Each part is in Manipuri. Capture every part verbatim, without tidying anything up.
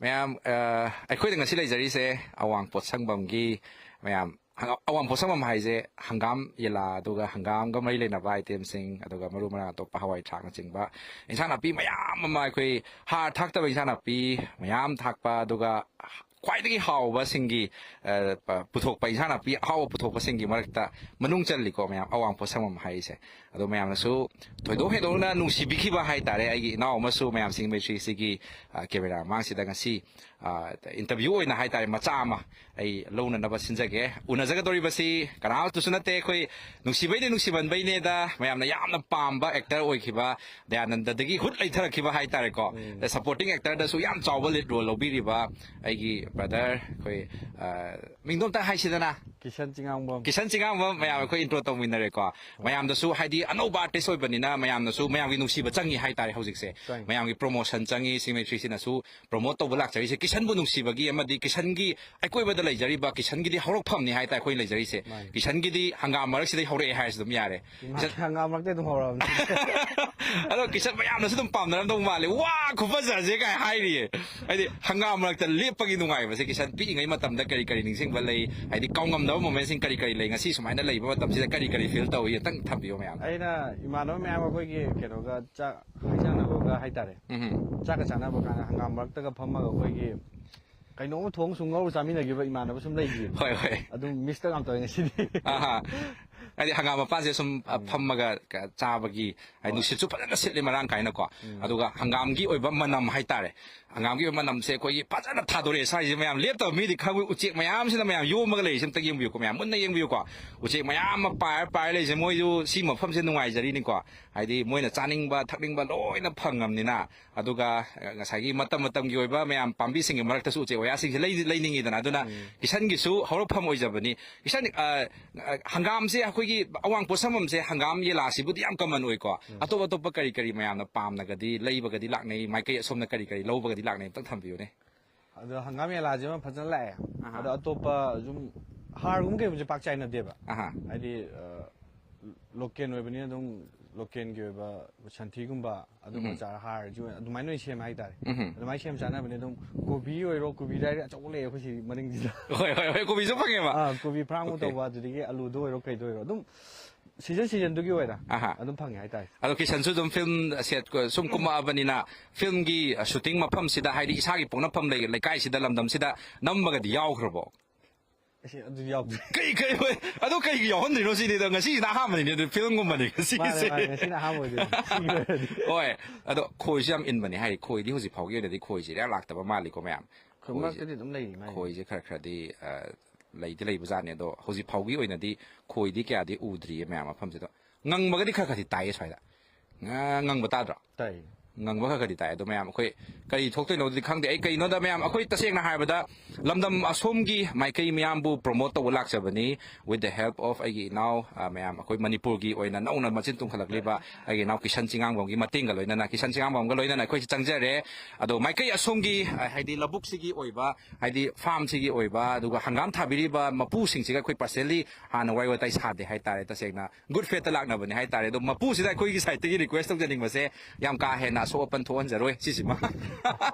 ꯃꯌꯥꯝ, ꯑ, ꯑꯩꯈꯣꯏꯗ ꯉꯁꯤ ꯂꯩꯖꯔꯤꯁꯦ ꯑꯋꯥꯡ ꯄꯣꯠꯁꯪꯕꯝꯒꯤ, ꯃꯌꯥꯝ, ꯍꯪ-, ꯑꯋꯥꯡ ꯄꯣꯠꯁꯪꯕꯝ ꯍꯥꯏꯁꯦ ꯍꯪꯒꯥꯝ ꯌꯦꯂꯥ, ꯑꯗꯨꯒ ꯍꯪꯒꯥꯝꯒ ꯃꯔꯤ ꯂꯩꯅꯕ item ꯁꯤꯡ, ꯑꯗꯨꯒ ꯃꯔꯨ ꯃꯔꯥꯡ ꯑꯇꯣꯞꯄ ꯍꯋꯥꯏ ꯊ꯭ꯔꯥꯛꯅꯆꯤꯡꯕ ꯏꯟꯁꯥꯡ ꯅꯥꯄꯤ ꯃꯌꯥꯝ ꯑꯃ, ꯑꯩꯈꯣꯏ ꯍꯥꯔ ꯊꯥꯛꯇꯕ ꯏꯟꯁꯥꯡ ꯅꯥꯄꯤ ꯃꯌꯥꯝ ꯊꯥꯛꯄ, ꯑꯗꯨꯒ ꯈ꯭ꯋꯥꯏꯗꯒꯤ ꯍꯥꯎꯕꯁꯤꯡꯒꯤ, ꯑ, ꯄ-, ꯄꯨꯊꯣꯛꯄ ꯏꯟꯁꯥꯡ ꯅꯥꯄꯤ ꯑꯍꯥꯎꯕ ꯄꯨꯊꯣꯛꯄꯁꯤꯡꯒꯤ ꯃꯔꯛꯇ ꯃꯅꯨꯡ ꯆꯜꯂꯤꯀꯣ, ꯃꯌꯥꯝ, ꯑꯋꯥꯡ ꯄꯣꯠꯁꯪꯕꯝ ꯍꯥꯏꯔꯤꯁꯦ꯫ ꯑꯗꯣ ꯃꯌꯥꯝꯅꯁꯨ ꯊꯣꯏꯗꯣꯛ ꯍꯦꯟꯗꯣꯛꯅ ꯅꯨꯡꯁꯤꯕꯤꯈꯤꯕ ꯍꯥꯏꯇꯥꯔꯦ, ꯑꯩꯒꯤ ꯏꯅꯥꯎ ꯑꯃꯁꯨ ꯃꯌꯥꯝ ꯁꯤꯡ ꯃꯩꯇ꯭ꯔꯤꯁꯤꯒꯤ, ꯑ, camera ꯃꯃꯥꯡꯁꯤꯗ ꯉꯁꯤ, ꯑ, interview ꯑꯣꯏꯅ ꯍꯥꯏꯇꯥꯔꯦ, ꯃꯆꯥ ꯑꯃ ꯑꯩ ꯂꯧꯅꯅꯕ ꯁꯤꯟꯖꯒꯦ꯫ ꯎꯅꯖꯒꯗꯧꯔꯤꯕꯁꯤ ꯀꯅꯥꯃꯠꯇꯁꯨ ꯅꯠꯇꯦ, ꯑꯩꯈꯣꯏ ꯅꯨꯡꯁꯤꯕꯩꯗꯤ ꯅꯨꯡꯁꯤꯃꯟꯕꯩꯅꯦꯗ, ꯃꯌꯥꯝꯅ ꯌꯥꯝꯅ ꯄꯥꯝꯕ actor ꯑꯣꯏꯈꯤꯕ, ꯗꯌꯥꯅꯟꯗꯗꯒꯤ ꯍꯨꯠ ꯂꯩꯊꯔꯛꯈꯤꯕ ꯍꯥꯏꯇꯥꯔꯦꯀꯣ꯫ ꯎꯝ꯫ Supporting actor ꯗꯁꯨ ꯌꯥꯝ ꯆꯥꯎꯕ lead role ꯂꯧꯕꯤꯔꯤꯕ ꯑꯩꯒꯤ brother, ꯑꯩꯈꯣꯏ, ꯑ, ꯃꯤꯡꯗꯣ ꯑꯝꯇ ꯍꯥꯏꯁꯤꯗꯅ꯫ ꯀꯤꯁꯟ ꯆꯤꯉꯥꯡꯕꯝ꯫ ꯀꯤꯁꯟ ꯆꯤꯉꯥꯡꯕꯝ, ꯃꯌꯥꯝ ꯑꯩꯈꯣꯏ intro ꯇꯧꯃꯤꯟꯅꯔꯦꯀꯣ꯫ ꯃꯌꯥꯝꯗꯁꯨ ꯍꯥꯏꯗꯤ ꯑꯅꯧꯕ artist ꯑꯣꯏꯕꯅꯤꯅ ꯃꯌꯥꯝꯅꯁꯨ ꯃꯌꯥꯝꯒꯤ ꯅꯨꯡꯁꯤꯕ ꯆꯪꯉꯤ ꯍꯥꯏꯇꯥꯔꯦ ꯍꯧꯖꯤꯛꯁꯦ꯫ ꯆꯪꯉꯤ꯫ ꯃꯌꯥꯝꯒꯤ promotion ꯆꯪꯉꯤ, ꯁꯤꯡ ꯃꯩꯇ꯭ꯔꯤꯁꯤꯅꯁꯨ promote ꯇꯧꯕ ꯂꯥꯛꯆꯔꯤꯁꯦ ꯀꯤꯁꯟꯕꯨ ꯅꯨꯡꯁꯤꯕꯒꯤ ꯑꯃꯗꯤ ꯀꯤꯁꯟꯒꯤ ꯑꯀꯣꯏꯕꯗ ꯂꯩꯖꯔꯤꯕ ꯀꯤꯁꯟꯒꯤꯗꯤ ꯍꯧꯔꯛꯐꯝꯅꯤ ꯍꯥꯏꯇꯥꯔꯦ ꯑꯩꯈꯣꯏꯅ ꯂꯩꯖꯔꯤꯁꯦ꯫ ꯃꯥꯅꯤ꯫ ꯀꯤꯁꯟꯒꯤꯗꯤ ꯍꯪꯒꯥꯝ ꯃꯔꯛꯁꯤꯗꯩ ꯍꯧꯔꯛꯑꯦ ꯍꯥꯏꯔꯁꯨ ꯑꯗꯨꯝ ꯌꯥꯔꯦ꯫ ꯏꯃꯥ, ꯀꯤꯁꯟ ꯍꯪꯒꯥꯝ ꯃꯔꯛꯇꯩ ꯑꯗꯨꯝ ꯍꯧꯔꯛꯑꯕꯅꯤ꯫ ꯑꯗꯣ ꯀꯤꯁꯟ ꯃꯌꯥꯝꯅꯁꯨ ꯑꯗꯨꯝ ꯄꯥꯝꯅꯔꯝꯗꯧ ꯃꯥꯜꯂꯦ, "ꯋꯥ, ꯈꯨꯐꯖꯁꯦ!" ꯀꯥꯏ ꯍꯥꯏꯔꯤꯌꯦ꯫ ꯍꯥꯏꯗꯤ ꯍꯪꯒꯥꯝ ꯃꯔꯛꯇ ꯂꯦꯞꯄꯒꯤ ꯅꯨꯡꯉꯥꯏꯕꯁꯦ, ꯀꯤꯁꯟ ꯄꯤꯛꯏꯉꯩ ꯃꯇꯝꯗ ꯀꯔꯤ ꯀꯔꯤ ꯅꯤꯡꯁꯤꯡꯕ ꯂꯩ, ꯍꯥꯏꯗꯤ ꯀꯥꯎꯉꯝꯗꯕ moment ꯁꯤꯡ ꯀꯔꯤ ꯀꯔꯤ ꯂꯩ, ꯉꯁꯤ ꯁꯨꯃꯥꯏꯅ ꯂꯩꯕ ꯃꯇꯝꯁꯤꯗ ꯀꯔꯤ ꯀꯔꯤ feel ꯇꯧꯏ, ꯑꯝꯇꯪ ꯊꯝꯕꯤꯌꯣ ꯃꯌꯥꯝ꯫ ꯑꯩꯅ ꯏꯃꯥꯟꯅꯕ ꯃꯌꯥꯝ ꯑꯩꯈꯣꯏꯒꯤ ꯀꯩꯅꯣꯒ ꯆꯥꯛ ꯍꯩ ꯆꯥꯅꯕꯒ ꯍꯥꯏꯇꯥꯔꯦ, ꯎꯝ꯫ ꯆꯥꯛꯀ ꯆꯥꯅꯕ ꯀꯥꯟꯗ ꯍꯪꯒꯥꯝ ꯃꯔꯛꯇꯒ ꯐꯝꯃꯒ ꯑꯩꯈꯣꯏꯒꯤ ꯀꯩꯅꯣꯝꯃ ꯊꯣꯡ ꯁꯨꯝ ꯉꯧꯔ ꯆꯥꯃꯤꯟꯅꯈꯤꯕ ꯏꯃꯥꯟꯅꯕ ꯁꯨꯝ ꯂꯩꯈꯤꯕ꯫ ꯍꯣꯏ, ꯍꯣꯏ꯫ ꯑꯗꯨꯝ miss ꯇꯧ ꯌꯥꯝ ꯇꯧꯋꯦ ꯉꯁꯤꯗꯤ꯫ ꯑꯍꯥ꯫ ꯍꯥꯏꯗꯤ ꯍꯪꯒꯥꯝ ꯃꯄꯥꯟꯁꯦ ꯁꯨꯝ, ꯑ, ꯎꯝ꯫ ꯐꯝꯃꯒ ꯀ-, ꯆꯥꯕꯒꯤ, ꯍꯥꯏꯗꯤ ꯍꯣꯏ꯫ ꯅꯨꯡꯁꯤꯠꯁꯨ ꯐꯖꯅ ꯁꯤꯠꯂꯤ ꯃꯔꯥꯡ ꯀꯥꯏꯅꯀꯣ꯫ ꯎꯝ꯫ ꯑꯗꯨꯒ ꯍꯪꯒꯥꯝꯒꯤ ꯑꯣꯏꯕ ꯃꯅꯝ ꯍꯥꯏꯇꯥꯔꯦ꯫ ꯍꯪꯒꯥꯝꯒꯤ ꯑꯣꯏꯕ ꯃꯅꯝꯁꯦ ꯑꯩꯈꯣꯏꯒꯤ ꯐꯖꯅ ꯊꯥꯗꯣꯔꯛꯑꯦ ꯁ꯭ꯋꯥꯏꯁꯦ꯫ ꯃꯌꯥꯝ ꯂꯦꯞꯇꯕ ꯃꯤꯗꯤ ꯈꯪꯉꯣꯏ꯫ ꯎꯆꯦꯛ ꯃꯌꯥꯝꯁꯤꯅ ꯃꯌꯥꯝ ꯌꯣꯝꯃꯒ ꯂꯩꯔꯤꯁꯦ ꯑꯝꯇ ꯌꯦꯡꯕꯤꯌꯨꯀꯣ, ꯃꯌꯥꯝ ꯃꯨꯟꯅ ꯌꯦꯡꯕꯤꯌꯨꯀꯣ꯫ ꯎꯆꯦꯛ ꯃꯌꯥꯝ ꯑꯃ ꯄꯥꯏꯔ ꯄꯥꯏꯔ ꯂꯩꯔꯤꯁꯦ, ꯃꯣꯏꯁꯨ ꯁꯤ ꯃꯐꯝꯁꯦ ꯅꯨꯡꯉꯥꯏꯖꯔꯤꯅꯤꯀꯣ꯫ ꯍꯥꯏꯗꯤ ꯃꯣꯏꯅ ꯆꯥꯅꯤꯡꯕ ꯊꯛꯅꯤꯡꯕ ꯂꯣꯏꯅ ꯐꯪꯉꯕꯅꯤꯅ꯫ ꯑꯗꯨꯒ, ꯑ, ꯉꯁꯥꯏꯒꯤ ꯃꯇꯝ ꯃꯇꯝꯒꯤ ꯑꯣꯏꯕ ꯃꯌꯥꯝ ꯄꯥꯝꯕꯤꯁꯤꯡꯒꯤ ꯃꯔꯛꯇꯁꯨ ꯎꯆꯦꯛ ꯋꯥꯌꯥꯁꯤꯡꯁꯦ ꯂꯩ-, ꯂꯩꯅꯤꯡꯉꯤꯗꯅ꯫ ꯑꯗꯨꯅ ꯎꯝ꯫ ꯀꯤꯁꯟꯒꯤꯁꯨ ꯍꯧꯔꯛꯐꯝ ꯑꯣꯏꯖꯕꯅꯤ꯫ ꯀꯤꯁꯟ, ꯑ, ꯑ, ꯍꯪꯒꯥꯝꯁꯦ ꯑꯩꯈꯣꯏꯒꯤ ꯑꯋꯥꯡ ꯄꯣꯠꯁꯪꯕꯝꯁꯦ ꯍꯪꯒꯥꯝ ꯌꯦꯂꯥꯁꯤꯕꯨꯗꯤ ꯌꯥꯝ common ꯑꯣꯏꯀꯣ꯫ ꯎꯝ꯫ ꯑꯇꯣꯞ ꯑꯇꯣꯞꯄ ꯀꯔꯤ ꯀꯔꯤ ꯃꯌꯥꯝꯅ ꯄꯥꯝꯅꯒꯗꯤ ꯂꯩꯕꯒꯗꯤ ꯂꯥꯛꯅꯩ, ꯃꯥꯏꯀꯩ ꯑꯁꯣꯝꯅ ꯀꯔꯤ ꯀꯔꯤ ꯂꯧꯕꯒꯗꯤ ꯂꯥꯛꯅꯩ, ꯑꯝꯇꯪ ꯊꯝꯕꯤꯌꯨꯅꯦ꯫ ꯑꯗꯣ ꯍꯪꯒꯥꯝ ꯌꯦꯂꯥꯁꯤꯃ ꯐꯖꯅ ꯂꯥꯛꯑꯦ꯫ ꯑꯍꯥ꯫ ꯑꯗꯣ ꯑꯇꯣꯞꯄ ꯁꯨꯝ ꯍꯥꯔꯒꯨꯝꯕ ꯀꯩꯒꯨꯝꯕꯁꯦ ꯄꯥꯛ ꯆꯥꯏꯅꯗꯦꯕ꯫ ꯑꯍꯥ꯫ ꯍꯥꯏꯗꯤ, ꯑ, ꯂꯣꯀꯦꯜ ꯑꯣꯏꯕꯅꯤꯅ ꯑꯗꯨꯝ ꯂꯣꯀꯦꯜꯒꯤ ꯑꯣꯏꯕ ꯁꯟꯊꯤꯒꯨꯝꯕ ꯑꯗꯨꯝꯕ ꯎꯝ꯫ ꯆꯥꯔ ꯍꯥꯔꯁꯨ ꯑꯗꯨꯃꯥꯏꯅ ꯑꯣꯏꯅ ꯁꯦꯝꯃꯦ ꯍꯥꯏꯇꯥꯔꯦ꯫ ꯎꯝ꯫ ꯑꯗꯨꯃꯥꯏꯅ ꯁꯦꯝ ꯆꯥꯅꯕꯅꯦ꯫ ꯑꯗꯨꯝ ꯀꯣꯕꯤ ꯑꯣꯏꯔꯣ, ꯀꯣꯕꯤ ꯗꯥꯏꯔꯦꯛ ꯑꯆꯧꯕ ꯂꯩꯌꯦ ꯑꯩꯈꯣꯏ ꯁꯤ ꯃꯅꯤꯡꯁꯤꯗ꯫ ꯍꯣꯏ ꯍꯣꯏ ꯍꯣꯏ, ꯀꯣꯕꯤꯁꯨ ꯐꯪꯉꯦꯕ꯫ ꯑꯥ, ꯀꯣꯕꯤ ꯐ꯭ꯔꯥꯝꯒꯨꯝꯕ Okay. ꯇꯧꯕ, ꯑꯗꯨꯗꯒꯤ ꯑꯂꯨꯗ ꯑꯣꯏꯔꯣ ꯀꯩꯗ ꯑꯣꯏꯔꯣ ꯑꯗꯨꯝ ꯁꯤꯖꯟ ꯁꯤꯖꯟꯗꯨꯒꯤ ꯑꯣꯏꯅ ꯑꯍꯥ꯫ ꯑꯗꯨꯝ ꯐꯪꯉꯦ ꯍꯥꯏꯇꯥꯔꯦ꯫ ꯑꯗꯣ ꯀꯤꯁꯟꯁꯨ ꯑꯗꯨꯝ ꯐꯤꯂꯝ ꯁꯦꯠ ꯁꯨꯝ ꯀꯨꯝꯃꯛꯑꯕꯅꯤꯅ ꯐꯤꯂꯝꯒꯤ ꯁꯨꯇꯤꯡ ꯃꯐꯝꯁꯤꯗ, ꯍꯥꯏꯗꯤ ꯏꯁꯥꯒꯤ ꯄꯣꯛꯅꯐꯝ ꯂꯩ-, ꯂꯩꯀꯥꯏꯁꯤꯗ, ꯂꯝꯗꯝꯁꯤꯗ ꯅꯝꯕꯒꯗꯤ ꯌꯥꯎꯈ꯭ꯔꯕꯣ? ꯑꯩꯁꯦ ꯑꯗꯨ ꯌꯥꯎꯗ꯭ꯔꯤ꯫ ꯀꯩ ꯀꯩ ꯍꯣꯏ, ꯑꯗꯣ ꯀꯩꯒꯤ ꯌꯥꯎꯍꯟꯗ꯭ꯔꯤꯅꯣ ꯁꯤꯅꯤꯗ, ꯉꯁꯤꯁꯤꯅ ꯑꯍꯥꯟꯕꯅꯤꯅꯦ ꯑꯗꯨ ꯐꯤꯂꯝꯒꯨꯝꯕꯅꯦ ꯉꯁꯤꯁꯦ꯫ ꯃꯥꯅꯦ, ꯃꯥꯅꯦ, ꯉꯁꯤꯅ ꯑꯍꯥꯟꯕ ꯑꯣꯏꯗꯣꯏꯅꯦ꯫ ꯁꯤꯒꯤ ꯑꯣꯏꯔꯗꯤ꯫ ꯍꯣꯏ꯫ ꯑꯗꯣ ꯈꯣꯏꯁꯤ ꯌꯥꯝ ꯏꯟꯕꯅꯦ ꯍꯥꯏ, ꯈꯣꯏꯗꯤ ꯍꯧꯖꯤꯛ ꯐꯥꯎꯒꯤ ꯑꯣꯏꯅꯗꯤ ꯈꯣꯏꯁꯤ ꯏꯔꯥꯛ ꯂꯥꯛꯇꯕ ꯃꯥꯜꯂꯤꯀꯣ ꯃꯌꯥꯝ꯫ ꯈꯣꯏ ꯃꯔꯛꯇꯗꯤ ꯑꯗꯨꯝ ꯂꯩꯔꯤ ꯃꯥꯜꯂꯦ꯫ ꯈꯣꯏꯁꯦ ꯈꯔ ꯈꯔꯗꯤ ꯑ, ꯂꯩꯗꯤ ꯂꯩꯕꯖꯥꯠꯅꯦ, ꯑꯗꯣ ꯍꯧꯖꯤꯛ ꯐꯥꯎꯒꯤ ꯑꯣꯏꯅꯗꯤ ꯈꯣꯏꯗꯤ ꯀꯌꯥꯗꯤ ꯎꯗ꯭ꯔꯤꯌꯦ ꯃꯌꯥꯝ ꯃꯐꯝꯁꯤꯗ꯫ ꯉꯪꯕꯒꯗꯤ ꯈꯔ ꯈꯔꯗꯤ ꯇꯥꯏꯌꯦ ꯁ꯭ꯋꯥꯏꯗ꯫ ꯉ-, ꯉꯪꯕ ꯇꯥꯗ꯭ꯔꯣ? ꯇꯥꯏ꯫ ꯉꯪꯕ ꯈꯔ ꯈꯔꯗꯤ ꯇꯥꯏ꯫ ꯑꯗꯣ ꯃꯌꯥꯝ ꯑꯩꯈꯣꯏ ꯀꯔꯤ ꯊꯣꯛꯇꯣꯏꯅꯣꯗꯤ ꯈꯪꯗꯦ꯫ ꯑꯩ ꯀꯩꯅꯣꯗ ꯃꯌꯥꯝ ꯑꯩꯈꯣꯏ ꯇꯁꯦꯡꯅ ꯍꯥꯏꯔꯕꯗ ꯂꯝꯗꯝ ꯑꯁꯣꯝꯒꯤ ꯃꯥꯏꯀꯩ ꯃꯤꯌꯥꯝꯕꯨ promote ꯇꯧꯕ ꯂꯥꯛꯆꯕꯅꯤ, with the help of ꯑꯩꯒꯤ ꯏꯅꯥꯎ, ꯑ, ꯃꯌꯥꯝ ꯑꯩꯈꯣꯏ ꯃꯅꯤꯄꯨꯔꯒꯤ ꯑꯣꯏꯅ ꯅꯧꯅ ꯃꯆꯤꯟ ꯇꯨꯝꯈꯠꯂꯛꯂꯤꯕ ꯑꯩꯒꯤ ꯏꯅꯥꯎ ꯀꯤꯁꯟ ꯆꯤꯉꯥꯡꯕꯝꯒꯤ ꯃꯇꯦꯡꯒ ꯂꯣꯏꯅꯅ, ꯀꯤꯁꯟ ꯆꯤꯉꯥꯡꯕꯝꯒ ꯂꯣꯏꯅꯅ ꯑꯩꯈꯣꯏꯁꯦ ꯆꯪꯖꯔꯦ꯫ ꯑꯗꯣ ꯃꯥꯏꯀꯩ ꯑꯁꯣꯝꯒꯤ, ꯑ, ꯍꯥꯏꯗꯤ ꯂꯧꯕꯨꯛꯁꯤꯒꯤ ꯑꯣꯏꯕ, ꯍꯥꯏꯗꯤ farmꯁꯤꯒꯤ ꯑꯣꯏꯕ, ꯑꯗꯨꯒ ꯍꯪꯒꯥꯝ ꯊꯥꯕꯤꯔꯤꯕ ꯃꯄꯨꯁꯤꯡꯁꯤꯒ ꯑꯩꯈꯣꯏ personally ꯍꯥꯟꯅ ꯋꯥꯔꯤ ꯋꯥꯇꯥꯏ ꯁꯥꯗꯦ ꯍꯥꯏꯇꯥꯔꯦ꯫ ꯇꯁꯦꯡꯅ good faithꯇ ꯂꯥꯛꯅꯕꯅꯦ ꯍꯥꯏꯇꯥꯔꯦ꯫ ꯑꯗꯣ ꯃꯄꯨꯁꯤꯗ ꯑꯩꯈꯣꯏꯒꯤ sideꯇꯒꯤ request ꯇꯧꯖꯅꯤꯡꯕꯁꯦ, ꯌꯥꯝ ꯀꯥ ꯍꯦꯟꯅ ꯑꯁꯣꯛ ꯑꯄꯟ ꯊꯣꯛꯍꯟꯖꯔꯣꯏ ꯁꯤꯁꯤꯃ꯫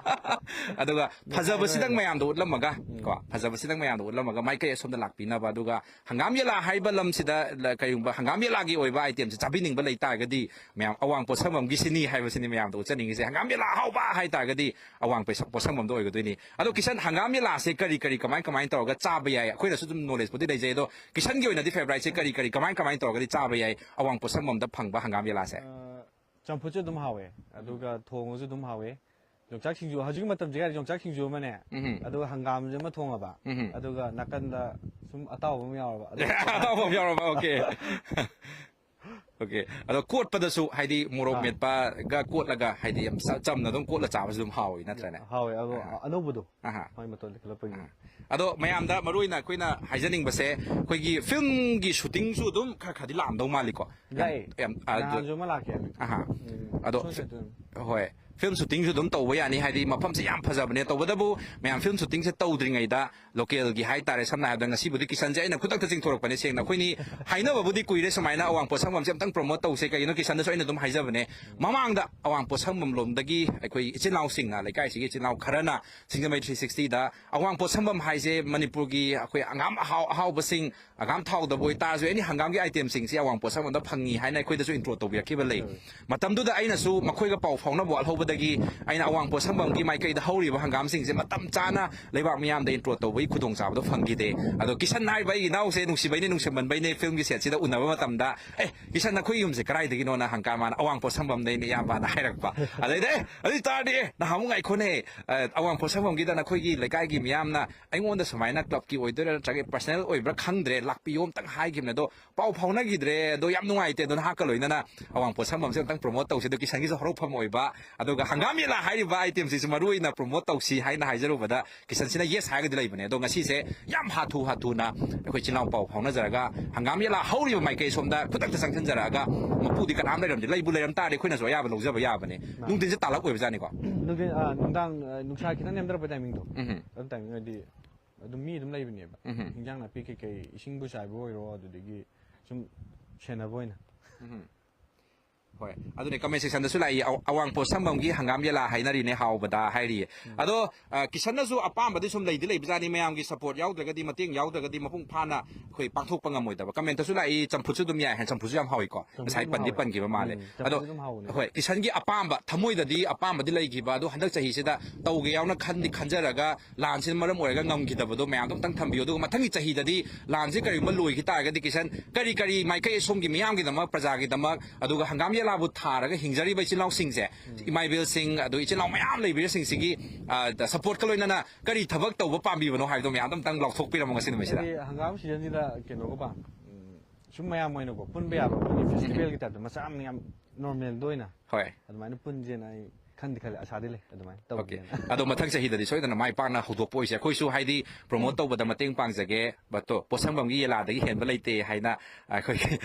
ꯑꯗꯨꯒ ꯐꯖꯕꯁꯤꯗꯪ ꯃꯌꯥꯝꯗ ꯎꯠꯂꯝꯃꯒ, ꯀꯣ, ꯐꯖꯕꯁꯤꯗꯪ ꯃꯌꯥꯝꯗ ꯎꯠꯂꯝꯃꯒ ꯃꯥꯏꯀꯩ ꯑꯁꯣꯝꯗ ꯂꯥꯛꯄꯤꯅꯕ, ꯑꯗꯨꯒ ꯍꯪꯒꯥꯝ ꯌꯦꯂꯥ ꯍꯥꯏꯕ ꯂꯝꯁꯤꯗ ꯂ-, ꯀꯔꯤꯒꯨꯝꯕ ꯍꯪꯒꯥꯝ ꯌꯦꯂꯥꯒꯤ ꯑꯣꯏꯕ itemꯁꯦ ꯆꯥꯕꯤꯅꯤꯡꯕ ꯂꯩ ꯇꯥꯔꯒꯗꯤ, ꯃꯌꯥꯝ ꯑꯋꯥꯡ ꯄꯣꯠꯁꯪꯕꯝꯒꯤ ꯁꯤꯅꯤ ꯍꯥꯏꯕꯁꯤꯅꯤ ꯃꯌꯥꯝꯗ ꯎꯠꯆꯅꯤꯡꯉꯤꯁꯦ꯫ ꯍꯪꯒꯥꯝ ꯌꯦꯂꯥ ꯑꯍꯥꯎꯕ ꯍꯥꯏ ꯇꯥꯔꯒꯗꯤ ꯑꯋꯥꯡ ꯄꯩꯁ-, ꯄꯣꯠꯁꯪꯕꯝꯗ ꯑꯣꯏꯒꯗꯣꯏꯅꯤ꯫ ꯑꯗꯣ ꯀꯤꯁꯟ, ꯍꯪꯒꯥꯝ ꯌꯦꯂꯥꯁꯦ ꯀꯔꯤ ꯀꯔꯤ ꯀꯃꯥꯏ ꯀꯃꯥꯏꯅ ꯇꯧꯔꯒ ꯆꯥꯕ ꯌꯥꯏ? ꯑꯩꯈꯣꯏꯅꯁꯨ ꯑꯗꯨꯝ knowledgeꯄꯨꯗꯤ ꯂꯩꯖꯩ, ꯑꯗꯣ ꯀꯤꯁꯟꯒꯤ ꯑꯣꯏꯅꯗꯤ favouriteꯁꯦ ꯀꯔꯤ ꯀꯔꯤ ꯀꯃꯥꯏ ꯀꯃꯥꯏꯅ ꯇꯧꯔꯒꯗꯤ ꯆꯥꯕ ꯌꯥꯏ ꯑꯋꯥꯡ ꯄꯣꯠꯁꯪꯕꯝꯗ ꯐꯪꯕ ꯍꯪꯒꯥꯝ ꯌꯦꯂꯥꯁꯦ? ꯑ, ꯆꯝꯐꯨꯠꯁꯨ ꯑꯗꯨꯝ ꯍꯥꯎꯋꯦ, ꯑꯗꯨꯒ ꯊꯣꯡꯉꯁꯨ ꯑꯗꯨꯝ ꯍꯥꯎꯋꯦ꯫ ꯌꯣꯡꯆꯥꯛ ꯁꯤꯡꯖꯨ, ꯍꯧꯖꯤꯛꯀꯤ ꯃꯇꯝꯁꯤꯒ ꯍꯥꯏꯔꯗꯤ ꯌꯣꯡꯆꯥꯛ ꯁꯤꯡꯖꯨ ꯑꯃꯅꯦ, ꯎꯝ꯫ ꯑꯗꯨꯒ ꯍꯪꯒꯥꯝꯁꯦ ꯑꯃ ꯊꯣꯡꯉꯕ, ꯎꯝ꯫ ꯑꯗꯨꯒ ꯅꯥꯀꯟꯗ ꯁꯨꯝ ꯑꯇꯥꯎꯕ ꯑꯃ ꯌꯥꯎꯔꯕ, ꯑꯗꯨ ꯑꯇꯥꯎꯕ ꯑꯃ ꯌꯥꯎꯔꯕ, okay꯫ Okay꯫ ꯑꯗꯣ ꯀꯣꯠꯄꯗꯁꯨ ꯍꯥꯏꯗꯤ ꯃꯣꯔꯣꯛ ꯑꯥ꯫ ꯃꯦꯠꯄꯒ ꯀꯣꯠꯂꯒ ꯍꯥꯏꯗꯤ ꯌꯥꯝ ꯆ-, ꯆꯝꯅ ꯑꯗꯨꯝ ꯀꯣꯠꯂ ꯆꯥꯕꯁꯨ ꯑꯗꯨꯝ ꯍꯥꯎꯋꯤ ꯅꯠꯇ꯭ꯔꯅꯦ? ꯍꯥꯎꯋꯦ꯫ ꯑꯗꯣ ꯑꯥ꯫ ꯑꯅꯧꯕꯗꯣ, ꯑꯍꯥ꯫ ꯃꯥꯏ ꯃꯇꯣꯟ ꯂꯤꯈꯠꯂꯛꯄꯒꯤ꯫ ꯑꯥ꯫ ꯑꯗꯣ ꯃꯌꯥꯝꯗ ꯃꯔꯨ ꯑꯣꯏꯅ ꯑꯩꯈꯣꯏꯅ ꯍꯥꯏꯖꯅꯤꯡꯕꯁꯦ, ꯑꯩꯈꯣꯏꯒꯤ ꯐꯤꯂꯝꯒꯤ ꯁꯨꯇꯤꯡꯁꯨ ꯑꯗꯨꯝ ꯈꯔ ꯈꯔꯗꯤ ꯂꯥꯛꯑꯝꯗꯧ ꯃꯥꯜꯂꯤꯀꯣ? ꯌꯥꯝ, ꯂꯥꯛꯑꯦ꯫ ꯌꯥꯝ, ꯑ, ꯑꯗꯨ, ꯅꯍꯥꯟꯁꯨ ꯑꯃ ꯂꯥꯛꯈꯤ ꯍꯥꯏꯕꯅꯤ꯫ ꯑꯍꯥ꯫ ꯎꯝ, ꯑꯗꯣ, ꯁꯣꯏ ꯁꯣꯏꯗꯅ꯫ ꯍꯣꯏ꯫ ꯐꯤꯂꯝ ꯁꯨꯇꯤꯡꯁꯨ ꯑꯗꯨꯝ ꯇꯧꯕ ꯌꯥꯅꯤ, ꯍꯥꯏꯗꯤ ꯃꯐꯝꯁꯦ ꯌꯥꯝ ꯐꯖꯕꯅꯦ꯫ ꯇꯧꯕꯇꯕꯨ ꯃꯌꯥꯝ, ꯐꯤꯂꯝ ꯁꯨꯇꯤꯡꯁꯦ ꯇꯧꯗ꯭ꯔꯤꯉꯩꯗ ꯂꯣꯀꯦꯜꯒꯤ ꯍꯥꯏꯇꯥꯔꯦ, ꯁꯝꯅ ꯍꯥꯏꯔꯕꯗ ꯉꯁꯤꯕꯨꯗꯤ ꯀꯤꯁꯟꯁꯦ ꯑꯩꯅ ꯈꯨꯗꯛꯇ ꯆꯤꯡꯊꯣꯔꯛꯄꯅꯦ꯫ ꯁꯦꯡꯅ ꯑꯩꯈꯣꯏꯅꯤ ꯍꯥꯏꯅꯕꯕꯨꯗꯤ ꯀꯨꯏꯔꯦ, ꯁꯨꯃꯥꯏꯅ ꯑꯋꯥꯡ ꯄꯣꯠꯁꯪꯕꯝꯁꯦ ꯑꯝꯇꯪ ꯄ꯭ꯔꯣꯃꯣꯠ ꯇꯧꯁꯦ꯫ ꯀꯩꯒꯤꯅꯣ, ꯀꯤꯁꯟꯗꯁꯨ ꯑꯩꯅ ꯑꯗꯨꯝ ꯍꯥꯏꯖꯕꯅꯦ, ꯃꯃꯥꯡꯗ ꯑꯋꯥꯡ ꯄꯣꯠꯁꯪꯕꯝ ꯂꯣꯝꯗꯒꯤ ꯑꯩꯈꯣꯏ ꯏꯆꯤꯜ ꯏꯅꯥꯎꯁꯤꯡꯅ, ꯂꯩꯀꯥꯏꯁꯤꯒꯤ ꯏꯆꯤꯜ ꯏꯅꯥꯎ ꯈꯔꯅ ꯁꯤꯡꯖꯃꯩ ꯊ꯭ꯔꯤ ꯁꯤꯛꯁꯇꯤꯗ ꯑꯋꯥꯡ ꯄꯣꯠꯁꯪꯕꯝ ꯍꯥꯏꯁꯦ ꯃꯅꯤꯄꯨꯔꯒꯤ ꯑꯩꯈꯣꯏ ꯍꯪꯒꯥꯝ ꯑꯍꯥꯎ ꯑꯍꯥꯎꯕꯁꯤꯡ, ꯍꯪꯒꯥꯝ ꯊꯥꯎꯗꯕꯨ ꯑꯣꯏꯇꯥꯔꯁꯨ, ꯑꯦꯅꯤ ꯍꯪꯒꯥꯝꯒꯤ ꯑꯥꯏꯇꯦꯝꯁꯤꯡꯁꯤ ꯑꯋꯥꯡ ꯄꯣꯠꯁꯪꯕꯝꯗ ꯐꯪꯉꯤ ꯍꯥꯏꯅ ꯑꯩꯈꯣꯏꯗꯁꯨ ꯏꯟꯇ꯭ꯔꯣ ꯇꯧꯕꯤꯔꯛꯈꯤꯕ ꯂꯩ꯫ ꯃꯇꯝꯗꯨꯗ ꯑꯩꯅꯁꯨ ꯃꯈꯣꯏꯒ ꯄꯥꯎ ꯐꯥꯎꯅꯕ ꯋꯥꯠꯍꯧꯕꯗꯒꯤ ꯑꯩꯅ ꯑꯋꯥꯡ ꯄꯣꯠꯁꯪꯕꯝꯒꯤ ꯃꯥꯏꯀꯩꯗ ꯍꯧꯔꯤꯕ ꯍꯪꯒꯥꯝꯁꯤꯡꯁꯦ ꯃꯇꯝ ꯆꯥꯅ ꯂꯩꯕꯥꯛ ꯃꯤꯌꯥꯝꯗ ꯏꯟꯇ꯭ꯔꯣ ꯇꯧꯕꯒꯤ ꯈꯨꯗꯣꯡꯆꯥꯕꯗꯣ ꯐꯪꯈꯤꯗꯦ꯫ ꯑꯗꯣ ꯀꯤꯁꯟ ꯍꯥꯏꯔꯤꯕ ꯑꯩꯒꯤ ꯏꯅꯥꯎꯁꯦ ꯅꯨꯡꯁꯤꯕꯩꯅꯦ, ꯅꯨꯡꯁꯤꯃꯟꯕꯩꯅꯦ, ꯐꯤꯂꯝꯒꯤ ꯁꯦꯠꯁꯤꯗ ꯎꯅꯕ ꯃꯇꯝꯗ, "ꯑꯦ, ꯀꯤꯁꯟ, ꯅꯈꯣꯏ ꯌꯨꯝꯁꯦ ꯀꯗꯥꯏꯗꯒꯤꯅꯣꯅ?" ꯍꯪꯀꯥꯟ ꯃꯥꯅ, "ꯑꯋꯥꯡ ꯄꯣꯠꯁꯪꯕꯝꯗꯩꯅꯦ, ꯏꯌꯥꯝꯕꯅ" ꯍꯥꯏꯔꯛꯄ꯫ ꯑꯗꯩꯗ, "ꯑꯦ, ꯑꯗꯨ ꯑꯣꯏꯇꯥꯔꯗꯤ, ꯑꯦ, ꯅꯍꯥꯟꯃꯨꯛ ꯉꯥꯏꯈꯣꯅꯦ, ꯑ, ꯑꯋꯥꯡ ꯄꯣꯠꯁꯪꯕꯝꯒꯤꯗ ꯅꯈꯣꯏꯒꯤ ꯂꯩꯀꯥꯏꯒꯤ ꯃꯤꯌꯥꯝꯅ ꯑꯩꯉꯣꯟꯗ ꯁꯨꯃꯥꯏꯅ ꯀ꯭ꯂꯕꯀꯤ ꯑꯣꯏꯗꯣꯏꯔꯥ ꯅꯠꯇ꯭ꯔꯒ ꯄꯔꯁꯅꯦꯜ ꯑꯣꯏꯕ꯭ꯔꯥ ꯈꯪꯗ꯭ꯔꯦ, ꯂꯥꯛꯄꯤꯌꯣ ꯑꯝꯇꯪ ꯍꯥꯏꯈꯤꯕꯅꯦ, ꯑꯗꯣ ꯄꯥꯎ ꯐꯥꯎꯅꯈꯤꯗ꯭ꯔꯦ, ꯑꯗꯣ ꯌꯥꯝ ꯅꯨꯡꯉꯥꯏꯇꯦ, ꯑꯗꯣ ꯅꯍꯥꯛꯀ ꯂꯣꯏꯅꯅ ꯑꯋꯥꯡ ꯄꯣꯠꯁꯪꯕꯝꯁꯦ ꯑꯝꯇꯪ ꯄ꯭ꯔꯣꯃꯣꯠ ꯇꯧꯁꯦ, ꯑꯗꯣ ꯀꯤꯁꯟꯒꯤꯁꯨ ꯍꯧꯔꯛꯐꯝ ꯑꯣꯏꯕ, ꯑꯗꯨꯒ ꯍꯪꯒꯥꯝ ꯌꯦꯂꯥ ꯍꯥꯏꯔꯤꯕ ꯑꯥꯏꯇꯦꯝꯁꯤꯁꯨ ꯃꯔꯨ ꯑꯣꯏꯅ ꯄ꯭ꯔꯣꯃꯣꯠ ꯇꯧꯁꯤ ꯍꯥꯏꯅ ꯍꯥꯏꯖꯔꯨꯕꯗ ꯀꯤꯁꯟꯁꯤꯅ ꯌꯦꯁ ꯍꯥꯏꯔꯒꯗꯤ ꯂꯩꯕꯅꯦ꯫ ꯑꯗꯣ ꯉꯁꯤꯁꯦ ꯌꯥꯝ ꯍꯥꯊꯨ ꯍꯥꯊꯨꯅ ꯑꯩꯈꯣꯏ ꯏꯆꯤꯜ ꯏꯅꯥꯎ ꯄꯥꯎ ꯐꯥꯎꯅꯖꯔꯒ ꯍꯪꯒꯥꯝ ꯌꯦꯂꯥ ꯍꯧꯔꯤꯕ ꯃꯥꯏꯀꯩ ꯁꯣꯝꯗ ꯈꯨꯗꯛꯇ ꯆꯪꯁꯤꯟꯖꯔꯛꯑꯒ, ꯃꯄꯨꯗꯤ ꯀꯅꯥꯝ ꯂꯩꯔꯝꯗꯦ, ꯂꯩꯕꯨ ꯂꯩꯔꯝ ꯇꯥꯔꯗꯤ ꯑꯩꯈꯣꯏꯅꯁꯨ ꯑꯌꯥꯕ ꯂꯧꯖꯕ ꯌꯥꯕꯅꯦ꯫ ꯅꯨꯡꯊꯤꯟꯁꯦ ꯇꯥꯜꯂꯛ ꯑꯣꯏꯕꯖꯥꯠꯅꯤꯀꯣ꯫ ꯅꯨꯡꯊꯤꯟ, ꯑꯥ, ꯅꯨꯡꯗꯥꯡ, ꯑꯥ, ꯅꯨꯡꯁꯥ ꯈꯤꯇꯪ ꯅꯦꯝꯊꯔꯛꯄ ꯇꯥꯏꯃꯤꯡꯗꯣ, ꯎꯝ꯫ ꯑꯗꯨ ꯇꯥꯏꯃꯤꯡ ꯑꯣꯏꯔꯗꯤ ꯑꯗꯨꯝ ꯃꯤ ꯑꯗꯨꯝ ꯂꯩꯕꯅꯦꯕ꯫ ꯎꯝ꯫ ꯍꯤꯟꯖꯥꯡ ꯅꯥꯄꯤ ꯀꯩꯀꯩ, ꯏꯁꯤꯡꯕꯨ ꯆꯥꯏꯕ ꯑꯣꯏꯔꯣ, ꯑꯗꯨꯗꯒꯤ ꯁꯨꯝ ꯁꯦꯟꯅꯕ ꯑꯣꯏꯅ꯫ ꯎꯝ꯫ ꯍꯣꯏ, ꯑꯗꯨꯅꯦ, ꯀꯃꯦꯟ ꯁꯦꯛꯁꯟꯗꯁꯨ ꯂꯥꯛꯏ, "ꯑꯋ-, ꯑꯋꯥꯡ ꯄꯣꯠꯁꯪꯕꯝꯒꯤ ꯍꯪꯒꯥꯝ ꯌꯦꯂꯥ ꯍꯥꯏꯅꯔꯤꯅꯦ, ꯍꯥꯎꯕꯗ" ꯍꯥꯏꯔꯤꯌꯦ꯫ ꯎꯝ꯫ ꯑꯗꯣ, ꯑ, ꯀꯤꯁꯟꯅꯁꯨ ꯑꯄꯥꯝꯕꯗꯤ ꯁꯨꯝ ꯂꯩꯗꯤ ꯂꯩꯕꯖꯥꯠꯅꯤ, ꯃꯌꯥꯝꯒꯤ ꯁꯄꯣꯔꯠ ꯌꯥꯎꯗ꯭ꯔꯒꯗꯤ, ꯃꯇꯦꯡ ꯌꯥꯎꯗ꯭ꯔꯒꯗꯤ ꯃꯄꯨꯡ ꯐꯥꯅ ꯑꯩꯈꯣꯏ ꯄꯥꯡꯊꯣꯛꯄ ꯉꯝꯃꯣꯏꯗꯕ꯫ ꯀꯃꯦꯟꯇꯁꯨ ꯂꯥꯛꯏ, "ꯆꯝꯐꯨꯠꯁꯨ ꯑꯗꯨꯝ ꯌꯥꯏ" ꯍꯥꯏꯅ, ꯆꯝꯐꯨꯠꯁꯨ ꯌꯥꯝ ꯍꯥꯎꯏꯀꯣ꯫ ꯆꯝꯐꯨꯠꯁꯨ ꯉꯁꯥꯏ ꯑꯗꯨꯝ ꯄꯟꯗꯤ ꯍꯥꯎꯋꯦ꯫ ꯄꯟꯈꯤꯕ ꯃꯥꯜꯂꯦ꯫ ꯎꯝ, ꯆꯝꯐꯨꯠꯁꯨ ꯑꯗꯣ, ꯑꯗꯨꯝ ꯍꯥꯎꯕꯅꯦ꯫ ꯍꯣꯏ, ꯀꯤꯁꯟꯒꯤ ꯑꯄꯥꯝꯕ, ꯊꯃꯣꯏꯗꯗꯤ ꯑꯄꯥꯝꯕꯗꯤ ꯂꯩꯈꯤꯕ, ꯑꯗꯣ ꯍꯟꯗꯛ ꯆꯍꯤꯁꯤꯗ ꯇꯧꯒꯦ ꯌꯥꯎꯅ ꯈꯟꯗꯤ ꯈꯟꯖꯔꯒ, ꯂꯥꯟꯁꯤꯅ ꯃꯔꯝ ꯑꯣꯏꯔꯒ ꯉꯝꯈꯤꯗꯕꯗꯣ ꯃꯌꯥꯝꯗꯣ ꯑꯝꯇꯪ ꯊꯝꯕꯤꯌꯨ꯫ ꯑꯗꯨꯒ ꯃꯊꯪꯒꯤ ꯆꯍꯤꯗꯗꯤ ꯂꯥꯟꯁꯤ ꯀꯔꯤꯒꯨꯝꯕ ꯂꯣꯏꯈꯤ ꯇꯥꯔꯒꯗꯤ, ꯀꯤꯁꯟ, ꯀꯔꯤ ꯀꯔꯤ ꯃꯥꯏꯀꯩ ꯑꯁꯣꯝꯒꯤ ꯃꯤꯌꯥꯝꯒꯤꯗꯃꯛ, ꯄ꯭ꯔꯖꯥꯒꯤꯗꯃꯛ, ꯑꯗꯨꯒ ꯍꯪꯒꯥꯝ ꯌꯦꯂꯥꯕꯨ ꯊꯥꯔꯒ ꯍꯤꯡꯖꯔꯤꯕ ꯏꯆꯤꯜ ꯏꯅꯥꯎꯁꯤꯡꯁꯦ, ꯎꯝ꯫ ꯏꯃꯥ ꯏꯕꯦꯜꯁꯤꯡ, ꯑꯗꯨ ꯏꯆꯤꯜ ꯏꯅꯥꯎ ꯃꯌꯥꯝ ꯂꯩꯕꯤꯔꯤꯕꯁꯤꯡꯁꯤꯒꯤ, ꯑ, ꯁꯄꯣꯔꯠꯀ ꯂꯣꯏꯅꯅ ꯀꯔꯤ ꯊꯕꯛ ꯇꯧꯕ ꯄꯥꯝꯕꯤꯕꯅꯣ ꯍꯥꯏꯕꯗꯣ ꯃꯌꯥꯝꯗꯣ ꯑꯝꯇꯪ ꯂꯥꯎꯊꯣꯛꯄꯤꯔꯝꯃꯣ ꯉꯁꯤ ꯅꯨꯃꯤꯠꯁꯤꯗ꯫ ꯍꯥꯏꯗꯤ ꯍꯪꯒꯥꯝ ꯁꯤꯖꯟꯁꯤꯗ ꯀꯩꯅꯣꯒ ꯄꯥꯝꯃꯤ, ꯎꯝ, ꯁꯨꯝ ꯃꯌꯥꯝ ꯑꯣꯏꯅꯀꯣ ꯄꯨꯟꯕ ꯌꯥꯕ ꯑꯩꯈꯣꯏꯒꯤ ꯎꯝ꯫ ꯐꯦꯁꯇꯤꯚꯦꯜꯒꯤ ꯇꯥꯏꯞꯇ ꯃꯆꯥ ꯑꯃ ꯌꯥꯝ ꯅꯣꯔꯃꯦꯜꯗ ꯑꯣꯏꯅ ꯍꯣꯏ꯫ ꯑꯗꯨꯃꯥꯏꯅ ꯄꯨꯟꯁꯦꯅ ꯑꯩ ꯈꯟꯗꯤ ꯈꯜꯂꯦ, ꯑꯁꯥꯗꯤ ꯂꯩ ꯑꯗꯨꯃꯥꯏꯅ ꯑꯣꯀꯦ ꯇꯧꯒꯦꯅ꯫ ꯑꯗꯣ ꯃꯊꯪ ꯆꯍꯤꯗꯗꯤ ꯁꯣꯏꯗꯅ ꯃꯥꯏ ꯄꯥꯛꯅ ꯍꯧꯗꯣꯛꯄ ꯑꯣꯏꯁꯦ꯫ ꯑꯩꯈꯣꯏꯁꯨ ꯍꯥꯏꯗꯤ ꯄ꯭ꯔꯣꯃꯣꯠ ꯇꯧꯕꯗ ꯃꯇꯦꯡ ꯄꯥꯡꯖꯒꯦ꯫ ꯕꯠꯇꯣ ꯄꯣꯠꯁꯪꯕꯝꯒꯤ ꯌꯦꯂꯥꯗꯒꯤ ꯍꯦꯟꯕ ꯂꯩꯇꯦ ꯍꯥꯏꯅ ꯑꯩꯈꯣꯏꯒꯤ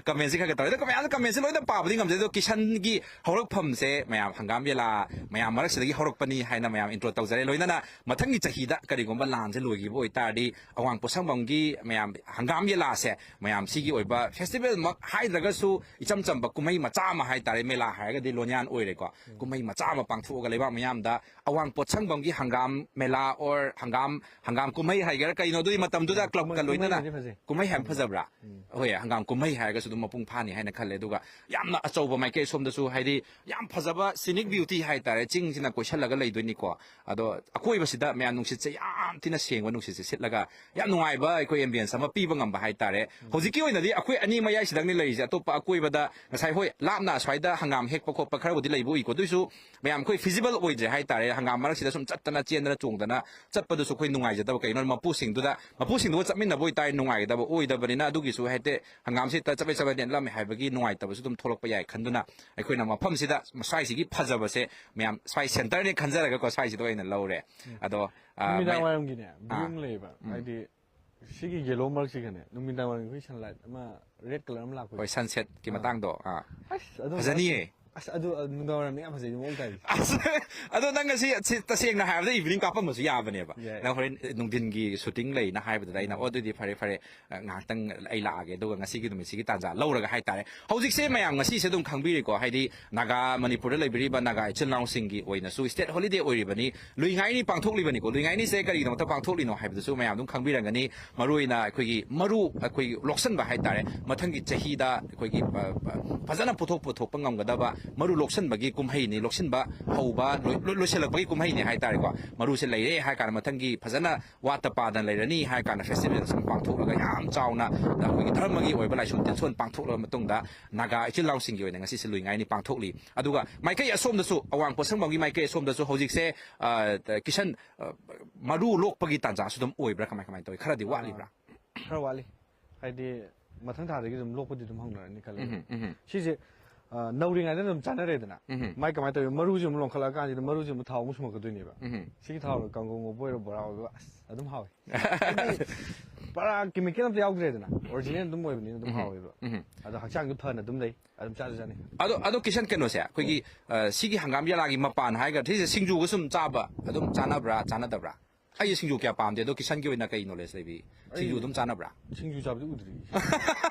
ꯀꯃꯦꯟꯁꯦ ꯈꯔ ꯈꯔ ꯇꯧꯔꯦ꯫ ꯑꯗꯣ ꯃꯌꯥꯝꯅ ꯀꯃꯦꯟꯁꯦ ꯂꯣꯏꯅ ꯄꯥꯕꯗꯤ ꯉꯝꯖꯩ꯫ ꯑꯗꯣ ꯀꯤꯁꯟꯒꯤ ꯍꯧꯔꯛꯐꯝꯁꯦ ꯃꯌꯥꯝ ꯍꯪꯒꯥꯝ ꯌꯦꯂꯥ ꯃꯌꯥꯝ ꯃꯔꯛꯁꯤꯗꯒꯤ ꯍꯧꯔꯛꯄꯅꯤ ꯍꯥꯏꯅ ꯃꯌꯥꯝ ꯏꯟꯇ꯭ꯔꯣ ꯇꯧꯖꯔꯦ꯫ ꯂꯣꯏꯅꯅ ꯃꯊꯪꯒꯤ ꯆꯍꯤꯗ ꯀꯔꯤꯒꯨꯝꯕ ꯂꯥꯟꯁꯦ ꯂꯣꯏꯈꯤꯕ ꯑꯣꯏꯇꯥꯔꯗꯤ ꯑꯋꯥꯡ ꯄꯣꯠꯁꯪꯕꯝꯒꯤ ꯃꯌꯥꯝ ꯍꯪꯒꯥꯝ ꯌꯦꯂꯥꯁꯦ ꯃꯌꯥꯝ ꯁꯤꯒꯤ ꯑꯣꯏꯕ ꯐꯦꯁꯇꯤꯚꯦꯜꯃꯛ ꯍꯥꯏꯗ꯭ꯔꯒꯁꯨ ꯏꯆꯝ ꯆꯝꯕ ꯀꯨꯝꯍꯩ ꯃꯆꯥ ꯑꯃ ꯍꯥꯏꯇꯥꯔꯦ, ꯃꯦꯂꯥ ꯍꯥꯏꯔꯒꯗꯤ ꯂꯣꯟꯌꯥꯟ ꯑꯣꯏꯔꯦꯀꯣ꯫ ꯀꯨꯝꯍꯩ ꯃꯆꯥ ꯑꯃ ꯄꯥꯡꯊꯣꯛꯑꯒ ꯂꯩꯕꯥꯛ ꯃꯌꯥꯝꯗ ꯑꯋꯥꯡ ꯄꯣꯠꯁꯪꯕꯝꯒꯤ ꯍꯪꯒꯥꯝ ꯃꯦꯂꯥ or ꯍꯪꯒꯥꯝ ꯍꯪꯒꯥꯝ ꯀꯨꯝꯍꯩ ꯍꯥꯏꯒꯦꯔꯥ ꯀꯩꯅꯣ, ꯑꯗꯨꯒꯤ ꯃꯇꯝꯗꯨꯗ ꯀ꯭ꯂꯕꯀ ꯀꯨꯝꯍꯩ- ꯂꯣꯏꯅꯅ ꯀꯨꯝꯍꯩꯅꯗꯤ ꯐꯖꯩ꯫ ꯀꯨꯝꯍꯩ ꯍꯥꯏꯕ ꯐꯖꯕ꯭ꯔꯥ? ꯍꯣꯏ, ꯍꯪꯒꯥꯝ ꯀꯨꯝꯍꯩ ꯍꯥꯏꯔꯒꯁꯨ ꯑꯗꯨꯝ ꯃꯄꯨꯡ ꯐꯥꯅꯤ ꯍꯥꯏꯅ ꯈꯜꯂꯦ꯫ ꯑꯗꯨꯒ ꯌꯥꯝꯅ ꯑꯆꯧꯕ ꯃꯥꯏꯀꯩ ꯁꯣꯝꯗꯁꯨ ꯍꯥꯏꯗꯤ ꯌꯥꯝ ꯐꯖꯕ scenic beauty ꯍꯥꯏꯇꯥꯔꯦ, ꯆꯤꯡꯁꯤꯅ ꯀꯣꯏꯁꯜꯂꯒ ꯂꯩꯗꯣꯏꯅꯤꯀꯣ꯫ ꯑꯗꯣ ꯑꯀꯣꯏꯕꯁꯤꯗ ꯃꯌꯥꯝ ꯅꯨꯡꯁꯤꯠꯁꯦ ꯌꯥꯝ ꯊꯤꯅ ꯁꯦꯡꯕ ꯅꯨꯡꯁꯤꯠꯁꯦ ꯁꯤꯠꯂꯒ ꯌꯥꯝ ꯅꯨꯡꯉꯥꯏꯕ ꯑꯩꯈꯣꯏ ambience ꯑꯃ ꯄꯤꯕ ꯉꯝꯕ ꯍꯥꯏꯇꯥꯔꯦ꯫ ꯍꯧꯖꯤꯛꯀꯤ ꯑꯣꯏꯅꯗꯤ ꯑꯩꯈꯣꯏ ꯑꯅꯤ ꯃꯌꯥꯏꯁꯤꯗꯪꯅꯤ ꯂꯩꯔꯤꯁꯦ꯫ ꯑꯇꯣꯞꯄ ꯑꯀꯣꯏꯕꯗ ꯉꯁꯥꯏ ꯍꯣꯏ ꯂꯥꯞꯅ ꯑꯁ꯭ꯋꯥꯏꯗ ꯍꯪꯒꯥꯝ ꯍꯦꯛꯄ ꯈꯣꯠꯄ ꯈꯔꯕꯨꯗꯤ ꯂꯩꯕ ꯎꯏꯀꯣ꯫ ꯑꯗꯨꯏꯁꯨ ꯃꯌꯥꯝ ꯑꯩꯈꯣꯏ feasible ꯑꯣꯏꯗ꯭ꯔꯦ ꯍꯥꯏꯇꯥꯔꯦ꯫ ꯍꯪꯒꯥꯝ ꯃꯔꯛꯁꯤꯗ ꯁꯨꯝ ꯆꯠꯇꯅ ꯆꯦꯟꯗꯅ ꯆꯣꯡꯗꯅ ꯆꯠꯄꯗꯨꯁꯨ ꯑꯩꯈꯣꯏ ꯅꯨꯡꯉꯥꯏꯖꯗꯕ꯫ ꯀꯩꯒꯤꯅꯣ ꯃꯄꯨꯁꯤꯡꯗꯨꯗ ꯃꯄꯨꯁꯤꯡꯗꯨꯒ ꯆꯠꯃꯤꯟꯅꯕ ꯑꯣꯏꯇꯥꯔꯦ ꯅꯨꯡꯉꯥꯏꯒꯗꯕ꯫ ꯑꯣꯏꯗꯕꯅꯤꯅ ꯑꯗꯨꯒꯤꯁꯨ ꯍꯦꯛꯇ ꯍꯪꯒꯥꯝꯁꯤ ꯍꯦꯛꯇ ꯆꯕꯦꯠ ꯆꯕꯦꯠ ꯅꯦꯠꯂꯝꯃꯦ ꯍꯥꯏꯕꯒꯤ ꯅꯨꯡꯉꯥꯏꯇꯕꯁꯨ ꯑꯗꯨꯝ ꯊꯣꯛꯂꯛꯄ ꯌꯥꯏ ꯈꯟꯗꯨꯅ ꯑꯩꯈꯣꯏꯅ ꯃꯐꯝꯁꯤꯗ ꯁ꯭ꯋꯥꯏꯁꯤꯒꯤ ꯐꯖꯕꯁꯦ ꯃꯌꯥꯝ ꯁ꯭ꯋꯥꯏ centreꯅꯦ ꯈꯟꯖꯔꯒꯀꯣ ꯁ꯭ꯋꯥꯏꯁꯤꯗ ꯑꯣꯏꯅ ꯂꯧꯔꯦ꯫ ꯑꯗꯣ ꯑ, ꯅꯨꯃꯤꯗꯥꯡ ꯃꯌꯥꯝ- ꯋꯥꯏꯔꯝꯒꯤꯅꯦ view ꯑꯃ ꯂꯩꯌꯦꯕ, ꯍꯥꯏꯗꯤ ꯁꯤꯒꯤ yellow ꯃꯔꯛꯁꯤꯒꯅꯦ ꯅꯨꯃꯤꯗꯥꯡ ꯋꯥꯏꯔꯝꯒꯤ ꯑꯩꯈꯣꯏ sunlight ꯑꯃ red colour ꯑꯃ ꯂꯥꯛꯄ꯫ ꯍꯣꯏ, sunsetꯀꯤ ꯃꯇꯥꯡꯗꯣ ꯑꯥ ꯑꯁ ꯑꯗꯨ ꯐꯖꯅꯤꯌꯦ꯫ ꯑꯁ ꯑꯗꯨ ꯑꯗꯨ ꯅꯨꯡꯗꯥꯡ ꯋꯥꯏꯔꯝ ꯌꯥꯝ ꯐꯖꯩ ꯃꯑꯣꯡ ꯇꯥꯏ꯫ ꯑꯁ, ꯑꯗꯣ ꯅꯪ ꯉꯁꯤ ꯁꯤ ꯇꯁꯦꯡꯅ ꯍꯥꯏꯔꯕꯗ evening ꯀꯥꯞꯄꯝꯕꯁꯨ ꯌꯥꯕꯅꯦꯕ꯫ ꯌꯥꯏ꯫ ꯅꯪ ꯍꯣꯔꯦꯟ ꯅꯨꯡꯊꯤꯟꯒꯤ shooting ꯂꯩꯅ ꯍꯥꯏꯕꯗꯨꯗ ꯑꯩꯅ ꯑꯣ ꯑꯗꯨꯗꯤ ꯐꯔꯦ ꯐꯔꯦ, ꯑ, ꯉꯥꯏꯍꯥꯛꯇꯪ ꯑꯩ ꯂꯥꯛꯑꯒꯦ ꯑꯗꯨꯒ ꯉꯁꯤꯒꯤ ꯅꯨꯃꯤꯠꯁꯤꯒꯤ ꯇꯥꯟꯖꯥ ꯂꯧꯔꯒ ꯍꯥꯏꯇꯥꯔꯦ꯫ ꯍꯧꯖꯤꯛꯁꯦ ꯃꯌꯥꯝ ꯉꯁꯤꯁꯦ ꯑꯗꯨꯝ ꯈꯪꯕꯤꯔꯦꯀꯣ, ꯍꯥꯏꯗꯤ ꯅꯥꯒꯥ ꯃꯅꯤꯄꯨꯔꯗ ꯂꯩꯕꯤꯔꯤꯕ ꯅꯥꯒꯥ ꯏꯆꯤꯜ ꯏꯅꯥꯎꯁꯤꯡꯒꯤ ꯑꯣꯏꯅꯁꯨ state holiday ꯑꯣꯏꯔꯤꯕꯅꯤ꯫ ꯂꯨꯏꯉꯥꯏꯅꯤ ꯄꯥꯡꯊꯣꯛꯂꯤꯕꯅꯤꯀꯣ꯫ ꯂꯨꯏꯉꯥꯏꯅꯤꯁꯦ ꯀꯔꯤꯒꯤꯗꯃꯛꯇ ꯄꯥꯡꯊꯣꯛꯂꯤꯅꯣ ꯍꯥꯏꯕꯗꯨꯁꯨ ꯃꯌꯥꯝ ꯑꯗꯨꯝ ꯈꯪꯕꯤꯔꯝꯒꯅꯤ꯫ ꯃꯔꯨꯑꯣꯏꯅ ꯑꯩꯈꯣꯏꯒꯤ ꯃꯔꯨ ꯑꯩꯈꯣꯏꯒꯤ ꯂꯣꯛꯁꯟꯕ ꯍꯥꯏꯇꯥꯔꯦ, ꯃꯊꯪꯒꯤ ꯆꯍꯤꯗ ꯑꯩꯈꯣꯏꯒꯤ ꯐ- ꯐ- ꯐꯖꯅ ꯄꯨꯊꯣꯛ ꯄꯨꯊꯣꯛꯄ ꯉꯝꯒꯗꯕ ꯃꯔꯨ ꯂꯣꯛꯁꯟꯕꯒꯤ ꯀꯨꯝꯍꯩꯅꯤ꯫ ꯂꯣꯛꯁꯤꯟꯕ ꯍꯧꯕ ꯂꯣꯏ- ꯂꯣꯏ- ꯂꯣꯏꯁꯤꯜꯂꯛꯄꯒꯤ ꯀꯨꯝꯍꯩꯅꯤ ꯍꯥꯏꯇꯥꯔꯦꯀꯣ꯫ ꯃꯔꯨꯁꯦ ꯂꯩꯔꯦ ꯍꯥꯏ ꯀꯥꯟꯗ ꯃꯊꯪꯒꯤ ꯐꯖꯅ ꯋꯥꯠꯇ ꯄꯥꯗꯅ ꯂꯩꯔꯅꯤ ꯍꯥꯏ ꯀꯥꯟꯗ festival ꯑꯁꯨꯝ ꯄꯥꯡꯊꯣꯛꯂꯒ ꯌꯥꯝ ꯆꯥꯎꯅ ꯑꯩꯈꯣꯏꯒꯤ ꯙꯔꯃꯒꯤ ꯑꯣꯏꯕ ꯂꯥꯏꯁꯣꯟ ꯇꯤꯟꯁꯣꯟ ꯄꯥꯡꯊꯣꯛꯂꯕ ꯃꯇꯨꯡꯗ ꯅꯥꯒꯥ ꯏꯆꯤꯜ ꯏꯅꯥꯎꯁꯤꯡꯒꯤ ꯑꯣꯏꯅ ꯉꯁꯤꯁꯦ ꯂꯨꯏꯉꯥꯏꯅꯤ ꯄꯥꯡꯊꯣꯛꯂꯤ꯫ ꯑꯗꯨꯒ ꯃꯥꯏꯀꯩ ꯑꯁꯣꯝꯗꯁꯨ, ꯑꯋꯥꯡ ꯄꯣꯠꯁꯪꯕꯝꯒꯤ ꯃꯥꯏꯀꯩ ꯑꯁꯣꯝꯗꯁꯨ ꯍꯧꯖꯤꯛꯁꯦ ꯑ, ꯀꯤꯁꯟ, ꯑ, ꯃꯔꯨ ꯂꯣꯛꯄꯒꯤ ꯇꯥꯟꯖꯥꯁꯨ ꯑꯗꯨꯝ ꯑꯣꯏꯕ꯭ꯔꯥ? ꯀꯃꯥꯏ ꯀꯃꯥꯏꯅ ꯇꯧꯋꯤ? ꯈꯔꯗꯤ ꯋꯥꯠꯂꯤꯕ꯭ꯔꯥ? ꯈꯔ ꯋꯥꯠꯂꯤ꯫ ꯍꯥꯏꯗꯤ ꯃꯊꯪ ꯊꯥꯗꯒꯤ ꯑꯗꯨꯝ ꯂꯣꯛꯄꯗꯤ ꯑꯗꯨꯝ ꯍꯧꯅꯔꯅꯤ ꯈꯜꯂꯦ꯫ ꯎꯝ, ꯎꯝ꯫ ꯁꯤꯁꯦ ꯑ, ꯅꯧꯔꯤꯉꯩꯗ ꯑꯗꯨꯝ ꯆꯥꯅꯔꯦꯗꯅ꯫ ꯎꯝ꯫ ꯃꯥꯏ ꯀꯃꯥꯏꯅ ꯇꯧꯋꯤ? ꯃꯔꯨꯁꯦ ꯑꯃꯨꯛ ꯂꯣꯟꯈꯠꯂꯛꯑꯀꯥꯟꯁꯤꯗ ꯃꯔꯨꯁꯦ ꯑꯃꯨꯛ ꯊꯥꯎ ꯑꯃꯨꯛ ꯁꯨꯝꯃꯛꯀꯗꯣꯏꯅꯦꯕ꯫ ꯎꯝ꯫ ꯁꯤꯒꯤ ꯊꯥꯎꯗꯣ ꯀꯥꯡꯒꯧ ꯉꯧꯕ ꯑꯣꯏꯔꯣ, ꯕꯣꯔꯥ ꯑꯣꯏꯔꯣ, ꯑꯁ, ꯑꯗꯨꯝ ꯍꯥꯎꯋꯤ꯫ ꯍꯥꯏꯗꯤ, ꯄꯨꯔꯥ ꯀꯦꯃꯤꯀꯦꯜ ꯑꯝꯇ ꯌꯥꯎꯗ꯭ꯔꯦꯗꯅ, ꯑꯣꯔꯤꯖꯤꯅꯦꯜ ꯑꯗꯨꯝ ꯑꯣꯏꯕꯅꯤꯅ ꯑꯗꯨꯝ ꯍꯥꯎꯋꯦꯕ꯫ ꯎꯝ꯫ ꯑꯗꯣ ꯍꯛꯆꯥꯡꯁꯨ ꯐꯅ ꯑꯗꯨꯝ ꯂꯩ, ꯑꯗꯨꯝ ꯆꯥꯁꯨ ꯆꯥꯅꯩ꯫ ꯑꯗꯣ ꯑꯗꯣ ꯀꯤꯁꯟ, ꯀꯩꯅꯣꯁꯦ, ꯑꯩꯈꯣꯏꯒꯤ ꯑ, ꯁꯤꯒꯤ ꯍꯪꯒꯥꯝ ꯌꯦꯂꯥꯒꯤ ꯃꯄꯥꯟ ꯍꯥꯏꯒꯗ꯭ꯔꯥ, ꯁꯤꯁꯦ ꯁꯤꯡꯖꯨꯒ ꯁꯨꯝ ꯆꯥꯕ ꯑꯗꯨꯝ ꯆꯥꯅꯕ꯭ꯔꯥ, ꯆꯥꯅꯗꯕ꯭ꯔꯥ? ꯑꯩꯁꯦ ꯁꯤꯡꯖꯨ ꯀꯌꯥ ꯄꯥꯝꯗꯦ, ꯑꯗꯣ ꯀꯤꯁꯟꯒꯤ ꯑꯣꯏꯅ ꯀꯩ ꯅꯣꯂꯦꯖ ꯂꯩꯕꯤ? ꯁꯤꯡꯖꯨ ꯑꯩ ꯑꯗꯨꯝ ꯆꯥꯅꯕ꯭ꯔꯥ? ꯁꯤꯡꯖꯨ ꯆꯥꯕꯗꯤ ꯎꯗ꯭ꯔꯤ꯫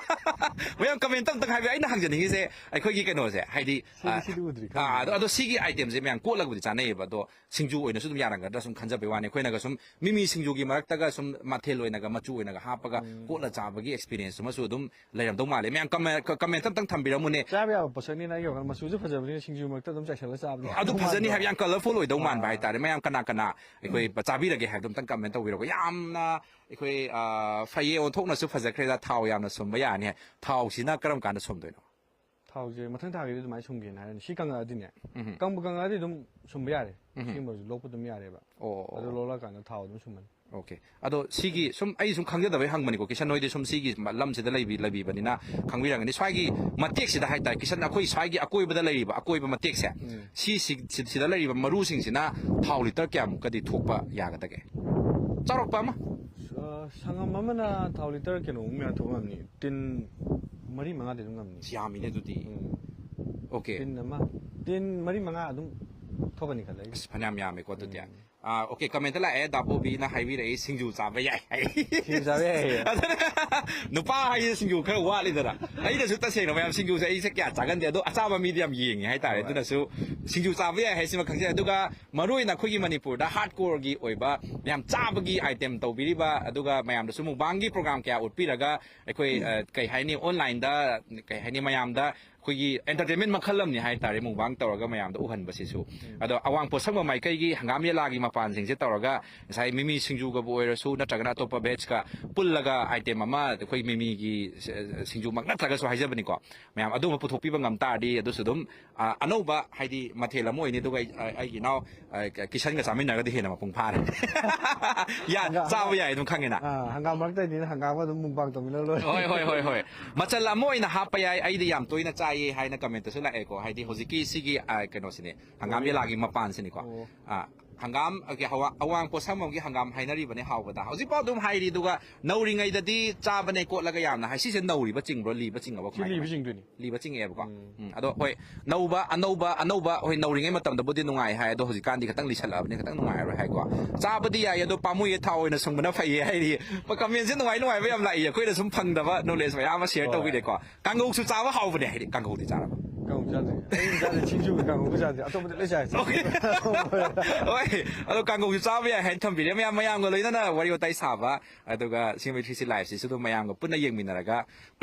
ꯃꯌꯥꯝ ꯀꯃꯦꯟ ꯑꯝꯇꯪ ꯍꯥꯏꯕꯤꯌꯨ꯫ ꯑꯩꯅ ꯍꯪꯖꯅꯤꯡꯉꯤꯁꯦ ꯑꯩꯈꯣꯏꯒꯤ ꯀꯩꯅꯣꯁꯦ, ꯍꯥꯏꯗꯤ, ꯁꯤꯗꯤ, ꯑ, ꯁꯤꯗꯤ ꯎꯗ꯭ꯔꯤ, ꯑ, ꯈꯪꯗꯦ꯫ ꯑꯗꯣ, ꯑꯗꯣ ꯁꯤꯒꯤ ꯑꯥꯏꯇꯦꯝꯁꯦ ꯃꯌꯥꯝ ꯀꯣꯠꯂꯒꯕꯨꯗꯤ ꯆꯥꯅꯩꯌꯦꯕ, ꯑꯗꯣ ꯁꯤꯡꯖꯨ ꯑꯣꯏꯅꯁꯨ ꯑꯗꯨꯝ ꯌꯥꯔꯝꯒꯗ꯭ꯔꯥ ꯁꯨꯝ ꯈꯟꯖꯕꯩ ꯋꯥꯅꯤ꯫ ꯑꯩꯈꯣꯏꯅꯒ ꯁꯨꯝ ꯃꯤꯃꯤ ꯁꯤꯡꯖꯨꯒꯤ ꯃꯔꯛꯇꯒ ꯁꯨꯝ ꯃꯊꯦꯜ ꯑꯣꯏꯅꯒ ꯃꯆꯨ ꯑꯣꯏꯅꯒ ꯍꯥꯞꯄꯒ ꯀꯣꯠꯂ ꯆꯥꯕꯒꯤ ꯑꯦꯛꯁꯄꯤꯔꯤꯌꯦꯟꯁ ꯑꯃꯁꯨ ꯑꯗꯨꯝ ꯂꯩꯔꯝꯗꯧ ꯃꯥꯜꯂꯦ꯫ ꯃꯌꯥꯝ ꯀꯃꯦꯟ, ꯀꯃꯦꯟ ꯑꯝꯇꯪ ꯊꯝꯕꯤꯔꯝꯃꯨꯅꯦ꯫ ꯆꯥꯕ ꯌꯥꯕ ꯄꯣꯠꯁꯛꯅꯤꯅ ꯑꯩꯒꯤ ꯋꯥꯈꯜ ꯃꯆꯨꯁꯨ ꯐꯖꯕꯅꯤꯅ ꯁꯤꯡꯖꯨ ꯃꯔꯛꯇ ꯑꯗꯨꯝ ꯆꯥꯏꯁꯜꯂꯒ ꯆꯥꯕꯗꯤ ꯑꯗꯨ ꯐꯖꯅꯤ ꯍꯥꯏꯕ, ꯌꯥꯝ ꯀꯂꯔꯐꯨꯜ ꯑꯣꯏꯗꯧ ꯃꯥꯟꯕ ꯍꯥꯏꯇꯥꯔꯦ꯫ ꯃꯌꯥꯝ ꯀꯅꯥ ꯀꯅꯥ ꯑꯩꯈꯣꯏ ꯆꯥꯕꯤꯔꯒꯦ ꯍꯥꯏꯕꯗꯣ ꯑꯝꯇꯪ ꯀꯃꯦꯟ ꯇꯧꯕꯤꯔꯛꯑꯣ꯫ ꯌꯥꯝꯅ ꯑꯩꯈꯣꯏ, ꯑ, ꯐꯩꯌꯦ, ꯑꯣꯟꯊꯣꯛꯅꯁꯨ ꯐꯖꯈ꯭ꯔꯦꯗ, ꯊꯥꯎ ꯌꯥꯝꯅ ꯁꯨꯝꯕ ꯌꯥꯔꯅꯤ ꯍꯥꯏ꯫ ꯊꯥꯎꯁꯤꯅ ꯀꯔꯝ ꯀꯥꯟꯗ ꯁꯨꯝꯗꯣꯏꯅꯣ? ꯊꯥꯎꯁꯦ ꯃꯊꯪ ꯊꯥꯒꯤꯗꯤ ꯑꯗꯨꯃꯥꯏꯅ ꯁꯨꯝꯒꯦꯅ ꯍꯥꯏꯔꯅꯤ꯫ ꯁꯤ ꯀꯪꯉꯛꯑꯗꯤꯅꯦ, ꯎꯝ꯫ ꯀꯪꯕꯨ ꯀꯪꯉꯛꯑꯗꯤ ꯑꯗꯨꯝ ꯁꯨꯝꯕ ꯌꯥꯔꯦ꯫ ꯎꯝ꯫ ꯁꯤꯒꯨꯝꯕꯁꯨ ꯂꯣꯛꯄ ꯑꯗꯨꯝ ꯌꯥꯔꯦꯕ꯫ ꯑꯣ, ꯑꯣ, ꯑꯗꯨ ꯑꯣ꯫ ꯂꯣꯜꯂꯀꯥꯟꯗ ꯊꯥꯎ ꯑꯗꯨꯝ ꯁꯨꯝꯃꯅꯤ꯫ ꯑꯣꯀꯦ꯫ ꯑꯗꯣ ꯁꯤꯒꯤ ꯁꯨꯝ ꯑꯩ ꯁꯨꯝ ꯈꯪꯖꯗꯕꯩ ꯍꯪꯕꯅꯤꯀꯣ, ꯀꯤꯁꯟ ꯍꯣꯏꯗꯤ ꯁꯨꯝ ꯁꯤꯒꯤ ꯂꯝꯁꯤꯗ ꯂꯩꯕꯤ-, ꯂꯩꯕꯤꯕꯅꯤꯅ ꯈꯪꯕꯤꯔꯝꯒꯅꯤ꯫ ꯁ꯭ꯋꯥꯏꯒꯤ ꯃꯇꯦꯛꯁꯤꯗ ꯍꯥꯏꯇꯥꯔꯦ, ꯀꯤꯁꯟ, ꯑꯩꯈꯣꯏ ꯁ꯭ꯋꯥꯏꯒꯤ ꯑꯀꯣꯏꯕꯗ ꯂꯩꯔꯤꯕ, ꯑꯀꯣꯏꯕ ꯃꯇꯦꯛꯁꯦ, ꯎꯝ꯫ ꯁꯤ, ꯁꯤ, ꯁꯤ-, ꯁꯤꯗ ꯂꯩꯔꯤꯕ ꯃꯔꯨꯁꯤꯡꯁꯤꯅ ꯊꯥꯎ ꯂꯤꯇꯔ ꯀꯌꯥꯃꯨꯛꯀꯗꯤ ꯊꯣꯛꯄ ꯌꯥꯒꯗꯒꯦ? ꯆꯥꯎꯔꯥꯛꯄ ꯑꯃ꯫ ꯑ, ꯁꯪꯉꯝ ꯑꯃꯅ ꯊꯥꯎ ꯂꯤꯇꯔ ꯀꯩꯅꯣꯃꯨꯛ ꯃꯌꯥ ꯊꯣꯛ ꯉꯝꯅꯤ꯫ ꯇꯤꯟ ꯃꯔꯤ ꯃꯉꯥꯗꯤ ꯑꯗꯨꯝ ꯉꯝꯅꯤ꯫ ꯑꯁ, ꯌꯥꯝꯃꯤꯅꯦ ꯑꯗꯨꯗꯤ꯫ ꯎꯝ꯫ ꯑꯣꯀꯦ꯫ ꯇꯤꯟ ꯑꯃ, ꯇꯤꯟ ꯃꯔꯤ ꯃꯉꯥ ꯑꯗꯨꯝ ꯊꯣꯛꯀꯅꯤ ꯈꯜꯂꯦ ꯑꯩꯒꯤ꯫ ꯑꯁ, ꯐꯅꯌꯥꯝ ꯌꯥꯝꯃꯦꯀꯣ ꯑꯗꯨꯗꯤ꯫ ꯎꯝ꯫ ꯑꯥ, ꯑꯣꯀꯦ, ꯀꯃꯦꯟꯇ ꯂꯥꯛꯑꯦ, ꯗꯥ ꯕꯣꯕꯤꯅ ꯍꯥꯏꯕꯤꯔꯛꯏ, "ꯁꯤꯡꯖꯨ ꯆꯥꯕ ꯌꯥꯏ" ꯍꯥꯏ꯫ ꯁꯤꯡꯖꯨ ꯆꯥꯕ ꯌꯥꯏ꯫ ꯑꯗꯨꯅ ꯅꯨꯄꯥ ꯍꯥꯏꯁꯦ ꯁꯤꯡꯖꯨ ꯈꯔ ꯋꯥꯠꯂꯤꯗꯅ꯫ ꯑꯩꯅꯁꯨ ꯇꯁꯦꯡꯅ ꯃꯌꯥꯝ ꯁꯤꯡꯖꯨꯁꯦ ꯑꯩꯁꯦ ꯀꯌꯥ ꯆꯥꯒꯟꯗꯦ, ꯑꯗꯣ ꯑꯆꯥꯕ ꯃꯤꯗꯤ ꯌꯥꯝ ꯌꯦꯡꯉꯦ ꯍꯥꯏꯇꯥꯔꯦ꯫ ꯍꯣꯏ꯫ ꯑꯗꯨꯅꯁꯨ ꯁꯤꯡꯖꯨ ꯆꯥꯕ ꯌꯥꯏ ꯍꯥꯏꯁꯤꯃ ꯈꯪꯖꯩ꯫ ꯑꯗꯨꯒ ꯃꯔꯨ ꯑꯣꯏꯅ ꯑꯩꯈꯣꯏꯒꯤ ꯃꯅꯤꯄꯨꯔꯗ ꯍꯥꯔꯗ ꯀꯣꯔꯒꯤ ꯑꯣꯏꯕ ꯃꯌꯥꯝ ꯆꯥꯕꯒꯤ ꯑꯥꯏꯇꯦꯝ ꯇꯧꯕꯤꯔꯤꯕ, ꯑꯗꯨꯒ ꯃꯌꯥꯝꯗꯁꯨ ꯃꯨꯛꯕꯥꯡꯒꯤ ꯄ꯭ꯔꯣꯒ꯭ꯔꯥꯝ ꯀꯌꯥ ꯎꯠꯄꯤꯔꯒ ꯑꯩꯈꯣꯏ, ꯑ, ꯀꯩ ꯍꯥꯏꯅꯤ, ꯑꯣꯟꯂꯥꯏꯟꯗ, ꯀꯩ ꯍꯥꯏꯅꯤ, ꯃꯌꯥꯝꯗ ꯑꯩꯈꯣꯏꯒꯤ ꯑꯦꯟꯇꯔꯇꯦꯟꯃꯦꯟ ꯃꯈꯜ ꯑꯃꯅꯤ ꯍꯥꯏꯇꯥꯔꯦ, ꯃꯨꯛꯕꯥꯡ ꯇꯧꯔꯒ ꯃꯌꯥꯝꯗ ꯎꯍꯟꯕꯁꯤꯁꯨ꯫ ꯑꯗꯣ ꯑꯋꯥꯡ ꯄꯣꯠꯁꯪꯕ ꯃꯥꯏꯀꯩꯒꯤ ꯍꯪꯒꯥꯝ ꯌꯦꯂꯥꯒꯤ ꯃꯄꯥꯟꯁꯤꯡꯁꯦ ꯇꯧꯔꯒ ꯉꯁꯥꯏ ꯃꯤꯃꯤ ꯁꯤꯡꯖꯨꯒꯕꯨ ꯑꯣꯏꯔꯁꯨ ꯅꯠꯇ꯭ꯔꯒꯅ ꯑꯇꯣꯞꯄ ꯚꯦꯖꯀ ꯄꯨꯜꯂꯒ ꯑꯥꯏꯇꯦꯝ ꯑꯃ, ꯑꯩꯈꯣꯏ ꯃꯤꯃꯤꯒꯤ ꯁ-, ꯁꯤꯡꯖꯨꯃꯛ ꯅꯠꯇ꯭ꯔꯒꯁꯨ ꯍꯥꯏꯖꯕꯅꯤꯀꯣ, ꯃꯌꯥꯝ ꯑꯗꯨꯝꯕ ꯄꯨꯊꯣꯛꯄꯤꯕ ꯉꯝ ꯇꯥꯔꯗꯤ ꯑꯗꯨꯁꯨ ꯑꯗꯨꯝ, ꯑ, ꯑꯅꯧꯕ, ꯍꯥꯏꯗꯤ, ꯃꯊꯦꯜ ꯑꯃ ꯑꯣꯏꯅꯤ꯫ ꯑꯗꯨꯒ ꯑꯩ, ꯑ, ꯑꯩꯒꯤ ꯏꯅꯥꯎ, ꯑ, ꯀꯤꯁꯟꯒ ꯆꯥꯃꯤꯟꯅꯔꯒꯗꯤ ꯍꯦꯟꯅ ꯃꯄꯨꯡ ꯐꯥꯔꯦ꯫ ꯌꯥ, ꯆꯥꯕ ꯌꯥꯏ ꯑꯗꯨꯝ ꯈꯪꯉꯦꯅ꯫ ꯑꯥ, ꯍꯪꯒꯥꯝ ꯃꯔꯛꯇꯅꯤꯅ ꯍꯪꯒꯥꯝꯒ ꯑꯗꯨꯝ ꯃꯨꯛꯕꯥꯡ ꯇꯧꯃꯤꯟꯅ ꯂꯣꯏꯔꯦ꯫ ꯍꯣꯏ, ꯍꯣꯏ, ꯍꯣꯏ, ꯍꯣꯏ꯫ ꯃꯆꯜ ꯑꯃ ꯑꯣꯏꯅ ꯍꯥꯞꯄ ꯌꯥꯏ꯫ ꯑꯩꯗꯤ ꯌꯥꯝ ꯇꯣꯏꯅ ꯆꯥꯏ꯫ ꯆꯥꯏꯌꯦ ꯍꯥꯏꯅ ꯀꯃꯦꯟꯇꯁꯨ ꯂꯥꯛꯑꯦꯀꯣ, ꯍꯥꯏꯗꯤ ꯍꯧꯖꯤꯛꯀꯤ ꯁꯤꯒꯤ, ꯑ, ꯀꯩꯅꯣꯁꯤꯅꯦ, ꯍꯪꯒꯥꯝ ꯌꯦꯂꯥꯒꯤ ꯃꯄꯥꯟꯁꯤꯅꯤꯀꯣ꯫ ꯑꯣ꯫ ꯑ, ꯍꯪꯒꯥꯝ, ꯑ, ꯍꯋꯥ-, ꯑꯋꯥꯡ ꯄꯣꯠꯁꯪꯕꯝꯒꯤ ꯍꯪꯒꯥꯝ ꯍꯥꯏꯅꯔꯤꯕꯅꯦ, ꯍꯥꯎꯕꯗ ꯍꯧꯖꯤꯛꯐꯥꯎ ꯑꯗꯨꯝ ꯍꯥꯏꯔꯤ꯫ ꯑꯗꯨꯒ ꯅꯧꯔꯤꯉꯩꯗꯗꯤ ꯆꯥꯕꯅꯦ ꯀꯣꯠꯂꯒ ꯌꯥꯝꯅ ꯍꯥꯏ꯫ ꯁꯤꯁꯦ ꯅꯧꯔꯤꯕ ꯆꯤꯡꯕ꯭ꯔꯣ, ꯂꯤꯕ ꯆꯤꯡꯉꯕ? ꯁꯤ ꯂꯤꯕ ꯆꯤꯡꯗꯣꯏꯅꯤ꯫ ꯂꯤꯕ ꯆꯤꯡꯉꯛꯑꯦꯕꯀꯣ꯫ ꯎꯝ, ꯑꯗꯣ ꯍꯣꯏ, ꯅꯧꯕ, ꯑꯅꯧꯕ, ꯑꯅꯧꯕ, ꯍꯣꯏ, ꯅꯧꯔꯤꯉꯩ ꯃꯇꯝꯗꯕꯨꯗꯤ ꯅꯨꯡꯉꯥꯏ ꯍꯥꯏ, ꯑꯗꯣ ꯍꯧꯖꯤꯛꯀꯥꯟꯗꯤ ꯈꯤꯇꯪ ꯂꯤꯁꯜꯂꯛꯑꯕꯅꯤ, ꯈꯤꯇꯪ ꯅꯨꯡꯉꯥꯏꯔꯣꯏ ꯍꯥꯏꯀꯣ꯫ ꯆꯥꯕꯗꯤ ꯌꯥꯏ, ꯑꯗꯣ ꯄꯥꯝꯃꯨꯏꯌꯦ, ꯊꯥꯎ ꯑꯣꯏꯅ ꯁꯨꯡꯕꯅ ꯐꯩꯌꯦ ꯍꯥꯏꯔꯤ꯫ ꯀꯃꯦꯟꯁꯦ ꯅꯨꯡꯉꯥꯏ ꯅꯨꯡꯉꯥꯏꯕ ꯌꯥꯝ ꯂꯥꯛꯏ, ꯑꯩꯈꯣꯏꯅ ꯁꯨꯝ ꯐꯪꯗꯕ ꯅꯣꯂꯦꯖ ꯃꯌꯥꯝ ꯑꯃ ꯁꯤꯌꯔ ꯍꯣꯏ꯫ ꯇꯧꯕꯤꯔꯦꯀꯣ꯫ ꯀꯥꯡꯉꯧꯁꯨ ꯆꯥꯕ ꯍꯥꯎꯕꯅꯦ ꯍꯥꯏꯗꯤ, ꯀꯥꯡꯉꯧꯗꯤ ꯆꯥꯔꯕ? ꯀꯥꯡꯉꯧ ꯆꯥꯗ꯭ꯔꯤ꯫ ꯑꯩ ꯆꯥꯗꯦ, ꯁꯤꯡꯖꯨꯒ ꯀꯥꯡꯉꯧꯒ ꯆꯥꯗꯦ, ꯑꯇꯣꯞꯄꯗꯤ ꯂꯣꯏ ꯆꯥꯏ꯫ ꯍꯣꯏ, ꯑꯗꯣ ꯀꯥꯡꯉꯧꯁꯨ ꯆꯥꯕ ꯌꯥꯏ ꯍꯥꯏꯅ ꯊꯝꯕꯤꯔꯦ꯫ ꯃꯌꯥꯝ, ꯃꯌꯥꯝꯒ ꯂꯣꯏꯅꯅ ꯋꯥꯔꯤ ꯋꯥꯇꯥꯏ ꯁꯥꯕ, ꯑꯗꯨꯒ ꯁꯤꯡꯖꯃꯩ ꯊ꯭ꯔꯤ ꯁꯤ ꯂꯥꯏꯐꯁꯤꯁꯨ ꯑꯗꯨꯝ ꯃꯌꯥꯝꯒ ꯄꯨꯟꯅ ꯌꯦꯡꯃꯤꯟꯅꯔꯒ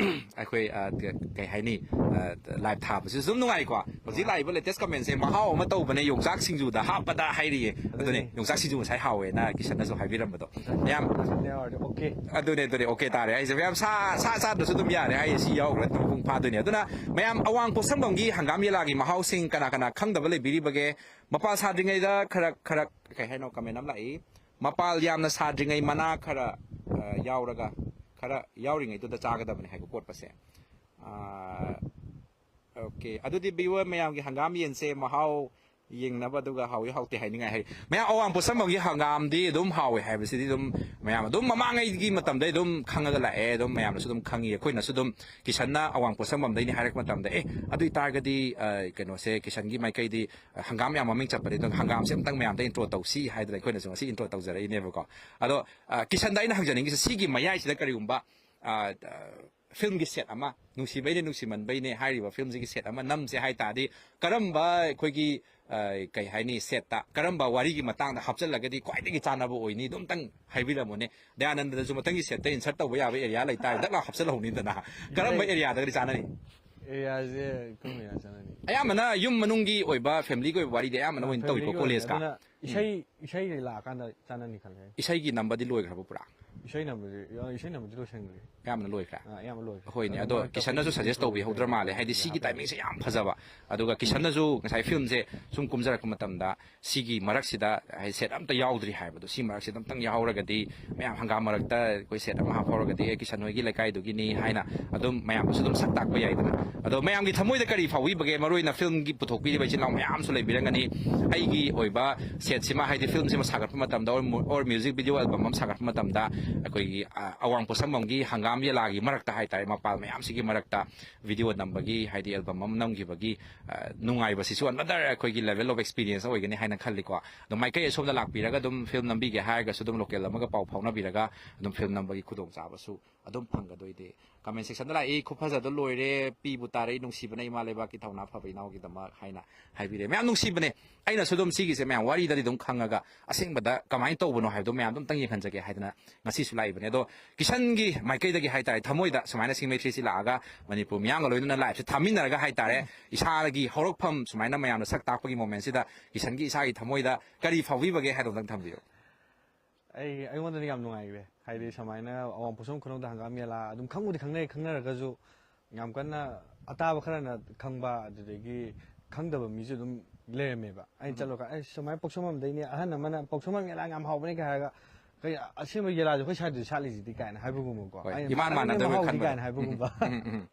ꯑꯩꯈꯣꯏ, ꯑ, ꯀ-, ꯀꯩ ꯍꯥꯏꯅꯤ, ꯑ, ꯂꯥꯏꯚ ꯊꯥꯕꯁꯤꯁꯨ ꯑꯗꯨꯝ ꯅꯨꯡꯉꯥꯏꯀꯣ꯫ ꯍꯧꯖꯤꯛ ꯂꯥꯛꯏꯕ ꯂꯦꯇꯦꯁ ꯀꯃꯦꯟꯁꯦ, "ꯃꯍꯥꯎ ꯑꯃ ꯇꯧꯕꯅꯦ ꯌꯣꯡꯆꯥꯛ ꯁꯤꯡꯖꯨꯗ ꯍꯥꯞꯄꯗ" ꯍꯥꯏꯔꯤꯌꯦ꯫ ꯑꯗꯨꯅꯦ, ꯑꯗꯨꯅꯦ꯫ ꯌꯣꯡꯆꯥꯛ ꯁꯤꯡꯖꯨ ꯉꯁꯥꯏ ꯍꯥꯎꯋꯦꯅ ꯀꯤꯁꯟꯅꯁꯨ ꯍꯥꯏꯕꯤꯔꯝꯕꯗꯣ꯫ ꯃꯌꯥꯝ ꯌꯥꯎꯔꯗꯤ ꯑꯣꯀꯦ꯫ ꯑꯗꯨꯅꯦ, ꯑꯗꯨꯅꯦ, ꯑꯣꯀꯦ ꯇꯥꯔꯦ ꯍꯥꯏꯁꯦ꯫ ꯃꯌꯥꯝ ꯁꯥ, ꯁꯥ ꯆꯥꯗ꯭ꯔꯁꯨ ꯑꯗꯨꯝ ꯌꯥꯔꯦ ꯍꯥꯏꯌꯦ, ꯁꯤ ꯌꯥꯎꯈ꯭ꯔꯗꯤ ꯃꯄꯨꯡ ꯐꯥꯗꯣꯏꯅꯦ꯫ ꯑꯗꯨꯅ ꯃꯌꯥꯝ, ꯑꯋꯥꯡ ꯄꯣꯠꯁꯪꯕꯝꯒꯤ ꯍꯪꯒꯥꯝ ꯌꯦꯂꯥꯒꯤ ꯃꯍꯥꯎꯁꯤꯡ ꯀꯅꯥ ꯀꯅꯥ ꯈꯪꯗꯕ ꯂꯩꯕꯤꯔꯤꯕꯒꯦ? ꯃꯄꯥꯜ ꯁꯥꯗ꯭ꯔꯤꯉꯩꯗ ꯈꯔ, ꯈꯔ, ꯀꯩ ꯍꯥꯏꯅꯣ, ꯀꯃꯦꯟ ꯑꯃ ꯂꯥꯛꯏ, "ꯃꯄꯥꯜ ꯌꯥꯝꯅ ꯁꯥꯗ꯭ꯔꯤꯉꯩ ꯃꯅꯥ ꯈꯔ, ꯑ, ꯌꯥꯎꯔꯒ, ꯈꯔ ꯌꯥꯎꯔꯤꯉꯩꯗꯨꯗ ꯆꯥꯒꯗꯕꯅꯦ" ꯍꯥꯏꯕ ꯀꯣꯠꯄꯁꯦ꯫ ꯑ, ꯑꯣꯀꯦ, ꯑꯗꯨꯗꯤ ꯚꯤꯌꯨꯋꯔ ꯃꯌꯥꯝꯒꯤ ꯍꯪꯒꯥꯝ ꯌꯦꯟꯁꯦ ꯃꯍꯥꯎ ꯌꯦꯡꯅꯕ, ꯑꯗꯨꯒ ꯍꯥꯎꯏ ꯍꯥꯎꯇꯦ ꯍꯥꯏꯅꯤꯡꯉꯥꯏ ꯍꯥꯏ꯫ ꯃꯌꯥꯝ, ꯑꯋꯥꯡ ꯄꯣꯠꯁꯪꯕꯝꯒꯤ ꯍꯪꯒꯥꯝꯗꯤ ꯑꯗꯨꯝ ꯍꯥꯎꯋꯦ ꯍꯥꯏꯕꯁꯤꯗꯤ ꯑꯗꯨꯝ ꯃꯌꯥꯝ ꯑꯗꯨꯝ ꯃꯃꯥꯡꯉꯩꯒꯤ ꯃꯇꯝꯗꯩ ꯑꯗꯨꯝ ꯈꯪꯉꯒ ꯂꯥꯛꯑꯦ, ꯑꯗꯨꯝ ꯃꯌꯥꯝꯅꯁꯨ ꯑꯗꯨꯝ ꯈꯪꯉꯤ꯫ ꯑꯩꯈꯣꯏꯅꯁꯨ ꯑꯗꯨꯝ ꯀꯤꯁꯟꯅ ꯑꯋꯥꯡ ꯄꯣꯠꯁꯪꯕꯝꯗꯩꯅꯤ ꯍꯥꯏꯔꯛꯄ ꯃꯇꯝꯗ, "ꯑꯦ, ꯑꯗꯨ ꯑꯣꯏꯇꯥꯔꯒꯗꯤ, ꯑ, ꯀꯩꯅꯣꯁꯦ, ꯀꯤꯁꯟꯒꯤ ꯃꯥꯏꯀꯩꯗꯤ, ꯑ, ꯍꯪꯒꯥꯝ ꯌꯥꯝ ꯃꯃꯤꯡ ꯆꯠꯄꯅꯦ, ꯑꯗꯨꯅ ꯍꯪꯒꯥꯝꯁꯦ ꯑꯝꯇꯪ ꯃꯌꯥꯝꯗ ꯏꯟꯇ꯭ꯔꯣ ꯇꯧꯁꯤ" ꯍꯥꯏꯗꯅ ꯑꯩꯈꯣꯏꯅꯁꯨ ꯉꯁꯤ ꯏꯟꯇ꯭ꯔꯣ ꯇꯧꯖꯔꯛꯏꯅꯦꯕꯀꯣ꯫ ꯑꯗꯣ, ꯑ, ꯀꯤꯁꯟꯗ ꯑꯩꯅ ꯍꯪꯖꯅꯤꯡꯉꯤꯁꯦ ꯁꯤꯒꯤ ꯃꯌꯥꯏꯁꯤꯗ ꯀꯔꯤꯒꯨꯝꯕ, ꯑ, ꯑ, ꯐꯤꯂꯝꯒꯤ ꯁꯦꯠ ꯑꯃ, "ꯅꯨꯡꯁꯤꯕꯩꯅꯦ ꯅꯨꯡꯁꯤꯃꯟꯕꯩꯅꯦ" ꯍꯥꯏꯔꯤꯕ ꯐꯤꯂꯝꯁꯤꯒꯤ ꯁꯦꯠ ꯑꯃ ꯅꯝꯁꯦ ꯍꯥꯏ ꯇꯥꯔꯗꯤ, ꯀꯔꯝꯕ ꯑꯩꯈꯣꯏꯒꯤ, ꯑ, ꯀꯩ ꯍꯥꯏꯅꯤ, ꯁꯦꯠꯇ ꯀꯔꯝꯕ ꯋꯥꯔꯤꯒꯤ ꯃꯇꯥꯡꯗ ꯍꯥꯞꯆꯤꯜꯂꯒꯗꯤ ꯈ꯭ꯋꯥꯏꯗꯒꯤ ꯆꯥꯟꯅꯕ ꯑꯣꯏꯅꯤ? ꯑꯗꯨꯝꯇꯪ ꯍꯥꯏꯕꯤꯔꯝꯃꯨꯅꯦ꯫ ꯗꯌꯥꯅꯟꯗꯗꯁꯨ ꯃꯊꯪꯒꯤ ꯁꯦꯠꯇ ꯏꯟꯁꯔꯠ ꯇꯧꯕ ꯌꯥꯕ ꯑꯦꯔꯤꯌꯥ ꯂꯩꯇꯥꯔꯗꯤ ꯗꯛ ꯂꯥꯎ ꯍꯥꯞꯆꯤꯜꯍꯧꯅꯤꯗꯅ꯫ ꯀꯔꯝꯕ ꯑꯦꯔꯤꯌꯥꯗꯒꯗꯤ ꯆꯥꯟꯅꯅꯤ? ꯑꯦꯔꯤꯌꯥꯁꯦ ꯀꯔꯝꯕ ꯑꯦꯔꯤꯌꯥ ꯆꯥꯟꯅꯅꯤ? ꯑꯌꯥꯝꯕꯅ ꯌꯨꯝ ꯃꯅꯨꯡꯒꯤ ꯑꯣꯏꯕ, ꯐꯦꯃꯤꯂꯤꯒꯤ ꯑꯣꯏꯕ ꯋꯥꯔꯤꯗꯤ ꯑꯌꯥꯝꯕꯅ ꯑꯣꯏꯅ ꯇꯧꯏꯀꯣ, ꯐꯦꯃꯤꯂꯤꯒꯤ ꯑꯣꯏꯅ꯫ ꯀꯣꯂꯦꯖꯀ꯫ ꯑꯗꯨꯅ ꯏꯁꯩ, ꯏꯁꯩ ꯂꯥꯛꯑꯀꯥꯟꯗ ꯆꯥꯟꯅꯅꯤ ꯈꯜꯂꯦ꯫ ꯏꯁꯩꯒꯤ ꯅꯝꯕꯗꯤ ꯂꯣꯏꯈ꯭ꯔꯕ ꯄꯨꯔꯥ? ꯏꯁꯩ ꯅꯝꯕꯗꯤ, ꯏꯁꯩ ꯅꯝꯕꯗꯤ ꯂꯣꯏꯁꯟꯈ꯭ꯔꯦ꯫ ꯑꯌꯥꯝꯕꯅ ꯂꯣꯏꯈ꯭ꯔꯦ꯫ ꯑꯥ, ꯑꯌꯥꯝꯕ ꯂꯣꯏꯈ꯭ꯔꯦ꯫ ꯍꯣꯏꯅꯦ, ꯑꯗꯨ ꯑꯗꯣ ꯃꯔꯛꯇ ꯀꯤꯁꯟꯅꯁꯨ ꯑꯩꯈꯣꯏ ꯁꯖꯦꯁ ꯇꯧꯕꯤꯍꯧꯗ꯭ꯔ ꯃꯥꯜꯂꯦ, ꯍꯥꯏꯗꯤ ꯁꯤꯒꯤ ꯇꯥꯏꯃꯤꯡꯁꯦ ꯌꯥꯝ ꯐꯖꯕ꯫ ꯑꯗꯨꯒ ꯀꯤꯁꯟꯅꯁꯨ ꯉꯁꯥꯏ ꯐꯤꯂꯝꯁꯦ ꯁꯨꯝ ꯀꯨꯝꯖꯔꯛꯄ ꯃꯇꯝꯗ ꯁꯤꯒꯤ ꯃꯔꯛꯁꯤꯗ ꯍꯥꯏꯗꯤ ꯁꯦꯠ ꯑꯝꯇ ꯌꯥꯎꯗ꯭ꯔꯤ ꯍꯥꯏꯕꯗꯣ, ꯁꯤ ꯃꯔꯛꯁꯤꯗ ꯑꯝꯇꯪ ꯌꯥꯎꯔꯒꯗꯤ, ꯃꯌꯥꯝ ꯍꯪꯒꯥꯝ ꯃꯔꯛꯇ ꯑꯩꯈꯣꯏ ꯁꯦꯠ ꯑꯃ ꯍꯥꯞꯍꯧꯔꯒꯗꯤ, "ꯑꯦ, ꯀꯤꯁꯟ ꯍꯣꯏꯒꯤ ꯂꯩꯀꯥꯏꯗꯨꯒꯤꯅꯤ" ꯍꯥꯏꯅ ꯑꯗꯨꯝ ꯃꯌꯥꯝꯗꯁꯨ ꯑꯗꯨꯝ ꯁꯛ ꯇꯥꯛꯄ ꯌꯥꯏꯗꯅ꯫ ꯑꯗꯣ ꯃꯌꯥꯝꯒꯤ ꯊꯃꯣꯏꯗ ꯀꯔꯤ ꯐꯥꯎꯕꯤꯕꯒꯦ? ꯃꯔꯨ ꯑꯣꯏꯅ ꯐꯤꯂꯝꯒꯤ ꯄꯨꯊꯣꯛꯄꯤꯔꯤꯕ ꯏꯆꯤꯜ ꯏꯅꯥꯎ ꯃꯌꯥꯝꯁꯨ ꯂꯩꯕꯤꯔꯝꯒꯅꯤ꯫ ꯑꯩꯒꯤ ꯑꯣꯏꯕ ꯁꯦꯠꯁꯤꯃ, ꯍꯥꯏꯗꯤ ꯐꯤꯂꯝꯁꯤꯃ ꯁꯥꯒꯠꯄ ꯃꯇꯝꯗ, or mu-, or music video album ꯑꯃ ꯁꯥꯒꯠꯄ ꯃꯇꯝꯗ, ꯑꯩꯈꯣꯏꯒꯤ, ꯑ, ꯑꯋꯥꯡ ꯄꯣꯠꯁꯪꯕꯝꯒꯤ ꯍꯪꯒꯥꯝ ꯌꯦꯂꯥꯒꯤ ꯃꯔꯛꯇ ꯍꯥꯏꯇꯥꯔꯦ, ꯃꯄꯥꯜ ꯃꯌꯥꯝꯁꯤꯒꯤ ꯃꯔꯛꯇ ꯚꯤꯗꯤꯑꯣ ꯅꯝꯕꯒꯤ, ꯍꯥꯏꯗꯤ ꯑꯦꯜꯕꯝ ꯑꯃ ꯅꯝꯈꯤꯕꯒꯤ, ꯑ, ꯅꯨꯡꯉꯥꯏꯕꯁꯤꯁꯨ another ꯑꯩꯈꯣꯏꯒꯤ level of experience ꯑꯣꯏꯒꯅꯤ ꯍꯥꯏꯅ ꯈꯜꯂꯤꯀꯣ꯫ ꯑꯗꯣ ꯃꯥꯏꯀꯩ ꯑꯁꯣꯝꯗ ꯂꯥꯛꯄꯤꯔꯒ ꯑꯗꯨꯝ ꯐꯤꯂꯝ ꯅꯝꯕꯤꯒꯦ ꯍꯥꯏꯔꯒꯁꯨ ꯑꯗꯨꯝ ꯂꯣꯀꯦꯜ ꯑꯃꯒ ꯄꯥꯎ ꯐꯥꯎꯅꯕꯤꯔꯒ ꯑꯗꯨꯝ ꯐꯤꯂꯝ ꯅꯝꯕꯒꯤ ꯈꯨꯗꯣꯡꯆꯥꯕꯁꯨ ꯑꯗꯨꯝ ꯐꯪꯒꯗꯣꯏꯗꯤ꯫ ꯀꯃꯦꯟ ꯁꯦꯛꯁꯟꯗ ꯂꯥꯛꯏ, "ꯈꯨꯐꯖꯗꯣ ꯂꯣꯏꯔꯦ, ꯄꯤꯕꯨ ꯇꯥꯔꯛꯏ, ꯅꯨꯡꯁꯤꯕꯅ ꯏꯃꯥ ꯂꯩꯕꯥꯛꯀꯤ ꯊꯧꯅꯥ ꯐꯕ ꯏꯅꯥꯎꯒꯤꯗꯃꯛ" ꯍꯥꯏꯅ ꯍꯥꯏꯕꯤꯔꯦ꯫ ꯃꯌꯥꯝ ꯅꯨꯡꯁꯤꯕꯅꯦ꯫ ꯑꯩꯅꯁꯨ ꯑꯗꯨꯝ ꯁꯤꯒꯤꯁꯦ ꯃꯌꯥꯝ ꯋꯥꯔꯤꯗꯗꯤ ꯑꯗꯨꯝ ꯈꯪꯉꯒ ꯑꯁꯦꯡꯕꯗ ꯀꯃꯥꯏꯅ ꯇꯧꯕꯅꯣ ꯍꯥꯏꯕꯗꯣ ꯃꯌꯥꯝꯗꯣ ꯑꯝꯇꯪ ꯌꯦꯡꯍꯟꯖꯒꯦ ꯍꯥꯏꯗꯅ ꯉꯁꯤꯁꯨ ꯂꯥꯛꯏꯕꯅꯦ꯫ ꯑꯗꯣ ꯀꯤꯁꯟꯒꯤ ꯃꯥꯏꯀꯩꯗꯒꯤ ꯍꯥꯏꯇꯥꯔꯦ, ꯊꯃꯣꯏꯗ ꯁꯨꯃꯥꯏꯅ ꯁꯤꯡꯃꯩ ꯊ꯭ꯔꯤꯁꯤ ꯂꯥꯛꯑꯒ ꯃꯅꯤꯄꯨꯔ ꯃꯤꯌꯥꯝꯒ ꯂꯣꯏꯅꯅ ꯂꯥꯏꯐꯁꯦ ꯊꯥꯃꯤꯟꯅꯔꯒ ꯍꯥꯏꯇꯥꯔꯦ, ꯏꯁꯥꯒꯤ ꯍꯧꯔꯛꯐꯝ ꯁꯨꯃꯥꯏꯅ ꯃꯌꯥꯝꯅ ꯁꯛ ꯇꯥꯛꯄꯒꯤ ꯃꯣꯃꯦꯟꯁꯤꯗ ꯀꯤꯁꯟꯒꯤ ꯏꯁꯥꯒꯤ ꯊꯃꯣꯏꯗ ꯀꯔꯤ ꯐꯥꯎꯕꯤꯕꯒꯦ ꯍꯥꯏꯗꯣ ꯑꯝꯇꯪ ꯊꯝꯕꯤꯌꯨ꯫ ꯑꯩ, ꯑꯩꯉꯣꯟꯗꯗꯤ ꯌꯥꯝ ꯅꯨꯡꯉꯥꯏꯈ꯭ꯔꯦ꯫ ꯍꯥꯏꯗꯤ ꯁꯨꯃꯥꯏꯅ ꯑꯋꯥꯡ ꯄꯣꯠꯁꯪ ꯈꯨꯅꯧꯗ ꯍꯪꯒꯥꯝ ꯌꯦꯂꯥ ꯑꯗꯨꯝ ꯈꯪꯕꯨꯗꯤ ꯈꯪꯅꯩ, ꯈꯪꯅꯔꯒꯁꯨ ꯌꯥꯝ ꯀꯟꯅ ꯑꯇꯥꯕ ꯈꯔꯅ ꯈꯪꯕ, ꯑꯗꯨꯗꯒꯤ ꯈꯪꯗꯕ ꯃꯤꯁꯨ ꯑꯗꯨꯝ ꯂꯩꯔꯝꯃꯦꯕ꯫ ꯑꯩꯅ ꯆꯠꯂꯨꯀꯥꯟꯗ, "ꯑꯩ ꯁꯨꯃꯥꯏꯅ ꯄꯣꯠꯁꯪꯕꯝꯗꯩꯅꯦ, ꯑꯍꯟ ꯑꯃꯅ ꯄꯣꯠꯁꯪꯕꯝ ꯌꯦꯂꯥ ꯌꯥꯝ ꯍꯥꯎꯕꯅꯦ" ꯀꯩ ꯍꯥꯏꯔꯒ, "ꯀꯩ, ꯑꯁꯦꯡꯕ ꯌꯦꯂꯥꯁꯦ ꯑꯩꯈꯣꯏ ꯁ꯭ꯋꯥꯏꯗ ꯁꯥꯠꯂꯤꯁꯤꯗꯤ?" ꯀꯥꯏꯅ ꯍꯥꯏꯕꯒꯨꯝꯕꯀꯣ꯫ ꯍꯣꯏ, ꯑꯩꯅ, ꯏꯃꯥꯟ "ꯁꯥꯠꯂꯝꯅꯤ, ꯃꯥꯟꯅꯗꯕ ꯃꯍꯥꯎꯗꯤ?" ꯈꯟꯕꯗꯣ꯫ ꯀꯥꯏꯅ ꯍꯥꯏꯕꯒꯨꯝꯕ꯫ ꯎꯝ, ꯎꯝ, ꯎꯝ꯫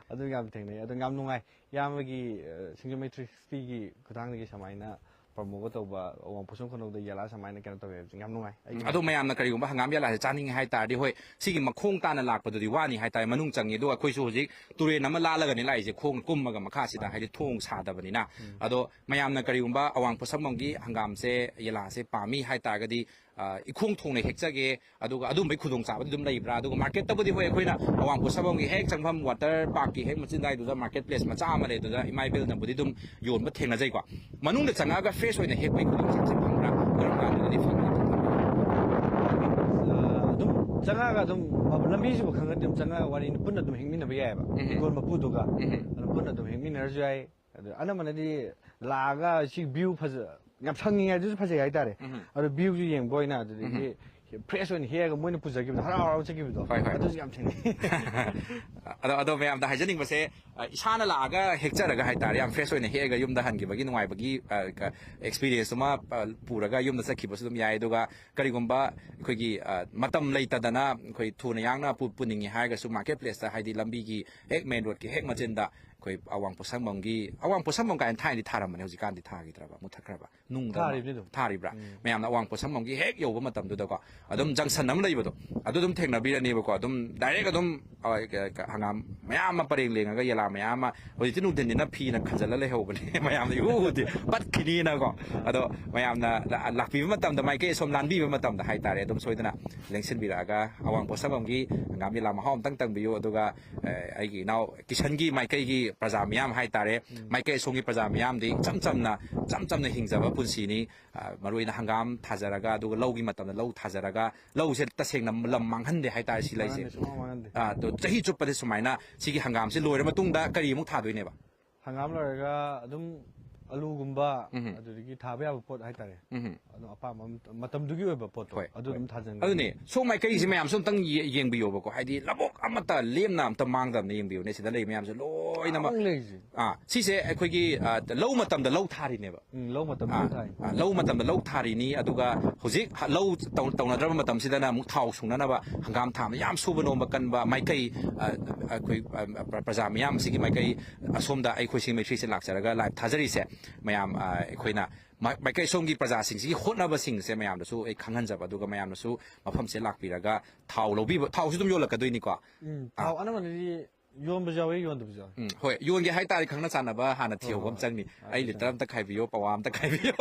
ꯑꯗꯨ ꯌꯥꯝ ꯊꯦꯡꯅꯩ꯫ ꯑꯗꯣ ꯌꯥꯝ ꯅꯨꯡꯉꯥꯏ꯫ ꯏꯌꯥꯝꯕꯒꯤ, ꯑ, ꯁꯤꯡꯖꯃꯩ ꯊ꯭ꯔꯤ ꯁꯤꯛꯁꯇꯤꯒꯤ ꯈꯨꯊꯥꯡꯗꯒꯤ ꯁꯨꯃꯥꯏꯅ ꯄ꯭ꯔꯃꯣꯠꯀ ꯇꯧꯕ, ꯑꯋꯥꯡ ꯄꯣꯠꯁꯪ ꯈꯨꯅꯧꯗ ꯌꯦꯂꯥ ꯁꯨꯃꯥꯏꯅ ꯀꯩꯅꯣ ꯇꯧꯋꯦ ꯍꯥꯏꯕꯁꯦ ꯌꯥꯝ ꯅꯨꯡꯉꯥꯏ꯫ ꯑꯩ ꯑꯗꯣ ꯃꯌꯥꯝꯅ ꯀꯔꯤꯒꯨꯝꯕ ꯍꯪꯒꯥꯝ ꯌꯦꯂꯥꯁꯦ ꯆꯥꯅꯤꯡꯉꯦ ꯍꯥꯏ ꯇꯥꯔꯗꯤ, ꯍꯣꯏ, ꯁꯤꯒꯤ ꯃꯈꯣꯡ ꯇꯥꯅ ꯂꯥꯛꯄꯗꯨꯗꯤ ꯋꯥꯅꯤ ꯍꯥꯏ ꯇꯥꯔꯦ, ꯃꯅꯨꯡ ꯆꯪꯉꯤ꯫ ꯑꯗꯨꯒ ꯑꯩꯈꯣꯏꯁꯨ ꯍꯧꯖꯤꯛ ꯇꯨꯔꯦꯟ ꯑꯃ ꯂꯥꯜꯂꯒꯅꯤ ꯂꯥꯛꯏꯁꯦ, ꯈꯣꯡ ꯀꯨꯝꯃꯒ ꯃꯈꯥꯁꯤꯗ, ꯍꯥꯏꯗꯤ ꯊꯣꯡ ꯁꯥꯗꯕꯅꯤꯅ꯫ ꯑꯗꯣ ꯃꯌꯥꯝꯅ ꯀꯔꯤꯒꯨꯝꯕ ꯑꯋꯥꯡ ꯄꯣꯠꯁꯪꯕꯝꯒꯤ ꯍꯪꯒꯥꯝꯁꯦ, ꯌꯦꯂꯥꯁꯦ ꯄꯥꯝꯃꯤ ꯍꯥꯏ ꯇꯥꯔꯒꯗꯤ, ꯑ, ꯏꯈꯣꯡ ꯊꯣꯡꯅ ꯍꯦꯛꯆꯒꯦ, ꯑꯗꯨꯒ ꯑꯗꯨꯝꯕꯒꯤ ꯈꯨꯗꯣꯡꯆꯥꯕꯗꯤ ꯑꯗꯨꯝ ꯂꯩꯕ꯭ꯔꯥ? ꯑꯗꯨꯒ ꯃꯥꯔꯀꯦꯠꯇꯕꯨꯗꯤ, ꯍꯣꯏ, ꯑꯩꯈꯣꯏꯅ ꯑꯋꯥꯡ ꯄꯣꯠꯁꯪꯕꯝꯒꯤ ꯍꯦꯛ ꯆꯪꯐꯝ ꯋꯥꯇꯔ ꯄꯥꯔꯛꯀꯤ ꯍꯦꯛ ꯃꯆꯤꯟꯗꯥꯏꯗꯨꯗ ꯃꯥꯔꯀꯦꯠ ꯄ꯭ꯂꯦꯁ ꯃꯆꯥ ꯑꯃ ꯂꯩ, ꯑꯗꯨꯗ ꯏꯃꯥ ꯏꯕꯦꯜꯅꯕꯨꯗꯤ ꯑꯗꯨꯝ ꯌꯣꯟꯕ ꯊꯦꯡꯅꯖꯩꯀꯣ꯫ ꯃꯅꯨꯡꯗ ꯆꯪꯉꯛꯑꯒ ꯐ꯭ꯔꯦꯁ ꯑꯣꯏꯅ ꯍꯦꯛꯄꯒꯤ ꯈꯨꯗꯣꯡꯆꯥꯕꯁꯦ ꯐꯪꯕ꯭ꯔꯥ? ꯀꯔꯝ ꯀꯥꯟꯗꯒꯗꯤ ꯐꯪꯒꯅꯤ? ꯑ, ꯑꯗꯨꯝ ꯆꯪꯉꯛꯑꯒ ꯑꯗꯨꯝ ꯂꯝꯕꯤꯁꯤꯕꯨ ꯈꯪꯉꯗꯤ ꯑꯗꯨꯝ ꯆꯪꯉꯛꯑꯒ ꯋꯥꯔꯤꯅꯤ, ꯄꯨꯟꯅ ꯑꯗꯨꯝ ꯍꯦꯛꯃꯤꯟꯅꯕ ꯌꯥꯏꯑꯕ꯫ ꯎꯝ꯫ ꯍꯤꯡꯒꯣꯜ ꯃꯄꯨꯗꯨꯒ ꯎꯝ꯫ ꯑꯗꯨꯝ ꯄꯨꯟꯅ ꯑꯗꯨꯝ ꯍꯦꯛꯃꯤꯟꯅꯔꯁꯨ ꯌꯥꯏ꯫ ꯑꯗꯨ ꯑꯅꯝꯕꯅꯗꯤ ꯂꯥꯛꯑꯒ ꯁꯤ ꯚ꯭ꯌꯨ ꯐꯖ-, ꯌꯥꯝ ꯁꯪꯉꯤ ꯍꯥꯏꯗꯨꯁꯨ ꯐꯖꯩ ꯍꯥꯏꯇꯥꯔꯦ꯫ ꯎꯝ꯫ ꯑꯗꯣ ꯚ꯭ꯌꯨꯁꯨ ꯌꯦꯡꯕ ꯑꯣꯏꯅ, ꯑꯗꯨꯗꯒꯤ ꯐ꯭ꯔꯦꯁ ꯑꯣꯏꯅ ꯍꯦꯛꯑꯒ ꯃꯣꯏꯅ ꯄꯨꯖꯈꯤꯕꯗꯣ, ꯍꯔꯥꯎ ꯍꯔꯥꯎ ꯆꯠꯈꯤꯕꯗꯣ꯫ ꯍꯣꯏ, ꯍꯣꯏ꯫ ꯑꯗꯨꯁꯨ ꯌꯥꯝ ꯊꯦꯡꯅꯩ꯫ ꯑꯗꯣ ꯑꯗꯣ ꯃꯌꯥꯝꯗ ꯍꯥꯏꯖꯅꯤꯡꯕꯁꯦ, ꯑ, ꯏꯁꯥꯅ ꯂꯥꯛꯑꯒ ꯍꯦꯛꯆꯔꯒ ꯍꯥꯏꯇꯥꯔꯦ, ꯌꯥꯝ ꯐ꯭ꯔꯦꯁ ꯑꯣꯏꯅ ꯍꯦꯛꯑꯒ ꯌꯨꯝꯗ ꯍꯟꯈꯤꯕꯒꯤ ꯅꯨꯡꯉꯥꯏꯕꯒꯤ, ꯑ, ꯀ-, ꯑꯦꯛꯁꯄꯤꯔꯤꯌꯦꯟꯁꯇꯨꯃ, ꯑ, ꯄꯨꯔꯒ ꯌꯨꯝꯗ ꯆꯠꯈꯤꯕꯁꯨ ꯑꯗꯨꯝ ꯌꯥꯏ꯫ ꯑꯗꯨꯒ ꯀꯔꯤꯒꯨꯝꯕ ꯑꯩꯈꯣꯏꯒꯤ, ꯑ, ꯃꯇꯝ ꯂꯩꯇꯗꯅ ꯑꯩꯈꯣꯏ ꯊꯨꯅ ꯌꯥꯡꯅ ꯄꯨ-, ꯄꯨꯅꯤꯡꯉꯤ ꯍꯥꯏꯔꯒꯁꯨ, ꯃꯥꯔꯀꯦꯠ ꯄ꯭ꯂꯦꯁꯇ, ꯍꯥꯏꯗꯤ ꯂꯝꯕꯤꯒꯤ ꯍꯦꯛ ꯃꯦꯟ ꯔꯣꯗꯀꯤ ꯍꯦꯛ ꯃꯆꯤꯟꯗ ꯑꯩꯈꯣꯏ ꯑꯋꯥꯡ ꯄꯣꯠꯁꯪꯕꯝꯒꯤ, ꯑꯋꯥꯡ ꯄꯣꯠꯁꯪꯕꯝ ꯀꯥꯏꯅ ꯊꯥꯏꯅꯗꯤ ꯊꯥꯔꯝꯕꯅꯦ, ꯍꯧꯖꯤꯛꯀꯥꯟꯗꯤ ꯊꯥꯈꯤꯗ꯭ꯔꯕ, ꯃꯨꯠꯊꯠꯈ꯭ꯔꯕ, ꯅꯨꯡꯗ ꯑꯃ ꯊꯥꯔꯤꯕꯅꯤ ꯑꯗꯨꯝ꯫ ꯊꯥꯔꯤꯕ꯭ꯔꯥ? ꯃꯌꯥꯝꯅ ꯑꯋꯥꯡ ꯄꯣꯠꯁꯪꯕꯝꯒꯤ ꯍꯦꯛ ꯌꯧꯕ ꯃꯇꯝꯗꯨꯗꯀꯣ, ꯑꯗꯨꯝ ꯖꯪꯁꯟ ꯑꯃ ꯂꯩꯕꯗꯣ, ꯑꯗꯨ ꯑꯗꯨꯝ ꯊꯦꯡꯅꯕꯤꯔꯅꯦꯕꯀꯣ꯫ ꯑꯗꯨꯝ ꯗꯥꯏꯔꯦꯛ ꯑꯗꯨꯝ, ꯑ, ꯀ-, ꯀ-, ꯍꯪꯒꯥꯝ ꯃꯌꯥꯝ ꯑꯃ ꯄꯔꯦꯡ ꯂꯦꯡꯉꯒ, ꯌꯦꯂꯥ ꯃꯌꯥꯝ ꯑꯃ, ꯍꯧꯖꯤꯛꯇꯤ ꯅꯨꯡꯊꯤꯟꯅꯤꯅ ꯐꯤꯅ ꯈꯟꯖꯜꯂ ꯂꯩꯍꯧꯕꯅꯦ꯫ ꯃꯌꯥꯝꯅ ꯏꯎ ꯎꯗꯦ, ꯄꯠꯈꯤꯅꯤꯅꯀꯣ꯫ ꯑꯗꯣ ꯃꯌꯥꯝꯅ ꯂꯥ-, ꯂꯥꯛꯄꯤꯕ ꯃꯇꯝꯗ, ꯃꯥꯏꯀꯩ ꯑꯁꯣꯝ ꯂꯥꯟꯕꯤꯕ ꯃꯇꯝꯗ ꯍꯥꯏꯇꯥꯔꯦ, ꯑꯗꯨꯝ ꯁꯣꯏꯗꯅ ꯂꯦꯡꯁꯤꯟꯕꯤꯔꯛꯑꯒ ꯑꯋꯥꯡ ꯄꯣꯠꯁꯪꯕꯝꯒꯤ ꯍꯪꯒꯥꯝ ꯌꯦꯂꯥ ꯃꯍꯥꯎ ꯑꯝꯇꯪ ꯇꯪꯕꯤꯌꯨ꯫ ꯑꯗꯨꯒ, ꯑ, ꯑꯩꯒꯤ ꯏꯅꯥꯎ ꯀꯤꯁꯟꯒꯤ ꯃꯥꯏꯀꯩꯒꯤ ꯄ꯭ꯔꯖꯥ ꯃꯤꯌꯥꯝ ꯍꯥꯏꯇꯥꯔꯦ, ꯃꯥꯏꯀꯩ ꯑꯁꯣꯝꯒꯤ ꯄ꯭ꯔꯖꯥ ꯃꯤꯌꯥꯝꯗꯤ ꯏꯆꯝ ꯆꯝꯅ, ꯏꯆꯝ ꯆꯝꯅ ꯍꯤꯡꯖꯕ ꯄꯨꯟꯁꯤꯅꯤ꯫ ꯑ, ꯃꯔꯨ ꯑꯣꯏꯅ ꯍꯪꯒꯥꯝ ꯊꯥꯖꯔꯒ, ꯑꯗꯨꯒ ꯂꯧꯒꯤ ꯃꯇꯝꯗ ꯂꯧ ꯊꯥꯖꯔꯒ, ꯂꯧꯁꯦ ꯇꯁꯦꯡꯅ ꯂꯝ ꯃꯥꯡꯍꯟꯗꯦ ꯍꯥꯏꯇꯥꯔꯦ ꯁꯤ ꯂꯩꯁꯦ꯫ ꯃꯥꯡꯍꯟꯗꯦ, ꯁꯨꯡꯃꯥꯡ ꯃꯥꯡꯍꯟꯗꯦ꯫ ꯑ, ꯑꯗꯣ ꯆꯍꯤ ꯆꯨꯞꯄꯗꯤ ꯁꯨꯃꯥꯏꯅ ꯁꯤꯒꯤ ꯍꯪꯒꯥꯝꯁꯦ ꯂꯣꯏꯔ ꯃꯇꯨꯡꯗ ꯀꯔꯤ ꯑꯃꯨꯛ ꯊꯥꯗꯣꯏꯅꯦꯕ? ꯍꯪꯒꯥꯝ ꯂꯣꯏꯔꯒ ꯑꯗꯨꯝ ꯑꯂꯨꯒꯨꯝꯕ, ꯎꯝ꯫ ꯑꯗꯨꯗꯒꯤ ꯊꯥꯕ ꯌꯥꯕ ꯄꯣꯠ ꯍꯥꯏꯇꯥꯔꯦ, ꯎꯝ꯫ ꯑꯗꯨꯝ ꯑꯄꯥꯝꯕ ꯑꯃ, ꯃꯇꯝꯗꯨꯒꯤ ꯑꯣꯏꯕ ꯄꯣꯠꯇꯣ ꯍꯣꯏ, ꯑꯗꯨ ꯍꯣꯏ꯫ ꯑꯗꯨꯝ ꯊꯥꯖꯤꯟꯒꯅꯤ꯫ ꯑꯗꯨꯅꯦ, ꯁꯣꯝ ꯃꯥꯏꯀꯩꯁꯦ ꯃꯌꯥꯝꯁꯨ ꯑꯝꯇꯪ ꯌꯦ-, ꯌꯦꯡꯕꯤꯌꯣꯕꯀꯣ, ꯍꯥꯏꯗꯤ ꯂꯧꯕꯨꯛ ꯑꯃꯠꯇ ꯂꯦꯝꯅ ꯑꯝꯇ ꯃꯥꯡꯗꯕꯅ ꯌꯦꯡꯕꯤꯌꯨꯅꯦ, ꯁꯤꯗ ꯂꯩ ꯃꯌꯥꯝꯁꯦ ꯂꯣꯏꯅꯃꯛ꯫ ꯃꯌꯥꯝ ꯂꯩꯔꯤꯁꯦ꯫ ꯑꯥ, ꯁꯤꯁꯦ ꯑꯩꯈꯣꯏꯒꯤ, ꯑ, ꯂꯧ ꯃꯇꯝꯗ ꯂꯧ ꯊꯥꯔꯤꯅꯦꯕ꯫ ꯎꯝ, ꯂꯧ ꯃꯇꯝꯗ ꯑꯥ, ꯂꯧ ꯊꯥꯔꯤ꯫ ꯑꯥ, ꯂꯧ ꯃꯇꯝꯗ ꯂꯧ ꯊꯥꯔꯤꯅꯤ, ꯑꯗꯨꯒ ꯍꯧꯖꯤꯛ ꯍ-, ꯂꯧ ꯇꯧ-, ꯇꯧꯅꯗ꯭ꯔꯕ ꯃꯇꯝꯁꯤꯗꯅ ꯑꯃꯨꯛ ꯊꯥꯎ ꯁꯨꯡꯅꯅꯕ ꯍꯪꯒꯥꯝ ꯊꯥꯕ ꯌꯥꯝ ꯁꯨꯕ ꯅꯣꯝꯕ ꯀꯟꯕ ꯃꯥꯏꯀꯩ, ꯑ, ꯑꯩꯈꯣꯏ, ꯑ, ꯄ꯭ꯔ-, ꯄ꯭ꯔꯖꯥ ꯃꯤꯌꯥꯝ ꯑꯁꯤꯒꯤ ꯃꯥꯏꯀꯩ ꯑꯁꯣꯝꯗ ꯑꯩꯈꯣꯏ ꯁꯤꯡ ꯃꯩꯈ꯭ꯔꯤꯁꯦ ꯂꯥꯛꯆꯔꯒ ꯂꯥꯏꯚ ꯊꯥꯖꯔꯤꯁꯦ ꯃꯌꯥꯝ, ꯑ, ꯑꯩꯈꯣꯏꯅ ꯃꯥꯏ-, ꯃꯥꯏꯀꯩ ꯁꯣꯝꯒꯤ ꯄ꯭ꯔꯖꯥꯁꯤꯡꯁꯤꯒꯤ ꯍꯣꯠꯅꯕꯁꯤꯡꯁꯦ ꯃꯌꯥꯝꯗꯁꯨ ꯑꯩ ꯈꯪꯍꯟꯖꯕ, ꯑꯗꯨꯒ ꯃꯌꯥꯝꯅꯁꯨ ꯃꯐꯝꯁꯦ ꯂꯥꯛꯄꯤꯔꯒ ꯊꯥꯎ ꯂꯧꯕꯤꯕ, ꯊꯥꯎꯁꯨ ꯑꯗꯨꯝ ꯌꯣꯜꯂꯛꯀꯗꯣꯏꯅꯤꯀꯣ꯫ ꯎꯝ, ꯊꯥꯎ ꯑꯅꯝꯕꯅꯗꯤ ꯌꯣꯟꯕꯁꯨ ꯌꯥꯎꯋꯤ, ꯌꯣꯟꯗꯕꯁꯨ ꯌꯥꯎꯋꯤ꯫ ꯎꯝ, ꯍꯣꯏ, ꯌꯣꯟꯒꯦ ꯍꯥꯏꯇꯥꯔꯗꯤ ꯈꯪꯅ ꯆꯥꯟꯅꯕ ꯍꯥꯟꯅ ꯊꯤꯍꯧꯕ ꯑꯃ ꯍꯣꯏ꯫ ꯆꯪꯅꯤ꯫ ꯑꯥ, ꯑꯩ ꯆꯪꯅꯤ꯫ ꯂꯤꯇꯔ ꯑꯝꯇ ꯈꯥꯏꯕꯤꯌꯣ, ꯄꯋꯥ ꯑꯝꯇ ꯈꯥꯏꯕꯤꯌꯣ꯫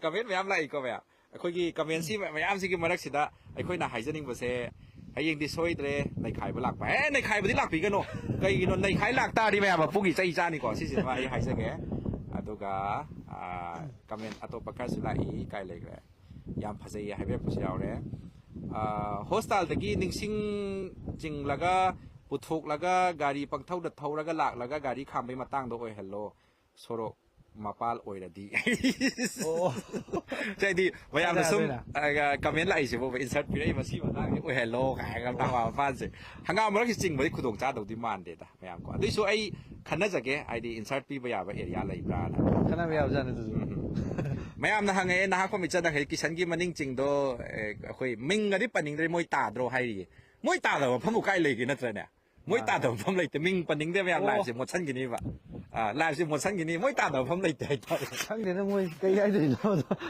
ꯀꯃꯦꯟ ꯃꯌꯥꯝ ꯂꯥꯛꯏꯀꯣ ꯃꯌꯥꯝ꯫ ꯑꯩꯈꯣꯏꯒꯤ ꯀꯃꯦꯟꯁꯤ ꯃꯌꯥꯝꯁꯤꯒꯤ ꯃꯔꯛꯁꯤꯗ ꯑꯩꯈꯣꯏꯅ ꯍꯥꯏꯖꯅꯤꯡꯕꯁꯦ, ꯍꯌꯦꯡꯗꯤ ꯁꯣꯏꯗ꯭ꯔꯦ ꯅꯩꯈꯥꯏꯕ ꯂꯥꯛꯄ꯫ ꯑꯦ, ꯅꯩꯈꯥꯏꯕꯗꯤ ꯂꯥꯛꯄꯤꯒꯅꯣ꯫ ꯀꯩꯒꯤꯅꯣ, ꯅꯩꯈꯥꯏ ꯂꯥꯛꯇꯥꯔꯗꯤ ꯃꯌꯥꯝ ꯃꯄꯨꯒꯤ ꯆꯩ ꯆꯥꯅꯤꯀꯣ꯫ ꯁꯤꯁꯤꯃ ꯑꯩ ꯍꯥꯏꯖꯒꯦ꯫ ꯑꯗꯨꯒ, ꯑꯥ, ꯀꯃꯦꯟ ꯑꯇꯣꯞꯄ ꯈꯔꯁꯨ ꯂꯥꯛꯏ꯫ ꯀꯥꯏ ꯂꯩꯈ꯭ꯔꯦ? ꯌꯥꯝ ꯐꯖꯩꯌꯦ ꯍꯥꯏꯕꯤꯔꯛꯄꯁꯨ ꯌꯥꯎꯔꯦ꯫ ꯑꯥ, ꯍꯣꯁꯇꯥꯜꯗꯒꯤ ꯅꯤꯡꯁꯤꯡ ꯆꯤꯡꯂꯒ ꯄꯨꯊꯣꯛꯂꯒ ꯒꯥꯔꯤ ꯄꯪꯊꯧꯗ ꯊꯧꯔꯒ ꯂꯥꯛꯂꯒ ꯒꯥꯔꯤ ꯈꯥꯝꯕꯩ ꯃꯇꯥꯡꯗ ꯑꯣꯏꯍꯜꯂꯣ꯫ ꯁꯣꯔꯣꯛ ꯃꯄꯥꯜ ꯑꯣꯏꯔꯗꯤ꯫ ꯑꯣ꯫ ꯍꯥꯏꯗꯤ ꯃꯌꯥꯝꯅ ꯁꯨꯝ ꯑꯗꯨꯅ꯫ ꯀꯃꯦꯟ ꯂꯥꯛꯏꯁꯤꯕꯨ, "ꯏꯟꯁꯔꯠ ꯄꯤꯔꯛꯏ, ꯃꯁꯤ ꯃꯇꯥꯡꯁꯤ ꯑꯣꯏꯍꯜꯂꯣ" ꯀꯥꯏꯅ ꯃꯇꯥꯡ ꯃꯄꯥꯟꯁꯦ꯫ ꯍꯪꯒꯥꯝ ꯃꯔꯛꯁꯤ ꯆꯤꯡꯕꯗꯤ ꯈꯨꯗꯣꯡ ꯆꯥꯗꯧꯗꯤ ꯃꯥꯟꯗꯦꯗ ꯃꯌꯥꯝ ꯀꯣ꯫ ꯑꯗꯨꯏꯁꯨ ꯑꯩ ꯈꯟꯅꯖꯒꯦ, ꯍꯥꯏꯗꯤ ꯏꯟꯁꯔꯠ ꯄꯤꯕ ꯌꯥꯕ ꯑꯦꯔꯤꯌꯥ ꯂꯩꯕ꯭ꯔꯥꯅ꯫ ꯈꯟꯅꯕ ꯌꯥꯕꯖꯥꯠꯅꯤ ꯑꯗꯨꯁꯨ꯫ ꯎꯝ꯫ ꯃꯌꯥꯝꯅ ꯍꯪꯉꯛꯑꯦ, ꯅꯍꯥꯛꯄ ꯃꯤꯆꯠꯅ ꯍꯥꯏꯗꯤ ꯀꯤꯁꯟꯒꯤ ꯃꯅꯤꯡ ꯆꯤꯡꯗꯣ, ꯑꯦ, ꯑꯩꯈꯣꯏ ꯃꯤꯡꯒꯗꯤ ꯄꯟꯅꯤꯡꯗ꯭ꯔꯦ, ꯃꯣꯏ ꯇꯥꯗ꯭ꯔꯣ ꯍꯥꯏꯔꯤꯌꯦ꯫ ꯃꯣꯏ ꯇꯥꯗꯕ ꯃꯐꯝꯕꯨ ꯀꯥꯏ ꯂꯩꯒꯦ, ꯅꯠꯇ꯭ꯔꯅꯦ? ꯃꯣꯏ ꯃꯥꯅꯦ꯫ ꯇꯥꯗꯕ ꯃꯐꯝ ꯂꯩꯇꯦ꯫ ꯃꯤꯡ ꯄꯟꯅꯤꯡꯗꯦ ꯃꯌꯥꯝ꯫ ꯑꯣ꯫ ꯂꯥꯏꯐꯁꯦ ꯃꯣꯠꯁꯟꯈꯤꯅꯤꯕ꯫ ꯑꯥ, ꯂꯥꯏꯐꯁꯦ ꯃꯣꯠꯁꯟꯈꯤꯅꯤ꯫ ꯃꯣꯏ ꯇꯥꯗꯕ ꯃꯐꯝ ꯂꯩꯇꯦ ꯍꯥꯏꯇꯥꯔꯦ꯫ ꯈꯪꯗꯦꯗ ꯃꯣꯏ ꯀꯩ ꯍꯥꯏꯗꯣꯏꯅꯣ꯫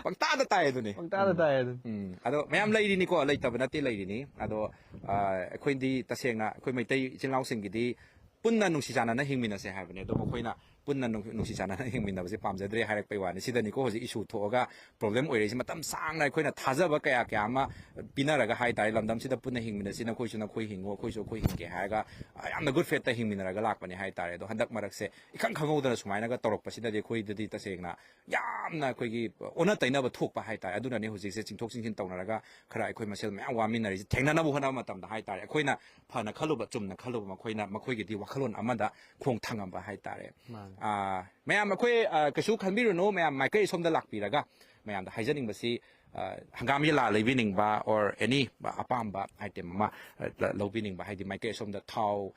ꯄꯪꯇꯥꯗ ꯇꯥꯏ ꯑꯗꯨꯅꯤ꯫ ꯄꯪꯇꯥꯗ ꯇꯥꯏ ꯑꯗꯨꯅꯤ꯫ ꯎꯝ, ꯑꯗꯣ ꯃꯌꯥꯝ ꯂꯩꯔꯤꯅꯤꯀꯣ, ꯂꯩꯇꯕ ꯅꯠꯇꯦ, ꯂꯩꯔꯤꯅꯤ꯫ ꯑꯗꯣ, ꯑꯥ, ꯑꯩꯈꯣꯏꯗꯤ ꯇꯁꯦꯡꯅ ꯑꯩꯈꯣꯏ ꯃꯩꯇꯩ ꯏꯆꯤꯜ ꯏꯅꯥꯎꯁꯤꯡꯒꯤꯗꯤ ꯄꯨꯟꯅ ꯅꯨꯡꯁꯤ ꯆꯥꯟꯅꯅ ꯍꯤꯡꯃꯤꯟꯅꯁꯦ ꯍꯥꯏꯕꯅꯦ꯫ ꯑꯗꯣ ꯃꯈꯣꯏꯅ ꯄꯨꯟꯅ ꯅꯨꯡ-, ꯅꯨꯡꯁꯤ ꯆꯥꯟꯅꯅ ꯍꯤꯡꯃꯤꯟꯅꯕꯁꯦ ꯄꯥꯝꯖꯗ꯭ꯔꯦ ꯍꯥꯏꯔꯛꯄꯩ ꯋꯥꯅꯤ꯫ ꯁꯤꯗꯅꯤꯀꯣ ꯍꯧꯖꯤꯛ ꯏꯁꯨ ꯊꯣꯛꯑꯒ ꯄ꯭ꯔꯣꯕ꯭ꯂꯦꯝ ꯑꯣꯏꯔꯛꯏꯁꯦ꯫ ꯃꯇꯝ ꯁꯥꯡꯅ ꯑꯩꯈꯣꯏꯅ ꯊꯥꯖꯕ ꯀꯌꯥ ꯀꯌꯥ ꯑꯃ ꯄꯤꯅꯔꯒ ꯍꯥꯏꯇꯥꯔꯦ, ꯂꯝꯗꯝꯁꯤꯗ ꯄꯨꯟꯅ ꯍꯤꯡꯃꯤꯟꯅꯁꯤ, ꯅꯈꯣꯏꯁꯨ ꯅꯈꯣꯏ ꯍꯤꯡꯉꯨ, ꯑꯩꯈꯣꯏꯁꯨ ꯑꯩꯈꯣꯏ ꯍꯤꯡꯒꯦ ꯍꯥꯏꯔꯒ, ꯑ, ꯌꯥꯝꯅ ꯒꯨꯗ ꯐꯦꯠꯇ ꯍꯤꯡꯃꯤꯟꯅꯔꯒ ꯂꯥꯛꯄꯅꯦ ꯍꯥꯏꯇꯥꯔꯦ꯫ ꯑꯗꯣ ꯍꯟꯗꯛ ꯃꯔꯛꯁꯦ ꯏꯈꯪ ꯈꯪꯍꯧꯗꯅ ꯁꯨꯃꯥꯏꯅꯒ ꯇꯧꯔꯛꯄꯁꯤꯗꯗꯤ ꯑꯩꯈꯣꯏꯗꯗꯤ ꯇꯁꯦꯡꯅ ꯌꯥꯝꯅ ꯑꯩꯈꯣꯏꯒꯤ ꯑꯣꯟꯅ ꯇꯩꯅꯕ ꯊꯣꯛꯄ ꯍꯥꯏꯇꯥꯔꯦ꯫ ꯑꯗꯨꯅꯅꯦ ꯍꯧꯖꯤꯛꯁꯦ ꯆꯤꯡꯊꯣꯛ ꯆꯤꯡꯁꯤꯟ ꯇꯧꯅꯔꯒ ꯈꯔ ꯑꯩꯈꯣꯏ ꯃꯁꯦꯜ ꯃꯌꯥꯝ ꯋꯥꯃꯤꯟꯅꯔꯤꯁꯦ꯫ ꯊꯦꯡꯅꯅꯕ ꯍꯣꯠꯅꯕ ꯃꯇꯝꯗ ꯍꯥꯏꯇꯥꯔꯦ, ꯑꯩꯈꯣꯏꯅ ꯐꯅ ꯈꯜꯂꯨꯕ, ꯆꯨꯝꯅ ꯈꯜꯂꯨꯕ, ꯃꯈꯣꯏꯅ, ꯃꯈꯣꯏꯒꯤꯗꯤ ꯋꯥꯈꯜꯂꯣꯟ ꯑꯃꯗ ꯈꯣꯡ ꯊꯥꯡꯉꯝꯕ ꯍꯥꯏꯇꯥꯔꯦ꯫ ꯃꯥꯅꯦ꯫ ꯑꯥ, ꯃꯌꯥꯝ ꯑꯩꯈꯣꯏ, ꯑꯥ, ꯀꯩꯁꯨ ꯈꯟꯕꯤꯔꯨꯅꯨ꯫ ꯃꯌꯥꯝ ꯃꯥꯏꯀꯩ ꯑꯁꯣꯝꯗ ꯂꯥꯛꯄꯤꯔꯒ ꯃꯌꯥꯝꯗ ꯍꯥꯏꯖꯅꯤꯡꯕꯁꯤ, ꯑꯥ, ꯍꯪꯒꯥꯝ ꯌꯦꯂꯥ ꯂꯩꯕꯤꯅꯤꯡꯕ or any ꯑꯄꯥꯝꯕ item ꯑꯃ, ꯑꯥ, ꯂ-, ꯂꯧꯕꯤꯅꯤꯡꯕ, ꯍꯥꯏꯗꯤ ꯃꯥꯏꯀꯩ ꯑꯁꯣꯝꯗ ꯊꯥꯎ,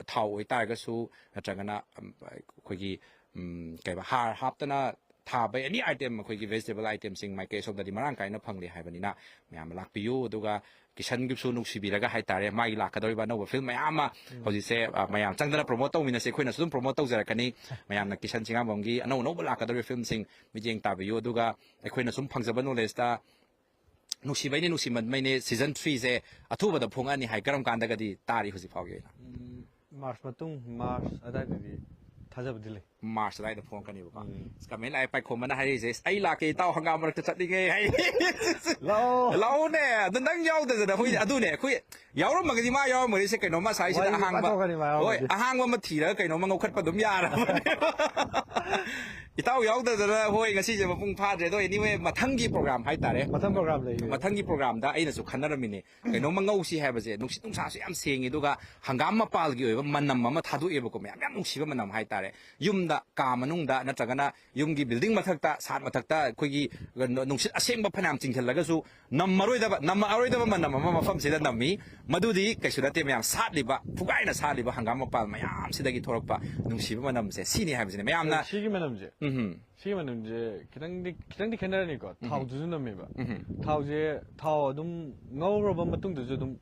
ꯊꯥꯎ ꯑꯣꯏꯇꯥꯔꯒꯁꯨ, ꯅꯠꯇ꯭ꯔꯒꯅ, ꯎꯝ, ꯑꯩꯈꯣꯏꯒꯤ, ꯎꯝ, ꯀꯩꯕ, ꯍꯥꯔ ꯍꯥꯞꯇꯅ ꯊꯥꯕ any item, ꯑꯩꯈꯣꯏꯒꯤ vegetable itemꯁꯤꯡ ꯃꯥꯏꯀꯩ ꯑꯁꯣꯝꯗꯗꯤ ꯃꯔꯥꯡ ꯀꯥꯏꯅ ꯐꯪꯂꯤ ꯍꯥꯏꯕꯅꯤꯅ ꯃꯌꯥꯝ ꯂꯥꯛꯄꯤꯌꯨ꯫ ꯑꯗꯨꯒ ꯀꯤꯁꯟꯒꯤꯁꯨ ꯅꯨꯡꯁꯤꯕꯤꯔꯒ ꯍꯥꯏꯇꯥꯔꯦ, ꯃꯥꯒꯤ ꯂꯥꯛꯀꯗꯧꯔꯤꯕ ꯑꯅꯧꯕ ꯐꯤꯂꯝ ꯃꯌꯥꯝ ꯑꯃ ꯍꯧꯖꯤꯛꯁꯦ, ꯑ, ꯃꯌꯥꯝ ꯆꯪꯗꯅ ꯄ꯭ꯔꯣꯃꯣꯠ ꯇꯧꯃꯤꯟꯅꯁꯦ꯫ ꯑꯩꯈꯣꯏꯅꯁꯨ ꯑꯗꯨꯝ ꯄ꯭ꯔꯣꯃꯣꯠ ꯇꯧꯖꯔꯛꯀꯅꯤ꯫ ꯃꯌꯥꯝꯅ ꯀꯤꯁꯟ ꯁꯤꯡꯉꯥꯝꯕꯝꯒꯤ ꯑꯅꯧ ꯑꯅꯧꯕ ꯂꯥꯛꯀꯗꯧꯔꯤꯕ ꯐꯤꯂꯝꯁꯤꯡ ꯃꯤꯠꯌꯦꯡ ꯇꯥꯕꯤꯌꯨ꯫ ꯑꯗꯨꯒ ꯑꯩꯈꯣꯏꯅ ꯁꯨꯝ ꯐꯪꯖꯕ ꯅꯣꯂꯦꯖꯇ ꯅꯨꯡꯁꯤꯕꯩꯅꯦ, ꯅꯨꯡꯁꯤꯃꯟꯕꯩꯅꯦ ꯁꯤꯖꯟ ꯊ꯭ꯔꯤꯁꯦ ꯑꯊꯨꯕꯗ ꯐꯣꯡꯉꯛꯑꯅꯤ ꯍꯥꯏ꯫ ꯀꯔꯝ ꯀꯥꯟꯗꯒꯗꯤ ꯇꯥꯔꯤ ꯍꯧꯖꯤꯛ ꯐꯥꯎꯒꯤ ꯑꯣꯏꯅ? ꯎꯝ, ꯃꯥꯔꯆ ꯃꯇꯨꯡ, ꯃꯥꯔꯆ ꯑꯗꯨꯋꯥꯏꯗꯗꯤ ꯊꯥꯖꯕꯗꯤ ꯂꯩ꯫ ꯃꯥꯔꯆ ꯑꯗꯨꯋꯥꯏꯗ ꯐꯣꯡꯉꯛꯀꯅꯦꯕꯀꯣ꯫ ꯎꯝ꯫ ꯑꯁ, ꯀꯃꯦꯟ ꯂꯥꯛꯑꯦ, ꯄꯥꯏꯈꯣꯝꯕꯅ ꯍꯥꯏꯔꯤꯁꯦ, "ꯑꯁ, ꯑꯩ ꯂꯥꯛꯀꯦ, ꯏꯇꯥꯎ, ꯍꯪꯒꯥꯝ ꯃꯔꯛꯇ ꯆꯠꯅꯤꯡꯉꯦ" ꯍꯥꯏ꯫ ꯂꯥꯛꯑꯣ꯫ ꯂꯥꯛꯑꯣꯅꯦ꯫ ꯑꯗꯨ ꯅꯪ ꯌꯥꯎꯗꯗꯅ ꯑꯩꯈꯣꯏ, ꯑꯗꯨꯅꯦ, ꯑꯩꯈꯣꯏ ꯌꯥꯎꯔꯝꯃꯒꯗꯤ ꯃꯥ ꯌꯥꯎꯔꯝꯃꯒꯗꯤ ꯁꯦ ꯀꯩꯅꯣꯝꯃ ꯁꯥꯏꯁꯤꯗ ꯋꯥꯔꯤꯁꯦ ꯑꯍꯥꯡꯕ, ꯄꯥꯊꯣꯛꯀꯅꯤ ꯃꯥ ꯍꯣꯏ, ꯌꯥꯎꯔꯝꯃꯗꯤ꯫ ꯑꯍꯥꯡꯕ ꯑꯃ ꯊꯤꯔꯒ ꯀꯩꯅꯣꯝꯃ ꯉꯧꯈꯠꯄ ꯑꯗꯨꯝ ꯌꯥꯔꯕꯅꯦ꯫ ꯏꯇꯥꯎ ꯌꯥꯎꯗꯗꯅ ꯍꯣꯏ ꯉꯁꯤꯁꯦ ꯃꯄꯨꯡ ꯐꯥꯗ꯭ꯔꯦ꯫ ꯑꯗꯣ anyway, ꯃꯊꯪꯒꯤ program ꯍꯥꯏꯇꯥꯔꯦ, ꯃꯊꯪ program ꯂꯩꯌꯦ꯫ ꯃꯊꯪꯒꯤ programꯗ ꯑꯩꯅꯁꯨ ꯈꯟꯅꯔꯝꯃꯤꯅꯦ, ꯀꯩꯅꯣꯝꯃ ꯉꯧꯁꯤ ꯍꯥꯏꯕꯁꯦ꯫ ꯅꯨꯡꯁꯤꯠ ꯅꯨꯡꯁꯥꯁꯨ ꯌꯥꯝ ꯁꯦꯡꯉꯤ, ꯑꯗꯨꯒ ꯍꯪꯒꯥꯝ ꯃꯄꯥꯜꯒꯤ ꯑꯣꯏꯕ ꯃꯅꯝ ꯑꯃ ꯊꯥꯗꯣꯛꯑꯦꯕꯀꯣ, ꯃꯌꯥꯝ ꯌꯥꯝ ꯅꯨꯡꯁꯤꯕ ꯃꯅꯝ ꯍꯥꯏꯇꯥꯔꯦ꯫ ꯌꯨꯝꯗ, ꯀꯥ ꯃꯅꯨꯡꯗ ꯅꯠꯇ꯭ꯔꯒꯅ ꯌꯨꯝꯒꯤ building ꯃꯊꯛꯇ, ꯁꯥꯠ ꯃꯊꯛꯇ ꯑꯩꯈꯣꯏꯒꯤ ꯅꯨꯡꯁꯤꯠ ꯑꯁꯦꯡꯕ ꯐꯅꯌꯥꯝ ꯆꯤꯡꯁꯤꯜꯂꯒꯁꯨ ꯅꯝꯃꯔꯣꯏꯗꯕ, ꯅꯝꯃꯛꯑꯔꯣꯏꯗꯕ ꯃꯅꯝ ꯑꯃ ꯃꯐꯝꯁꯤꯗ ꯅꯝꯃꯤ꯫ ꯃꯗꯨꯗꯤ ꯀꯩꯁꯨ ꯅꯠꯇꯦ ꯃꯌꯥꯝ, ꯁꯥꯠꯂꯤꯕ, ꯐꯨꯒꯥꯏꯅ ꯁꯥꯠꯂꯤꯕ ꯍꯪꯒꯥꯝ ꯃꯄꯥꯜ ꯃꯌꯥꯝꯁꯤꯗꯒꯤ ꯊꯣꯛꯂꯛꯄ ꯅꯨꯡꯁꯤꯕ ꯃꯅꯝꯁꯦ, ꯁꯤꯅꯤ ꯍꯥꯏꯕꯁꯤꯅꯦ ꯃꯌꯥꯝꯅ꯫ ꯁꯤꯒꯤ ꯃꯅꯝꯁꯦ ꯎꯝ ꯁꯤꯒꯤ ꯃꯅꯝꯁꯦ ꯈꯤꯇꯪꯗꯤ ꯈꯤꯇꯪꯗꯤ ꯈꯦꯠꯅꯔꯅꯤꯀꯣ꯫ ꯊꯥꯎꯗꯨꯁꯨ ꯅꯝꯃꯦꯕ꯫ ꯎꯝ ꯊꯥꯎꯁꯦ, ꯊꯥꯎ ꯑꯗꯨꯝ ꯉꯧꯔꯕ ꯃꯇꯨꯡꯗꯁꯨ ꯑꯗꯨꯝ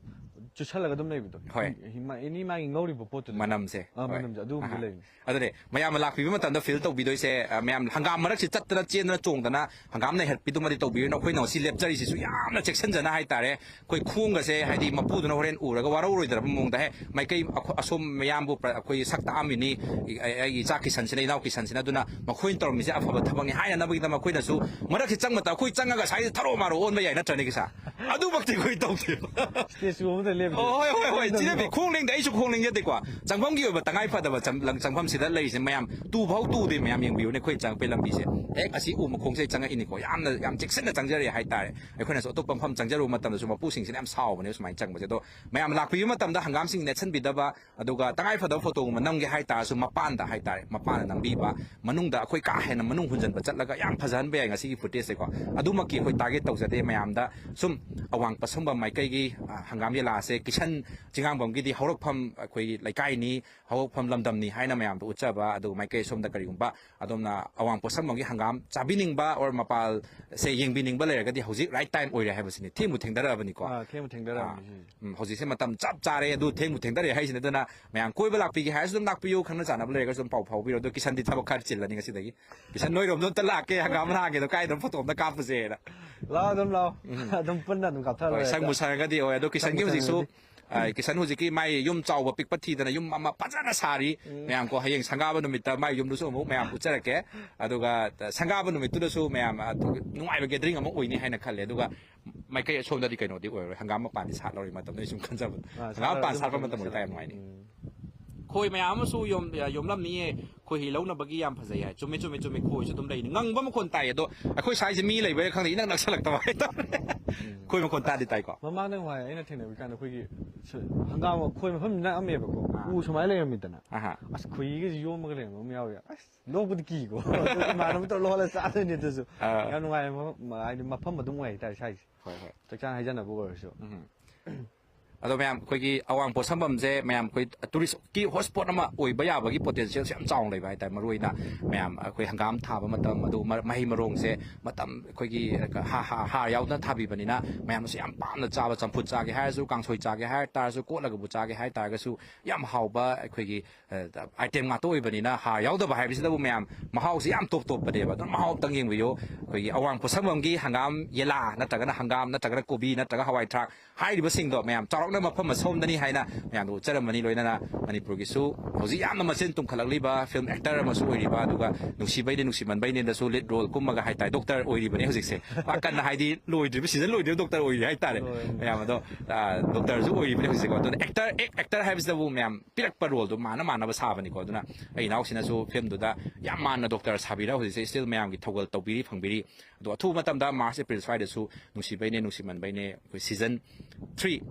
ꯆꯨꯁꯜꯂꯒ ꯑꯗꯨꯝ ꯂꯩꯕꯗꯣ꯫ ꯍꯣꯏ꯫ ꯑꯦꯅꯤ ꯃꯥꯒꯤ ꯉꯧꯔꯤꯕ ꯄꯣꯠꯇꯨꯗ꯫ ꯃꯅꯝꯁꯦ꯫ ꯑꯥ, ꯍꯣꯏ꯫ ꯃꯅꯝꯁꯦ ꯑꯗꯨꯒꯨꯝꯕꯗꯤ ꯑꯍꯥ꯫ ꯂꯩꯕꯅꯤ꯫ ꯑꯗꯨꯅꯦ, ꯃꯌꯥꯝꯅ ꯂꯥꯛꯄꯤꯕ ꯃꯇꯝꯗ feel ꯇꯧꯕꯤꯗꯣꯏꯁꯦ, ꯑ, ꯃꯌꯥꯝ ꯍꯪꯒꯥꯝ ꯃꯔꯛꯁꯤ ꯆꯠꯇꯅ ꯆꯦꯟꯗꯅ ꯆꯣꯡꯗꯅ ꯍꯪꯒꯥꯝ ꯅꯩꯍꯠꯄꯤꯗꯨꯃꯗꯤ ꯇꯧꯕꯤꯔꯨꯅꯨ꯫ ꯑꯩꯈꯣꯏꯅ ꯉꯁꯤ ꯂꯦꯞꯆꯔꯤꯁꯤꯁꯨ ꯌꯥꯝꯅ ꯆꯦꯛꯁꯤꯟꯖꯅ ꯍꯥꯏꯇꯥꯔꯦ꯫ ꯑꯩꯈꯣꯏ ꯈꯣꯡꯒꯁꯦ, ꯍꯥꯏꯗꯤ, ꯃꯄꯨꯗꯨꯅ ꯍꯣꯔꯦꯟ ꯎꯔꯒ ꯋꯥꯔꯧꯔꯣꯏꯗ꯭ꯔꯕ ꯃꯑꯣꯡꯗ, "ꯍꯦ, ꯃꯥꯏꯀꯩ ꯑꯈꯣ-, ꯑꯁꯣꯝ ꯃꯌꯥꯝꯕꯨ ꯄ꯭ꯔ-, ꯑꯩꯈꯣꯏ ꯁꯛ ꯇꯥꯛꯑꯝꯃꯤꯅꯤ, ꯑꯩ-, ꯑꯩꯒꯤ ꯏꯆꯥ ꯀꯤꯁꯟꯁꯤꯅ, ꯏꯅꯥꯎ ꯀꯤꯁꯟꯁꯤꯅ, ꯑꯗꯨꯅ ꯃꯈꯣꯏꯅ ꯇꯧꯔꯝꯃꯤꯁꯦ ꯑꯐꯕ ꯊꯕꯛꯅꯤ" ꯍꯥꯏꯅꯅꯕꯒꯤꯗꯃꯛ ꯑꯩꯈꯣꯏꯅꯁꯨ ꯃꯔꯛꯁꯤ ꯆꯪꯕꯗ ꯑꯩꯈꯣꯏ ꯆꯪꯉꯒ ꯁ꯭ꯋꯥꯏꯗ ꯊꯔꯣ ꯃꯥꯔꯣ ꯑꯣꯟꯕ ꯌꯥꯏ ꯅꯠꯇ꯭ꯔꯅꯦ, ꯀꯤꯁꯥ? ꯑꯗꯨꯃꯛꯇꯤ ꯑꯩꯈꯣꯏ ꯇꯧꯗꯦꯕ꯫ Stage ꯑꯃꯗ ꯂꯦꯞꯄꯗꯣ꯫ ꯑꯣ, ꯍꯣꯏ, ꯍꯣꯏ, ꯍꯣꯏ, ꯆꯤꯟꯅꯕꯤ, ꯈꯣꯡ ꯂꯦꯡꯗꯦ, ꯑꯩꯁꯨ ꯈꯣꯡ ꯂꯦꯡꯖꯗꯦꯀꯣ꯫ ꯆꯪꯐꯝꯒꯤ ꯑꯣꯏꯕ ꯇꯉꯥꯏ ꯐꯗꯕ ꯆꯪ-, ꯂꯪ-, ꯆꯪꯐꯝꯁꯤꯗ ꯂꯩꯔꯤꯁꯦ ꯃꯌꯥꯝ ꯇꯨ ꯐꯥꯎ ꯇꯨꯗꯦ꯫ ꯃꯌꯥꯝ ꯌꯦꯡꯕꯤꯌꯨꯅꯦ, ꯑꯩꯈꯣꯏ ꯆꯪꯉꯛꯄꯩ ꯂꯝꯕꯤꯁꯦ꯫ ꯍꯦꯛ ꯑꯁꯤ ꯎ ꯃꯈꯣꯡꯁꯦ ꯆꯪꯉꯛꯏꯅꯤꯀꯣ꯫ ꯌꯥꯝꯅ, ꯌꯥꯝ ꯆꯦꯛꯁꯤꯟꯅ ꯆꯪꯖꯔꯦ ꯍꯥꯏꯇꯥꯔꯦ꯫ ꯑꯩꯈꯣꯏꯅꯁꯨ ꯑꯇꯣꯞꯄ ꯃꯐꯝ ꯆꯪꯖꯔꯨꯕ ꯃꯇꯝꯗꯁꯨ ꯃꯄꯨꯁꯤꯡꯁꯤꯅ ꯌꯥꯝ ꯁꯥꯎꯕꯅꯦ ꯁꯨꯃꯥꯏꯅ ꯆꯪꯕꯁꯦ꯫ ꯑꯗꯣ ꯃꯌꯥꯝ ꯂꯥꯛꯄꯤꯕ ꯃꯇꯝꯗ ꯍꯪꯒꯥꯝꯁꯤꯡ ꯅꯦꯠꯁꯟꯕꯤꯗꯕ, ꯑꯗꯨꯒ ꯇꯉꯥꯏ ꯐꯗꯕ ꯐꯣꯇꯣꯒꯨꯝꯕ ꯅꯝꯒꯦ ꯍꯥꯏꯇꯥꯔꯁꯨ ꯃꯄꯥꯟꯗ ꯍꯥꯏꯇꯥꯔꯦ, ꯃꯄꯥꯟꯗ ꯅꯝꯕꯤꯕ, ꯃꯅꯨꯡꯗ ꯑꯩꯈꯣꯏ ꯀꯥ ꯍꯦꯟꯅ ꯃꯅꯨꯡ ꯍꯨꯟꯖꯟꯕ ꯆꯠꯂꯒ ꯌꯥꯝ ꯐꯖꯍꯟꯕ ꯌꯥꯏ ꯉꯁꯤꯒꯤ footageꯁꯦꯀꯣ꯫ ꯑꯗꯨꯃꯛꯀꯤ ꯑꯩꯈꯣꯏ target ꯇꯧꯖꯗꯦ꯫ ꯃꯌꯥꯝꯗ ꯁꯨꯝ ꯑꯋꯥꯡ ꯄꯣꯠꯁꯪꯕꯝ ꯃꯥꯏꯀꯩꯒꯤ, ꯑ, ꯍꯪꯒꯥꯝ ꯌꯦꯂꯥꯁꯦ ꯀꯤꯁꯟ ꯆꯤꯡꯉꯥꯡꯕꯝꯒꯤꯗꯤ ꯍꯧꯔꯛꯐꯝ ꯑꯩꯈꯣꯏ ꯂꯩꯀꯥꯏꯅꯤ, ꯍꯧꯔꯛꯐꯝ ꯂꯝꯗꯝꯅꯤ ꯍꯥꯏꯅ ꯃꯌꯥꯝꯗ ꯎꯠꯆꯕ꯫ ꯑꯗꯨꯒ ꯃꯥꯏꯀꯩ ꯁꯣꯝꯗ ꯀꯔꯤꯒꯨꯝꯕ ꯑꯗꯣꯝꯅ ꯑꯋꯥꯡ ꯄꯣꯠꯁꯪꯕꯝꯒꯤ ꯍꯪꯒꯥꯝ ꯆꯥꯕꯤꯅꯤꯡꯕ or ꯃꯄꯥꯜꯁꯦ ꯌꯦꯡꯕꯤꯅꯤꯡꯕ ꯂꯩꯔꯒꯗꯤ ꯍꯧꯖꯤꯛ right time ꯑꯣꯏꯔꯦ ꯍꯥꯏꯕꯁꯤꯅꯤ꯫ ꯊꯦꯡꯕꯨ ꯊꯦꯡꯊꯔꯛꯑꯕꯅꯤꯀꯣ꯫ ꯑꯥ, ꯊꯦꯡꯕꯨ ꯊꯦꯡꯊꯔꯛꯑꯕꯅꯤ ꯁꯤꯁꯦ꯫ ꯎꯝ, ꯍꯧꯖꯤꯛꯁꯦ ꯃꯇꯝ ꯆꯞ ꯆꯥꯔꯦ꯫ ꯑꯗꯨ ꯊꯦꯡꯕꯨ ꯊꯦꯡꯊꯔꯛꯑꯦ ꯍꯥꯏꯁꯤꯅ, ꯑꯗꯨꯅ ꯃꯌꯥꯝ ꯀꯣꯏꯕ ꯂꯥꯛꯄꯤꯒꯦ ꯍꯥꯏꯔꯁꯨ ꯑꯗꯨꯝ ꯂꯥꯛꯄꯤꯌꯨ, ꯈꯪꯅ ꯆꯥꯟꯅꯕ ꯂꯩꯔꯒꯁꯨ ꯑꯗꯨꯝ ꯄꯥꯎ ꯐꯥꯎꯕꯤꯔꯣ꯫ ꯑꯗꯣ ꯀꯤꯁꯟꯗꯤ ꯊꯕꯛ ꯈꯔ ꯆꯤꯜꯂꯅꯤ ꯉꯁꯤꯗꯒꯤ꯫ ꯀꯤꯁꯟ, ꯅꯣꯏꯔꯣꯝꯗ ꯑꯝꯇ ꯂꯥꯛꯀꯦ, ꯍꯪꯒꯥꯝ ꯍꯥꯡꯒꯦꯗꯣ ꯀꯥꯏꯗ ꯐꯣꯇꯣ ꯑꯝꯇ ꯀꯥꯞꯄꯁꯦꯅ꯫ ꯂꯥꯛꯑꯣ, ꯑꯗꯨꯝ ꯂꯥꯛꯑꯣ꯫ ꯑꯗꯨꯝ ꯄꯨꯟꯅ ꯑꯗꯨꯝ ꯀꯥꯞꯊꯔ ꯍꯣꯏ, ꯂꯣꯏꯔꯦ꯫ ꯁꯪꯕꯨ ꯁꯪꯉꯒꯗꯤ꯫ ꯍꯣꯏ, ꯑꯗꯣ ꯀꯤꯁꯟꯒꯤ ꯁꯪꯕꯨ ꯍꯧꯖꯤꯛꯁꯨ, ꯁꯪꯉꯒꯗꯤ꯫ ꯑ, ꯀꯤꯁꯟ ꯍꯧꯖꯤꯛꯀꯤ ꯃꯥꯏ ꯌꯨꯝ ꯆꯥꯎꯕ ꯄꯤꯛꯄ ꯊꯤꯗꯅ ꯌꯨꯝ ꯑꯃ ꯐꯖꯅ ꯁꯥꯔꯤ꯫ ꯃꯌꯥꯝ ꯀꯣ, ꯍꯌꯦꯡ ꯁꯪꯒꯥꯕ ꯅꯨꯃꯤꯠꯇ ꯃꯥꯏ ꯌꯨꯝꯗꯨꯁꯨ ꯑꯃꯨꯛ ꯃꯌꯥꯝ ꯎꯠꯆꯔꯛꯀꯦ꯫ ꯑꯗꯨꯒ, ꯑ, ꯁꯪꯒꯥꯕ ꯅꯨꯃꯤꯠꯇꯨꯗꯁꯨ ꯃꯌꯥꯝ, ꯑ, ꯅꯨꯡꯉꯥꯏꯕ gathering ꯑꯃ ꯑꯣꯏꯅꯤ ꯍꯥꯏꯅ ꯈꯜꯂꯦ꯫ ꯑꯗꯨꯒ ꯃꯥꯏꯀꯩ ꯑꯁꯣꯝꯗꯗꯤ ꯀꯩꯅꯣꯗꯤ ꯑꯣꯏꯔꯣꯏ, ꯍꯪꯒꯥꯝ ꯃꯄꯥꯟꯗꯤ ꯁꯥꯠꯂꯧꯔꯤ ꯃꯇꯝꯗ ꯑꯩ ꯁꯨꯝ ꯈꯟꯖꯕꯗ꯫ ꯑꯥ, ꯍꯪꯒꯥꯝ ꯃꯄꯥꯟ ꯁꯥꯠꯂꯧꯔꯤ ꯁꯥꯠꯄ ꯃꯇꯝꯗ ꯃꯇꯝ ꯑꯣꯏꯇꯥꯔꯦ ꯌꯥꯝ ꯁꯥꯠꯂꯧꯔꯤ꯫ ꯅꯨꯡꯉꯥꯏꯅꯤ꯫ ꯎꯝ꯫ ꯈꯣꯏ ꯃꯌꯥꯝ ꯑꯃꯁꯨ ꯌꯣꯝ-, ꯌꯣꯝꯂꯝꯅꯤꯌꯦ꯫ ꯈꯣꯏꯍꯤ ꯂꯧꯅꯕꯒꯤ ꯌꯥꯝ ꯐꯖꯩ ꯍꯥꯏ꯫ ꯆꯨꯝꯃꯦ, ꯆꯨꯝꯃꯦ, ꯆꯨꯝꯃꯦ꯫ ꯈꯣꯏꯁꯨ ꯑꯗꯨꯝ ꯂꯩꯅꯤ꯫ ꯉꯪꯕ ꯃꯈꯣꯟ ꯇꯥꯏ꯫ ꯑꯗꯣ ꯑꯩꯈꯣꯏ ꯁ꯭ꯋꯥꯏꯁꯦ ꯃꯤ ꯂꯩꯕꯩꯔꯥ ꯈꯪꯗꯦ, ꯏꯅꯛ ꯅꯛꯁꯜꯂꯛꯇꯕ ꯍꯥꯏꯇꯥꯔꯦ꯫ ꯎꯝ꯫ ꯈꯣꯏ ꯃꯈꯣꯟ ꯇꯥꯗꯤ ꯇꯥꯏꯀꯣ꯫ ꯃꯃꯥꯡꯗ ꯅꯍꯥꯟꯋꯥꯏ ꯑꯩꯅ ꯊꯦꯡꯅꯕ ꯀꯥꯟꯗ ꯑꯩꯈꯣꯏꯒꯤ ꯁ-, ꯍꯪꯒꯥꯝ ꯈꯣꯏ ꯃꯐꯝ ꯅꯛꯑꯝꯃꯦꯕꯀꯣ꯫ ꯑꯥ꯫ ꯎ ꯁꯨꯃꯥꯏꯅ ꯂꯩꯔꯝꯃꯤꯗꯅ꯫ ꯑꯍꯥ꯫ ꯑꯁ, ꯈꯣꯏꯍꯤꯒꯁꯦ ꯌꯣꯝꯃꯒ ꯂꯩꯔꯝꯕ ꯑꯃ ꯌꯥꯎꯋꯦ꯫ ꯑꯁ, ꯂꯣꯛꯄꯗꯤ ꯀꯤꯀꯣ꯫ ꯑꯗꯨ ꯏꯃꯥꯟꯅꯕ ꯇꯧꯔ ꯂꯣꯜꯂ ꯆꯥꯗꯣꯏꯅꯦ ꯑꯗꯨꯁꯨ꯫ ꯑꯥ꯫ ꯌꯥꯝ ꯅꯨꯡꯉꯥꯏꯕ ꯃꯐꯝ, ꯍꯥꯏꯗꯤ ꯃꯐꯝ ꯑꯗꯨꯝ ꯑꯣꯏ ꯍꯥꯏꯇꯥꯔꯦ ꯁ꯭ꯋꯥꯏꯁꯦ꯫ ꯍꯣꯏ, ꯍꯣꯏ꯫ ꯆꯥꯛ ꯆꯥꯅ ꯍꯩꯖꯅꯕ ꯑꯣꯏꯔꯁꯨ꯫ ꯎꯝ꯫ ꯑꯗꯣ ꯃꯌꯥꯝ, ꯑꯩꯈꯣꯏꯒꯤ ꯑꯋꯥꯡ ꯄꯣꯠꯁꯪꯕꯝꯁꯦ ꯃꯌꯥꯝ ꯑꯩꯈꯣꯏ ꯇꯨꯔꯤꯁꯀꯤ ꯍꯣꯠꯁ꯭ꯄꯣꯠ ꯑꯃ ꯑꯣꯏꯕ ꯌꯥꯕꯒꯤ ꯄꯣꯇꯦꯟꯁꯤꯌꯦꯜꯁꯦ ꯌꯥꯝ ꯆꯥꯎꯅ ꯂꯩꯕ ꯍꯥꯏꯇꯥꯔꯦ꯫ ꯃꯔꯨꯑꯣꯏꯅ ꯃꯌꯥꯝ ꯑꯩꯈꯣꯏ ꯍꯪꯒꯥꯝ ꯊꯥꯕ ꯃꯇꯝ, ꯑꯗꯨ ꯃ-, ꯃꯍꯩ ꯃꯔꯣꯡꯁꯦ ꯃꯇꯝ ꯑꯩꯈꯣꯏꯒꯤ ꯍꯥ-, ꯍꯥ-, ꯍꯥꯔ ꯌꯥꯎꯗꯅ ꯊꯥꯕꯤꯕꯅꯤꯅ ꯃꯌꯥꯝꯅꯁꯨ ꯌꯥꯝ ꯄꯥꯝꯅ ꯆꯥꯕ, ꯆꯝꯐꯨꯠ ꯆꯥꯒꯦ ꯍꯥꯏꯔꯁꯨ, ꯀꯥꯡꯁꯣꯏ ꯆꯥꯒꯦ ꯍꯥꯏ ꯇꯥꯔꯁꯨ, ꯀꯣꯠꯂꯒꯕꯨ ꯆꯥꯒꯦ ꯍꯥꯏ ꯇꯥꯔꯒꯁꯨ, ꯌꯥꯝ ꯍꯥꯎꯕ ꯑꯩꯈꯣꯏꯒꯤ, ꯑ, ꯑꯥꯏꯇꯦꯝ ꯉꯥꯛꯇ ꯑꯣꯏꯕꯅꯤꯅ, ꯍꯥꯔ ꯌꯥꯎꯗꯕ ꯍꯥꯏꯕꯁꯤꯗꯕꯨ ꯃꯌꯥꯝ ꯃꯍꯥꯎꯁꯤ ꯌꯥꯝ ꯇꯣꯞ ꯇꯣꯞꯄꯅꯦꯕ꯫ ꯑꯗꯨꯝ ꯃꯍꯥꯎ ꯑꯝꯇꯪ ꯌꯦꯡꯕꯤꯌꯨ꯫ ꯑꯩꯈꯣꯏꯒꯤ ꯑꯋꯥꯡ ꯄꯣꯠꯁꯪꯕꯝꯒꯤ ꯍꯪꯒꯥꯝ ꯌꯦꯂꯥ ꯅꯠꯇ꯭ꯔꯒꯅ ꯍꯪꯒꯥꯝ ꯅꯠꯇ꯭ꯔꯒꯅ ꯀꯣꯕꯤ ꯅꯠꯇ꯭ꯔꯒ ꯍꯋꯥꯏ ꯊ꯭ꯔꯥꯛ ꯍꯥꯏꯔꯤꯕꯁꯤꯡꯗꯣ ꯃꯌꯥꯝ ꯆꯥꯎꯔꯥꯛꯅ ꯃꯐꯝ ꯑꯁꯣꯝꯗꯅꯤ ꯍꯥꯏꯅ ꯃꯌꯥꯝꯗ ꯎꯠꯆꯔꯝꯕꯅꯤ꯫ ꯂꯣꯏꯅꯅ ꯃꯅꯤꯄꯨꯔꯒꯤꯁꯨ ꯍꯧꯖꯤꯛ ꯌꯥꯝꯅ ꯃꯆꯤꯟ ꯇꯨꯝꯈꯠꯂꯛꯂꯤꯕ ꯐꯤꯂꯝ ꯑꯦꯛꯇꯔ ꯑꯃꯁꯨ ꯑꯣꯏꯔꯤꯕ, ꯑꯗꯨꯒ ꯅꯨꯡꯁꯤꯕꯩꯅꯦ ꯅꯨꯡꯁꯤꯃꯟꯕꯩꯅꯦꯗꯁꯨ ꯂꯤꯗ ꯔꯣꯜ ꯀꯨꯝꯃꯒ ꯍꯥꯏꯇꯥꯔꯦ, ꯗꯣꯛꯇꯔ ꯑꯣꯏꯔꯤꯕꯅꯤ ꯍꯧꯖꯤꯛꯁꯦ꯫ ꯋꯥ ꯀꯟꯅ ꯍꯥꯏꯗꯤ ꯂꯣꯏꯗ꯭ꯔꯤꯕ, ꯁꯤꯖꯟ ꯂꯣꯏꯗ꯭ꯔꯤꯕ ꯗꯣꯛꯇꯔ ꯑꯣꯏꯔꯤ ꯍꯥꯏꯇꯥꯔꯦ꯫ ꯂꯣꯏꯔꯦ꯫ ꯃꯌꯥꯝ ꯑꯗꯣ, ꯑ, ꯗꯣꯛꯇꯔꯁꯨ ꯑꯣꯏꯔꯤꯕꯅꯤ ꯍꯧꯖꯤꯛꯁꯦꯀꯣ꯫ ꯑꯗꯨꯅ ꯑꯦꯛꯇꯔ, ꯑꯦꯛ-, ꯑꯦꯛꯇꯔ ꯍꯥꯏꯕꯁꯤꯗꯕꯨ ꯃꯌꯥꯝ ꯄꯤꯔꯛꯄ ꯔꯣꯜꯗꯣ ꯃꯥꯟꯅ ꯃꯥꯟꯅꯕ ꯁꯥꯕꯅꯤꯀꯣ꯫ ꯑꯗꯨꯅ ꯑꯩ ꯏꯅꯥꯎꯁꯤꯅꯁꯨ ꯐꯤꯂꯝꯗꯨꯗ ꯌꯥꯝ ꯃꯥꯟꯅ ꯗꯣꯛꯇꯔ ꯁꯥꯕꯤꯔ ꯍꯧꯖꯤꯛꯁꯦ ꯁ꯭ꯇꯤꯜ ꯃꯌꯥꯝꯒꯤ ꯊꯧꯒꯜ ꯇꯧꯕꯤꯔꯤ ꯐꯪꯕꯤꯔꯤ꯫ ꯑꯗꯣ ꯑꯊꯨꯕ ꯃꯇꯝꯗ ꯃꯥꯔꯆ, ꯑꯦꯄ꯭ꯔꯤꯜ ꯁ꯭ꯋꯥꯏꯗꯁꯨ ꯅꯨꯡꯁꯤꯕꯩꯅꯦ ꯅꯨꯡꯁꯤꯃꯟꯕꯩꯅꯦ ꯑꯩꯈꯣꯏ ꯁꯤꯖꯟ ꯊ꯭ꯔꯤ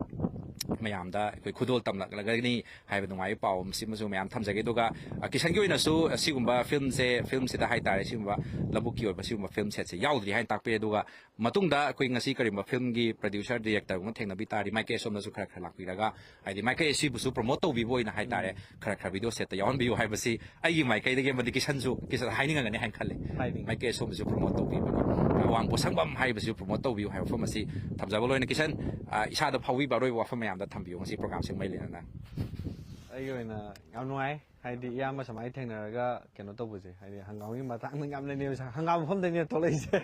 ꯃꯌꯥꯝꯗ ꯑꯩꯈꯣꯏ ꯈꯨꯗꯣꯜ ꯇꯝꯂꯛꯂꯒꯅꯤ ꯍꯥꯏꯕ ꯅꯨꯡꯉꯥꯏꯕ ꯄꯥꯎ ꯑꯃꯁꯤꯃꯁꯨ ꯃꯌꯥꯝ ꯊꯝꯖꯒꯦ꯫ ꯑꯗꯨꯒ, ꯑ, ꯀꯤꯁꯟꯒꯤ ꯑꯣꯏꯅꯁꯨ ꯑꯁꯤꯒꯨꯝꯕ ꯐꯤꯂꯝꯁꯦ, ꯐꯤꯂꯝꯁꯤꯗ ꯍꯥꯏꯇꯥꯔꯦ, ꯁꯤꯒꯨꯝꯕ ꯂꯧꯕꯨꯛꯀꯤ ꯑꯣꯏꯕ ꯁꯤꯒꯨꯝꯕ ꯐꯤꯂꯝ ꯁꯦꯠꯁꯦ ꯌꯥꯎꯗ꯭ꯔꯤ ꯍꯥꯏꯅ ꯇꯥꯛꯄꯤꯔꯦ꯫ ꯑꯗꯨꯒ ꯃꯇꯨꯡꯗ ꯑꯩꯈꯣꯏ ꯉꯁꯤ ꯀꯔꯤꯒꯨꯝꯕ ꯐꯤꯂꯝꯒꯤ ꯄ꯭ꯔꯗ꯭ꯌꯨꯁꯔ, ꯗꯤꯔꯦꯛꯇꯔꯒꯨꯝꯕ ꯊꯦꯡꯅꯕꯤ ꯇꯥꯔꯗꯤ ꯃꯥꯏꯀꯩ ꯑꯁꯣꯝꯗꯁꯨ ꯈꯔ ꯈꯔ ꯂꯥꯛꯄꯤꯔꯒ, ꯍꯥꯏꯗꯤ ꯃꯥꯏꯀꯩ ꯑꯁꯤꯕꯨꯁꯨ ꯄ꯭ꯔꯣꯃꯣꯠ ꯇꯧꯕꯤꯕ ꯑꯣꯏꯅ ꯍꯥꯏꯇꯥꯔꯦ, ꯎꯝ꯫ ꯈꯔ ꯈꯔ ꯚꯤꯗꯤꯑꯣ ꯁꯦꯠꯇ ꯌꯥꯎꯍꯟꯕꯤꯌꯨ ꯍꯥꯏꯕꯁꯤ ꯑꯩꯒꯤ ꯃꯥꯏꯀꯩꯗꯒꯤ ꯑꯃꯗꯤ ꯀꯤꯁꯟꯁꯨ, ꯀꯤꯁꯟ ꯍꯥꯏꯅꯤꯡꯉꯝꯒꯅꯤ ꯍꯥꯏꯅ ꯈꯜꯂꯦ꯫ ꯍꯥꯏꯅꯤꯡꯉꯤ꯫ ꯃꯥꯏꯀꯩ ꯑꯁꯣꯝꯕꯁꯨ ꯄ꯭ꯔꯣꯃꯣꯠ ꯇꯧꯕꯤꯕꯒꯤ, ꯑꯋꯥꯡ ꯄꯣꯠꯁꯪꯕꯝ ꯍꯥꯏꯕꯁꯤꯁꯨ ꯄ꯭ꯔꯣꯃꯣꯠ ꯇꯧꯕꯤꯌꯨ ꯍꯥꯏꯕ ꯋꯥꯐꯝ ꯑꯁꯤ ꯊꯝꯖꯕ꯫ ꯂꯣꯏꯅ ꯀꯤꯁꯟ, ꯑ, ꯏꯁꯥꯗ ꯐꯥꯎꯕꯤꯕ ꯑꯔꯣꯏꯕ ꯋꯥꯐꯝ ꯃꯌꯥꯝꯗ ꯊꯝꯕꯤꯌꯨ ꯉꯁꯤ ꯄ꯭ꯔꯣꯒ꯭ꯔꯥꯝꯁꯤ ꯃꯩ ꯂꯩꯅꯅ꯫ ꯑꯩꯒꯤ ꯑꯣꯏꯅ ꯌꯥꯝ ꯅꯨꯡꯉꯥꯏ, ꯍꯥꯏꯗꯤ ꯏꯌꯥꯝꯕ ꯁꯨꯃꯥꯏꯅ ꯊꯦꯡꯅꯔꯒ ꯀꯩꯅꯣ ꯇꯧꯕꯁꯦ, ꯍꯥꯏꯗꯤ ꯍꯪꯒꯥꯝꯒꯤ ꯃꯇꯥꯡꯗ ꯌꯥꯝ ꯂꯩꯅꯩꯕꯁꯦ, ꯍꯪꯒꯥꯝ ꯃꯐꯝꯗꯩꯅꯦ ꯊꯣꯛꯂꯛꯏꯁꯦ꯫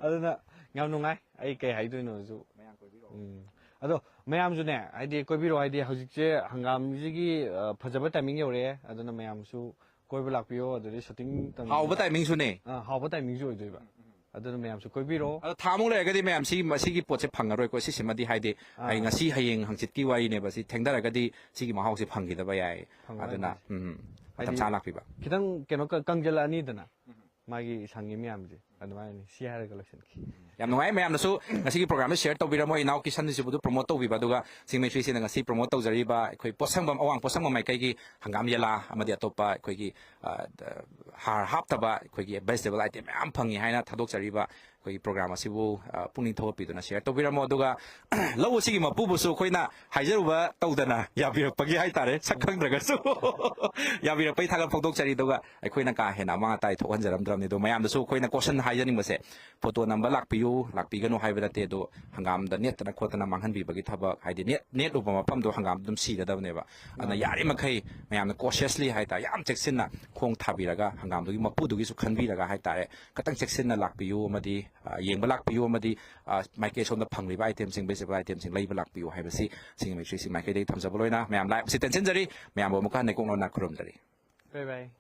ꯑꯗꯨꯅ ꯌꯥꯝ ꯅꯨꯡꯉꯥꯏ꯫ ꯑꯩ ꯀꯩ ꯍꯥꯏꯗꯣꯏꯅꯣꯁꯨ꯫ ꯃꯌꯥꯝ ꯀꯣꯏꯕꯤꯔꯛꯑꯣ꯫ ꯎꯝ꯫ ꯑꯗꯣ ꯃꯌꯥꯝꯁꯨꯅꯦ, ꯍꯥꯏꯗꯤ ꯀꯣꯏꯕꯤꯔꯛꯑꯣ, ꯍꯥꯏꯗꯤ ꯍꯧꯖꯤꯛꯁꯦ ꯍꯪꯒꯥꯝꯁꯤꯒꯤ, ꯑ, ꯐꯖꯕ ꯇꯥꯏꯃꯤꯡ ꯌꯧꯔꯛꯑꯦ, ꯑꯗꯨꯅ ꯃꯌꯥꯝꯁꯨ ꯀꯣꯏꯕ ꯂꯥꯛꯄꯤꯌꯣ꯫ ꯑꯗꯨꯗꯩ ꯁꯨꯇꯤꯡ ꯇꯝꯕ ꯍꯥꯎꯕ ꯇꯥꯏꯃꯤꯡꯁꯨꯅꯦ꯫ ꯑ, ꯍꯥꯎꯕ ꯇꯥꯏꯃꯤꯡꯁꯨ ꯑꯣꯏꯗꯣꯏꯕ꯫ ꯎꯝ, ꯎꯝ꯫ ꯑꯗꯨꯅ ꯃꯌꯥꯝꯁꯨ ꯀꯣꯏꯕꯤꯔꯣ꯫ ꯑꯗꯣ ꯊꯥ ꯑꯃꯨꯛ ꯂꯩꯔꯒꯗꯤ ꯃꯌꯥꯝ ꯁꯤ ꯃꯁꯤꯒꯤ ꯄꯣꯠꯁꯦ ꯐꯪꯉꯔꯣꯏꯀꯣ꯫ ꯁꯤꯁꯤꯃꯗꯤ ꯍꯥꯏꯗꯤ ꯑꯥ꯫ ꯑꯩ ꯉꯁꯤ ꯍꯌꯦꯡ ꯍꯪꯆꯤꯠꯀꯤ ꯋꯥꯔꯤꯅꯦꯕ꯫ ꯁꯤ ꯊꯦꯡꯊꯔꯒꯗꯤ ꯁꯤꯒꯤ ꯃꯍꯥꯎꯁꯦ ꯐꯪꯈꯤꯗꯕ ꯌꯥꯏ꯫ ꯐꯪꯉꯣꯏ ꯑꯗꯨꯅ ꯍꯥꯏꯁꯦ꯫ ꯎꯝ, ꯃꯇꯝ ꯍꯥꯏꯗꯤ ꯆꯥ ꯂꯥꯛꯄꯤꯕ꯫ ꯈꯤꯇꯪ ꯀꯩꯅꯣ ꯀ- ꯀꯪꯖꯜꯂꯛꯑꯅꯤꯗꯅ ꯃꯥꯒꯤ ꯁꯪꯉꯤ ꯃꯌꯥꯝꯁꯦ꯫ ꯑꯗꯨꯃꯥꯏꯅ ꯁꯤ ꯍꯥꯏꯔꯒ ꯂꯣꯏꯁꯤꯟꯈꯤ꯫ ꯌꯥꯝ ꯅꯨꯡꯉꯥꯏ꯫ ꯃꯌꯥꯝꯅꯁꯨ ꯉꯁꯤꯒꯤ ꯄ꯭ꯔꯣꯒ꯭ꯔꯥꯝꯁꯦ ꯁꯤꯌꯔ ꯇꯧꯕꯤꯔꯝꯃꯣ꯫ ꯏꯅꯥꯎ ꯀꯤꯁꯟꯁꯤꯕꯨ ꯄ꯭ꯔꯣꯃꯣꯠ ꯇꯧꯕꯤꯕ, ꯑꯗꯨꯒ ꯁꯤꯡꯃꯩ ꯊ꯭ꯔꯤ ꯁꯤꯅ ꯉꯁꯤ ꯄ꯭ꯔꯣꯃꯣꯠ ꯇꯧꯖꯔꯤꯕ ꯑꯩꯈꯣꯏ ꯄꯣꯠꯁꯪꯕꯝ, ꯑꯋꯥꯡ ꯄꯣꯠꯁꯪꯕꯝ ꯃꯥꯏꯀꯩꯒꯤ ꯍꯪꯒꯥꯝ ꯌꯦꯂꯥ ꯑꯃꯗꯤ ꯑꯇꯣꯞꯄ ꯑꯩꯈꯣꯏꯒꯤ, ꯑ, ꯍꯥꯔ ꯍꯥꯞꯇꯕ ꯑꯩꯈꯣꯏꯒꯤ ꯚꯦꯖꯤꯇꯦꯕꯜ ꯑꯥꯏꯇꯦꯝ ꯃꯌꯥꯝ ꯐꯪꯉꯤ ꯍꯥꯏꯅ ꯊꯥꯗꯣꯛꯆꯔꯤꯕ ꯑꯩꯈꯣꯏꯒꯤ ꯄ꯭ꯔꯣꯒ꯭ꯔꯥꯝ ꯑꯁꯤꯕꯨ, ꯑ, ꯄꯨꯛꯅꯤꯡ ꯊꯧꯒꯠꯄꯤꯗꯨꯅ ꯁꯤꯌꯔ ꯇꯧꯕꯤꯔꯝꯃꯣ꯫ ꯑꯗꯨꯒ ꯂꯧ ꯑꯁꯤꯒꯤ ꯃꯄꯨꯕꯨꯁꯨ ꯑꯩꯈꯣꯏꯅ ꯍꯥꯏꯖꯔꯨꯕ ꯇꯧꯗꯅ ꯌꯥꯕꯤꯔꯛꯄꯒꯤ ꯍꯥꯏꯇꯥꯔꯦ, ꯁꯛ ꯈꯪꯗ꯭ꯔꯒꯁꯨ ꯌꯥꯕꯤꯔꯛꯄꯒꯤ ꯊꯥꯒꯠ ꯐꯣꯡꯗꯣꯛꯆꯔꯤ꯫ ꯑꯗꯨꯒ ꯑꯩꯈꯣꯏꯅ ꯀꯥ ꯍꯦꯟꯅ ꯑꯃꯥꯡ ꯑꯇꯥꯏ ꯊꯣꯛꯍꯟꯖꯔꯝꯗ꯭ꯔꯕꯅꯤ꯫ ꯑꯗꯣ ꯃꯌꯥꯝꯗꯁꯨ ꯑꯩꯈꯣꯏꯅ ꯀꯣꯁꯟ ꯍꯥꯏꯖꯅꯤꯡꯕꯁꯦ, ꯐꯣꯇꯣ ꯅꯝꯕ ꯂꯥꯛꯄꯤꯌꯨ, ꯂꯥꯛꯄꯤꯒꯅꯨ ꯍꯥꯏꯕ ꯅꯠꯇꯦ꯫ ꯑꯗꯣ ꯍꯪꯒꯥꯝꯗ ꯅꯦꯠꯇꯅ ꯈꯣꯠꯇꯅ ꯃꯥꯡꯍꯟꯕꯤꯕꯒꯤ ꯊꯕꯛ, ꯍꯥꯏꯗꯤ ꯅꯦꯠ, ꯅꯦꯠꯂꯨꯕ ꯃꯐꯝꯗꯣ ꯍꯪꯒꯥꯝꯗ ꯑꯗꯨꯝ ꯁꯤꯔꯗꯕꯅꯦꯕ꯫ ꯑꯗꯨꯅ ꯌꯥꯔꯤꯃꯈꯩ ꯃꯌꯥꯝꯅ ꯀꯣꯁꯤꯌꯁꯂꯤ ꯍꯥꯏꯇꯥꯔꯦ, ꯌꯥꯝ ꯆꯦꯛꯁꯤꯟꯅ ꯈꯣꯡ ꯊꯥꯕꯤꯔꯒ, ꯍꯪꯒꯥꯝꯗꯨꯒꯤ ꯃꯄꯨꯗꯨꯒꯤꯁꯨ ꯈꯟꯕꯤꯔꯒ ꯍꯥꯏꯇꯥꯔꯦ, ꯈꯤꯇꯪ ꯆꯦꯛꯁꯤꯟꯅ ꯂꯥꯛꯄꯤꯌꯨ ꯑꯃꯗꯤ, ꯑ, ꯌꯦꯡꯕ ꯂꯥꯛꯄꯤꯌꯨ ꯑꯃꯗꯤ, ꯑ, ꯃꯥꯏꯀꯩ ꯁꯣꯝꯗ ꯐꯪꯂꯤꯕ ꯑꯥꯏꯇꯦꯝꯁꯤꯡ, ꯚꯦꯖꯤꯇꯦꯕꯜ ꯑꯥꯏꯇꯦꯝꯁꯤꯡ ꯂꯩꯕ ꯂꯥꯛꯄꯤꯌꯨ ꯍꯥꯏꯕꯁꯤ ꯁꯤꯡꯃꯩ ꯊ꯭ꯔꯤ ꯁꯤ ꯃꯥꯏꯀꯩꯗꯒꯤ ꯊꯝꯖꯕ ꯂꯣꯏꯅ ꯃꯌꯥꯝ ꯂꯥꯏꯕꯁꯤ ꯇꯦꯟꯁꯤꯟꯖꯔꯤ꯫ ꯃꯌꯥꯝꯕꯨ ꯑꯃꯨꯛꯀ ꯍꯟꯅ ꯏꯀꯣꯛꯅꯅ ꯈꯨꯔꯨꯝꯖꯔꯤ꯫ ꯕꯥꯏ ꯕꯥꯏ꯫